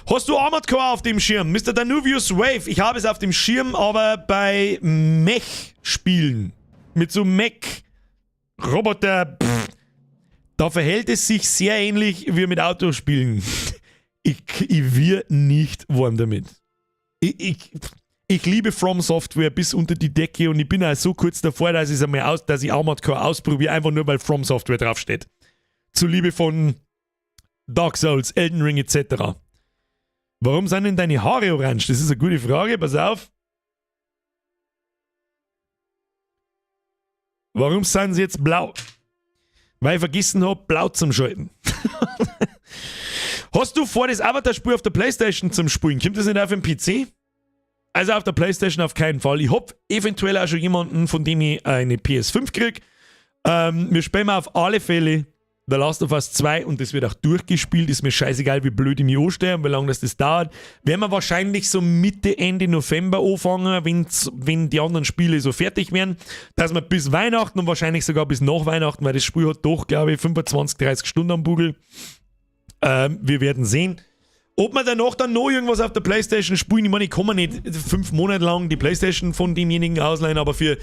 Hast du Armored Core auf dem Schirm? Mr. Danuvius Wave, ich habe es auf dem Schirm, aber bei Mech-Spielen mit so Mech-Roboter, da verhält es sich sehr ähnlich wie mit Autospielen. Ich, ich wird nicht warm damit. Ich, ich, ich liebe From Software bis unter die Decke und ich bin auch so kurz davor, dass ich es einmal aus, dass ich Armored Core ausprobiere, einfach nur weil From Software draufsteht. Zuliebe von Dark Souls, Elden Ring etc. Warum sind denn deine Haare orange? Das ist eine gute Frage, pass auf. Warum sind sie jetzt blau? Weil ich vergessen habe, blau zum Schalten. Hast du vor, das Avatar-Spiel auf der Playstation zum Spielen? Kommt das nicht auf dem PC? Also auf der Playstation auf keinen Fall. Ich hab eventuell auch schon jemanden, von dem ich eine PS5 krieg. Ähm, wir spielen auf alle Fälle The Last of Us 2 und das wird auch durchgespielt. Ist mir scheißegal, wie blöd ich mich anstehe und wie lange das, das dauert. Werden wir wahrscheinlich so Mitte, Ende November anfangen, wenn's, wenn die anderen Spiele so fertig werden, dass wir bis Weihnachten und wahrscheinlich sogar bis nach Weihnachten, weil das Spiel hat doch, glaube ich, 25, 30 Stunden am Bugel. Ähm, wir werden sehen. Ob man danach dann noch irgendwas auf der Playstation spielen, ich meine, ich kann mir nicht fünf Monate lang die Playstation von demjenigen ausleihen, aber für,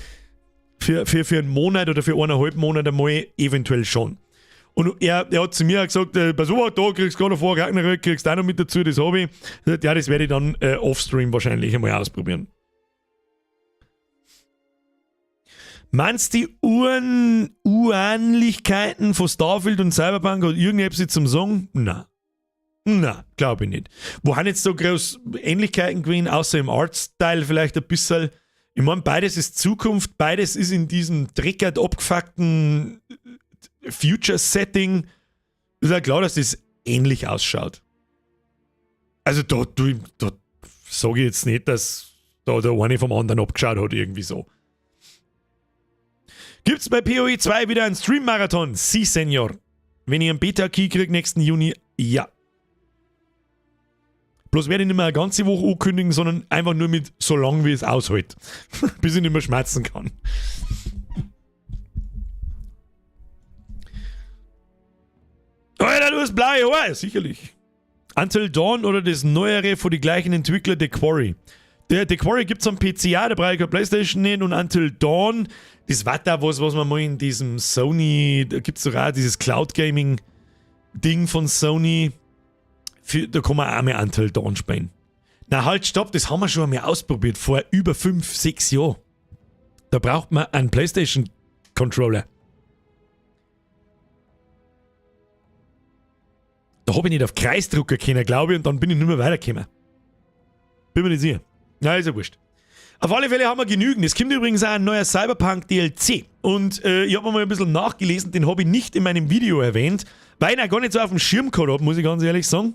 für, für, für einen Monat oder für eineinhalb Monate mal eventuell schon. Und er, er hat zu mir auch gesagt, äh, pass auf, da kriegst du God of War Ragnarök, kriegst du auch noch mit dazu, das habe ich. Ja, das werde ich dann äh, offstream wahrscheinlich einmal ausprobieren. Meinst du, die Uhren, Urähnlichkeiten von Starfield und Cyberpunk hat irgendetwas zum Sagen? Nein. Na, glaube ich nicht. Wo haben jetzt so groß Ähnlichkeiten gewesen, außer im Artstyle vielleicht ein bisschen? Ich meine, beides ist Zukunft, beides ist in diesem dreckert abgefuckten Future-Setting. Ist ja klar, dass das ähnlich ausschaut. Also da, du, da sage ich jetzt nicht, dass da der eine vom anderen abgeschaut hat, irgendwie so. Gibt's bei PoE 2 wieder einen Stream-Marathon? Si, Senor. Wenn ich einen Beta-Key kriege nächsten Juni, ja. Bloß werde ich nicht mehr eine ganze Woche ankündigen, sondern einfach nur mit so lange, wie es aushält. Bis ich nicht mehr schmerzen kann. Alter, du hast blaue Haare, sicherlich. Until Dawn oder das neuere von den gleichen Entwickler The Quarry. Der The Quarry gibt es am PC auch, da brauche ich keine Playstation nicht. Und Until Dawn, das war da was, was man mal in diesem Sony, da gibt es doch auch dieses Cloud Gaming Ding von Sony. Für, da kann man auch mal Until Dawn spielen. Na halt, stopp, das haben wir schon einmal ausprobiert, vor über 5, 6 Jahren. Da braucht man einen PlayStation Controller. Da habe ich nicht auf Kreis drucken können, glaube ich, und dann bin ich nicht mehr weitergekommen. Bin mir nicht sicher. Na, ist ja wurscht. Auf alle Fälle haben wir genügend. Es kommt übrigens auch ein neuer Cyberpunk DLC. Und äh, ich habe mal ein bisschen nachgelesen, den habe ich nicht in meinem Video erwähnt, weil ich ihn auch gar nicht so auf dem Schirm gehabt habe, muss ich ganz ehrlich sagen.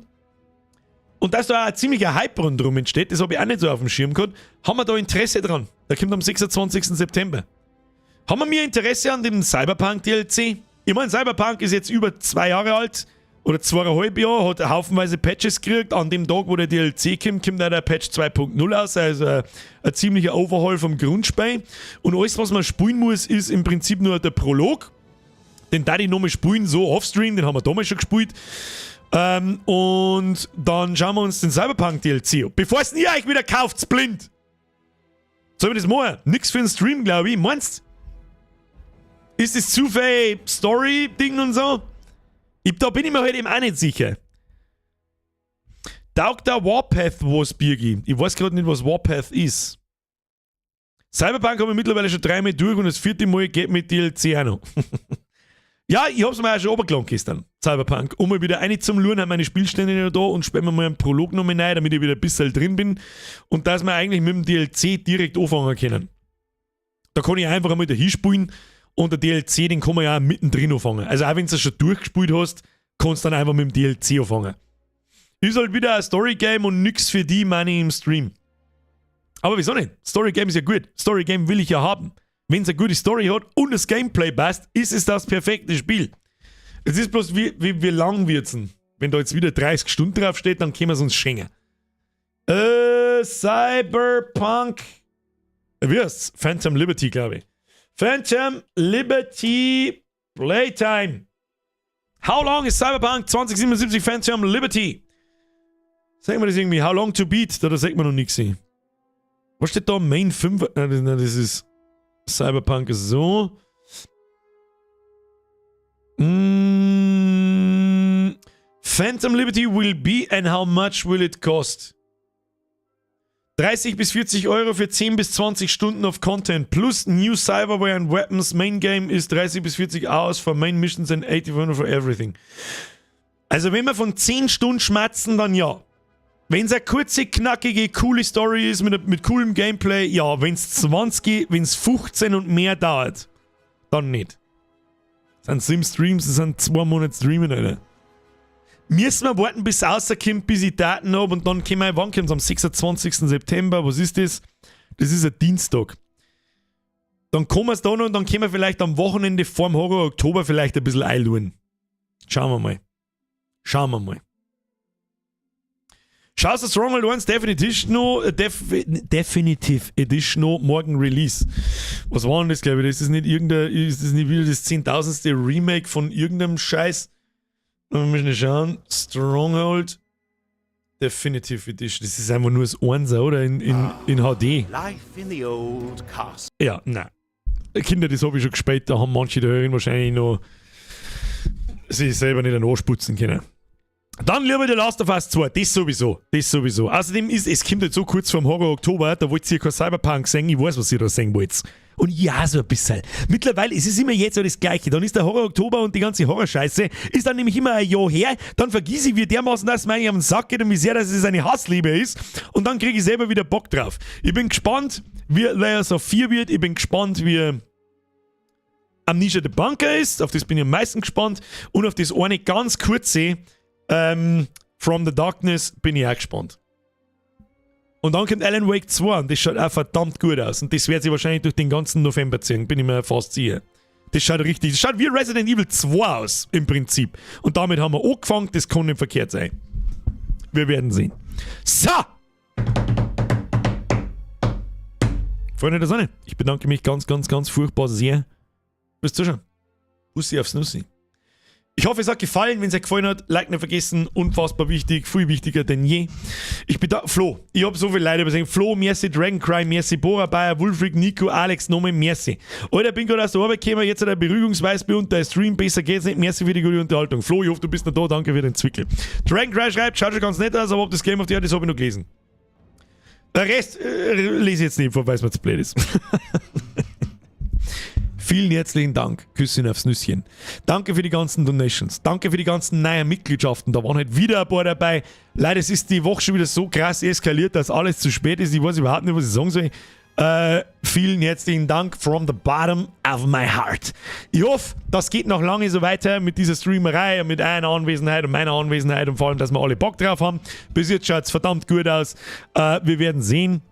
Und dass da auch ein ziemlicher Hype rundherum entsteht, das habe ich auch nicht so auf dem Schirm gehabt. Haben wir da Interesse dran? Der kommt am 26. September. Haben wir mir Interesse an dem Cyberpunk DLC? Ich meine, Cyberpunk ist jetzt über zwei Jahre alt oder zweieinhalb Jahre, hat haufenweise Patches gekriegt. An dem Tag, wo der DLC kommt, kommt auch der Patch 2.0 aus, also ein, ein ziemlicher Overhaul vom Grundspiel. Und alles, was man spielen muss, ist im Prinzip nur der Prolog. Den da ich nochmal spielen, so offstream, den haben wir damals schon gespielt. Ähm, und dann schauen wir uns den Cyberpunk DLC an. Bevor es ihr euch wieder kauft, blind! Sollen wir das machen? Nix für den Stream, glaube ich. Meinst Ist das zu viel Story-Ding und so? Ich, da bin ich mir halt eben auch nicht sicher. Taugt da Warpath was, Birgi? Ich weiß gerade nicht, was Warpath ist. Cyberpunk habe ich mittlerweile schon dreimal durch und das vierte Mal geht mit DLC auch noch. ja, ich hab's mir auch schon runtergeladen gestern, Cyberpunk. Um mal wieder eine zum Luren, haben meine Spielstände noch da und spielen wir mal einen Prolog noch mal rein, damit ich wieder ein bisschen drin bin. Und dass wir eigentlich mit dem DLC direkt anfangen können. Da kann ich einfach einmal dahin spielen und der DLC, den kann man ja auch mittendrin anfangen. Also auch wenn du es schon durchgespielt hast, kannst du dann einfach mit dem DLC anfangen. Ist halt wieder ein Story-Game und nix für die, meine ich, im Stream. Aber wieso nicht? Story Game ist ja gut. Story Game will ich ja haben. Wenn es eine gute Story hat und das Gameplay passt, ist es das perfekte Spiel. Es ist bloß, wie, wie, wie lang wird's denn? Wenn da jetzt wieder 30 Stunden drauf steht, dann können wir es uns schenken. Äh, Cyberpunk. Wie heißt's? Phantom Liberty, glaube ich. Phantom Liberty Playtime. How long is Cyberpunk 2077 Phantom Liberty? Sagen wir das irgendwie? How long to beat? Da, da sagt man noch nichts. Was steht da? Main 5? Nein, das ist Cyberpunk so. Mm, Phantom Liberty will be and how much will it cost? 30 bis 40 Euro für 10 bis 20 Stunden of Content plus New Cyberware and Weapons. Main Game is 30 bis 40 hours for Main Missions and 80 for everything. Also wenn wir von 10 Stunden schmatzen, dann ja. Wenn es eine kurze, knackige, coole Story ist mit coolem Gameplay, ja. Wenn es 20, wenn es 15 und mehr dauert, dann nicht. Das sind 7 Streams, das sind 2 Monate Streamen, Alter. Müssen wir warten, bis es rauskommt, bis ich Daten habe und dann können wir, wann kommt es? Am 26. September, was ist das? Das ist ein Dienstag. Dann kommen wir es da noch und dann können wir vielleicht am Wochenende vorm Horror Oktober vielleicht ein bisschen einluren. Schauen wir mal. Schauen wir mal. Schaust du Stronghold 1 Definitive noch, Definitive Edition noch morgen Release? Was war denn das, glaube ich? Das ist nicht irgendein, ist das nicht wieder das 10.000. Remake von irgendeinem Scheiß? Wir müssen schauen. Stronghold Definitive Edition. Das ist einfach nur das Einser, oder? In HD. Life in the old castle. Ja, nein. Kinder, das habe ich schon gespielt, da haben manche da wahrscheinlich noch sich selber nicht an den Arsch putzen können. Dann lieber The Last of Us 2, das sowieso, das sowieso. Außerdem ist, es kommt jetzt so kurz vorm Horror Oktober, da wollt ihr kein Cyberpunk sehen, ich weiß, was ihr da sehen wollt. Und ja, so ein bisschen. Mittlerweile ist es immer jetzt so das Gleiche. Dann ist der Horror Oktober und die ganze Horrorscheiße ist dann nämlich immer ein Jahr her. Dann vergiss ich, wie dermaßen das mir eigentlich am Sack geht und wie sehr das es eine Hassliebe ist. Und dann kriege ich selber wieder Bock drauf. Ich bin gespannt, wie Layers of Fear wird. Ich bin gespannt, wie Amnesia the Bunker ist. Auf das bin ich am meisten gespannt. Und auf das eine ganz kurze From the Darkness bin ich auch gespannt. Und dann kommt Alan Wake 2 und das schaut auch verdammt gut aus. Und das wird sich wahrscheinlich durch den ganzen November ziehen, bin ich mir fast sicher. Das schaut richtig, das schaut wie Resident Evil 2 aus, im Prinzip. Und damit haben wir angefangen, das kann nicht verkehrt sein. Wir werden sehen. So! Freunde der Sonne, ich bedanke mich ganz, ganz, ganz furchtbar sehr fürs Zuschauen. Bussi aufs Nussi. Ich hoffe, es hat gefallen. Wenn es euch gefallen hat, Like nicht vergessen. Unfassbar wichtig, viel wichtiger denn je. Ich bedanke Flo. Ich habe so viel Leute übersehen. Flo, merci, Dragon Cry, merci, Bora Bayer, Wulfric, Nico, Alex, Nomen, merci. Alter, bin gerade aus der Arbeit gekommen, jetzt hat er Beruhigungsweißbier und der Stream, besser geht's nicht. Merci für die gute Unterhaltung. Flo, ich hoffe, du bist noch da. Danke für den Zwickel. Dragon Cry schreibt, schaut schon ganz nett aus, aber ob das Game of the Year, das habe ich noch gelesen. Der Rest lese ich jetzt nicht vor, weil es mir zu blöd ist. Vielen herzlichen Dank. Küsschen aufs Nüsschen. Danke für die ganzen Donations. Danke für die ganzen neuen Mitgliedschaften. Da waren halt wieder ein paar dabei. Leider es ist die Woche schon wieder so krass eskaliert, dass alles zu spät ist. Ich weiß überhaupt nicht, was ich sagen soll. Vielen herzlichen Dank from the bottom of my heart. Ich hoffe, das geht noch lange so weiter mit dieser Streamerei und mit eurer Anwesenheit und meiner Anwesenheit und vor allem, dass wir alle Bock drauf haben. Bis jetzt schaut es verdammt gut aus. Wir werden sehen.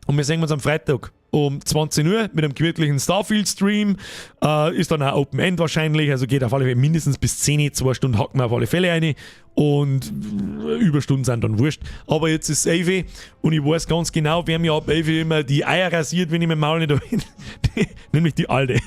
Und wir sehen uns am Freitag um 20 Uhr mit einem gemütlichen Starfield-Stream. Ist dann auch Open End wahrscheinlich, also geht auf alle Fälle mindestens bis 10, 2 Stunden hacken wir auf alle Fälle rein und Überstunden sind dann wurscht. Aber jetzt ist es 11 und ich weiß ganz genau, wer mir ab 11 immer die Eier rasiert, wenn ich mein Maul nicht bin, nämlich die Alte.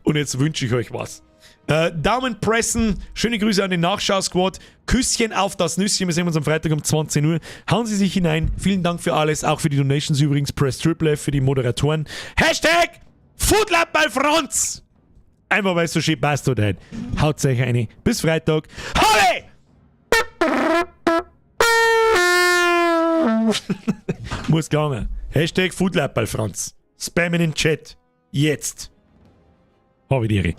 Und jetzt wünsche ich euch was. Daumen pressen, schöne Grüße an den Nachschau-Squad, Küsschen auf das Nüsschen, wir sehen uns am Freitag um 20 Uhr. Hauen Sie sich hinein, vielen Dank für alles, auch für die Donations übrigens, Press Triple F für die Moderatoren. Hashtag Foodlab bei Franz! Einfach weil es so schön passt oder nicht. Haut euch eine. Bis Freitag. Holle! Muss gegangen. Hashtag Foodlab bei Franz. Spammen in den Chat. Jetzt. Habe ich die Ehre.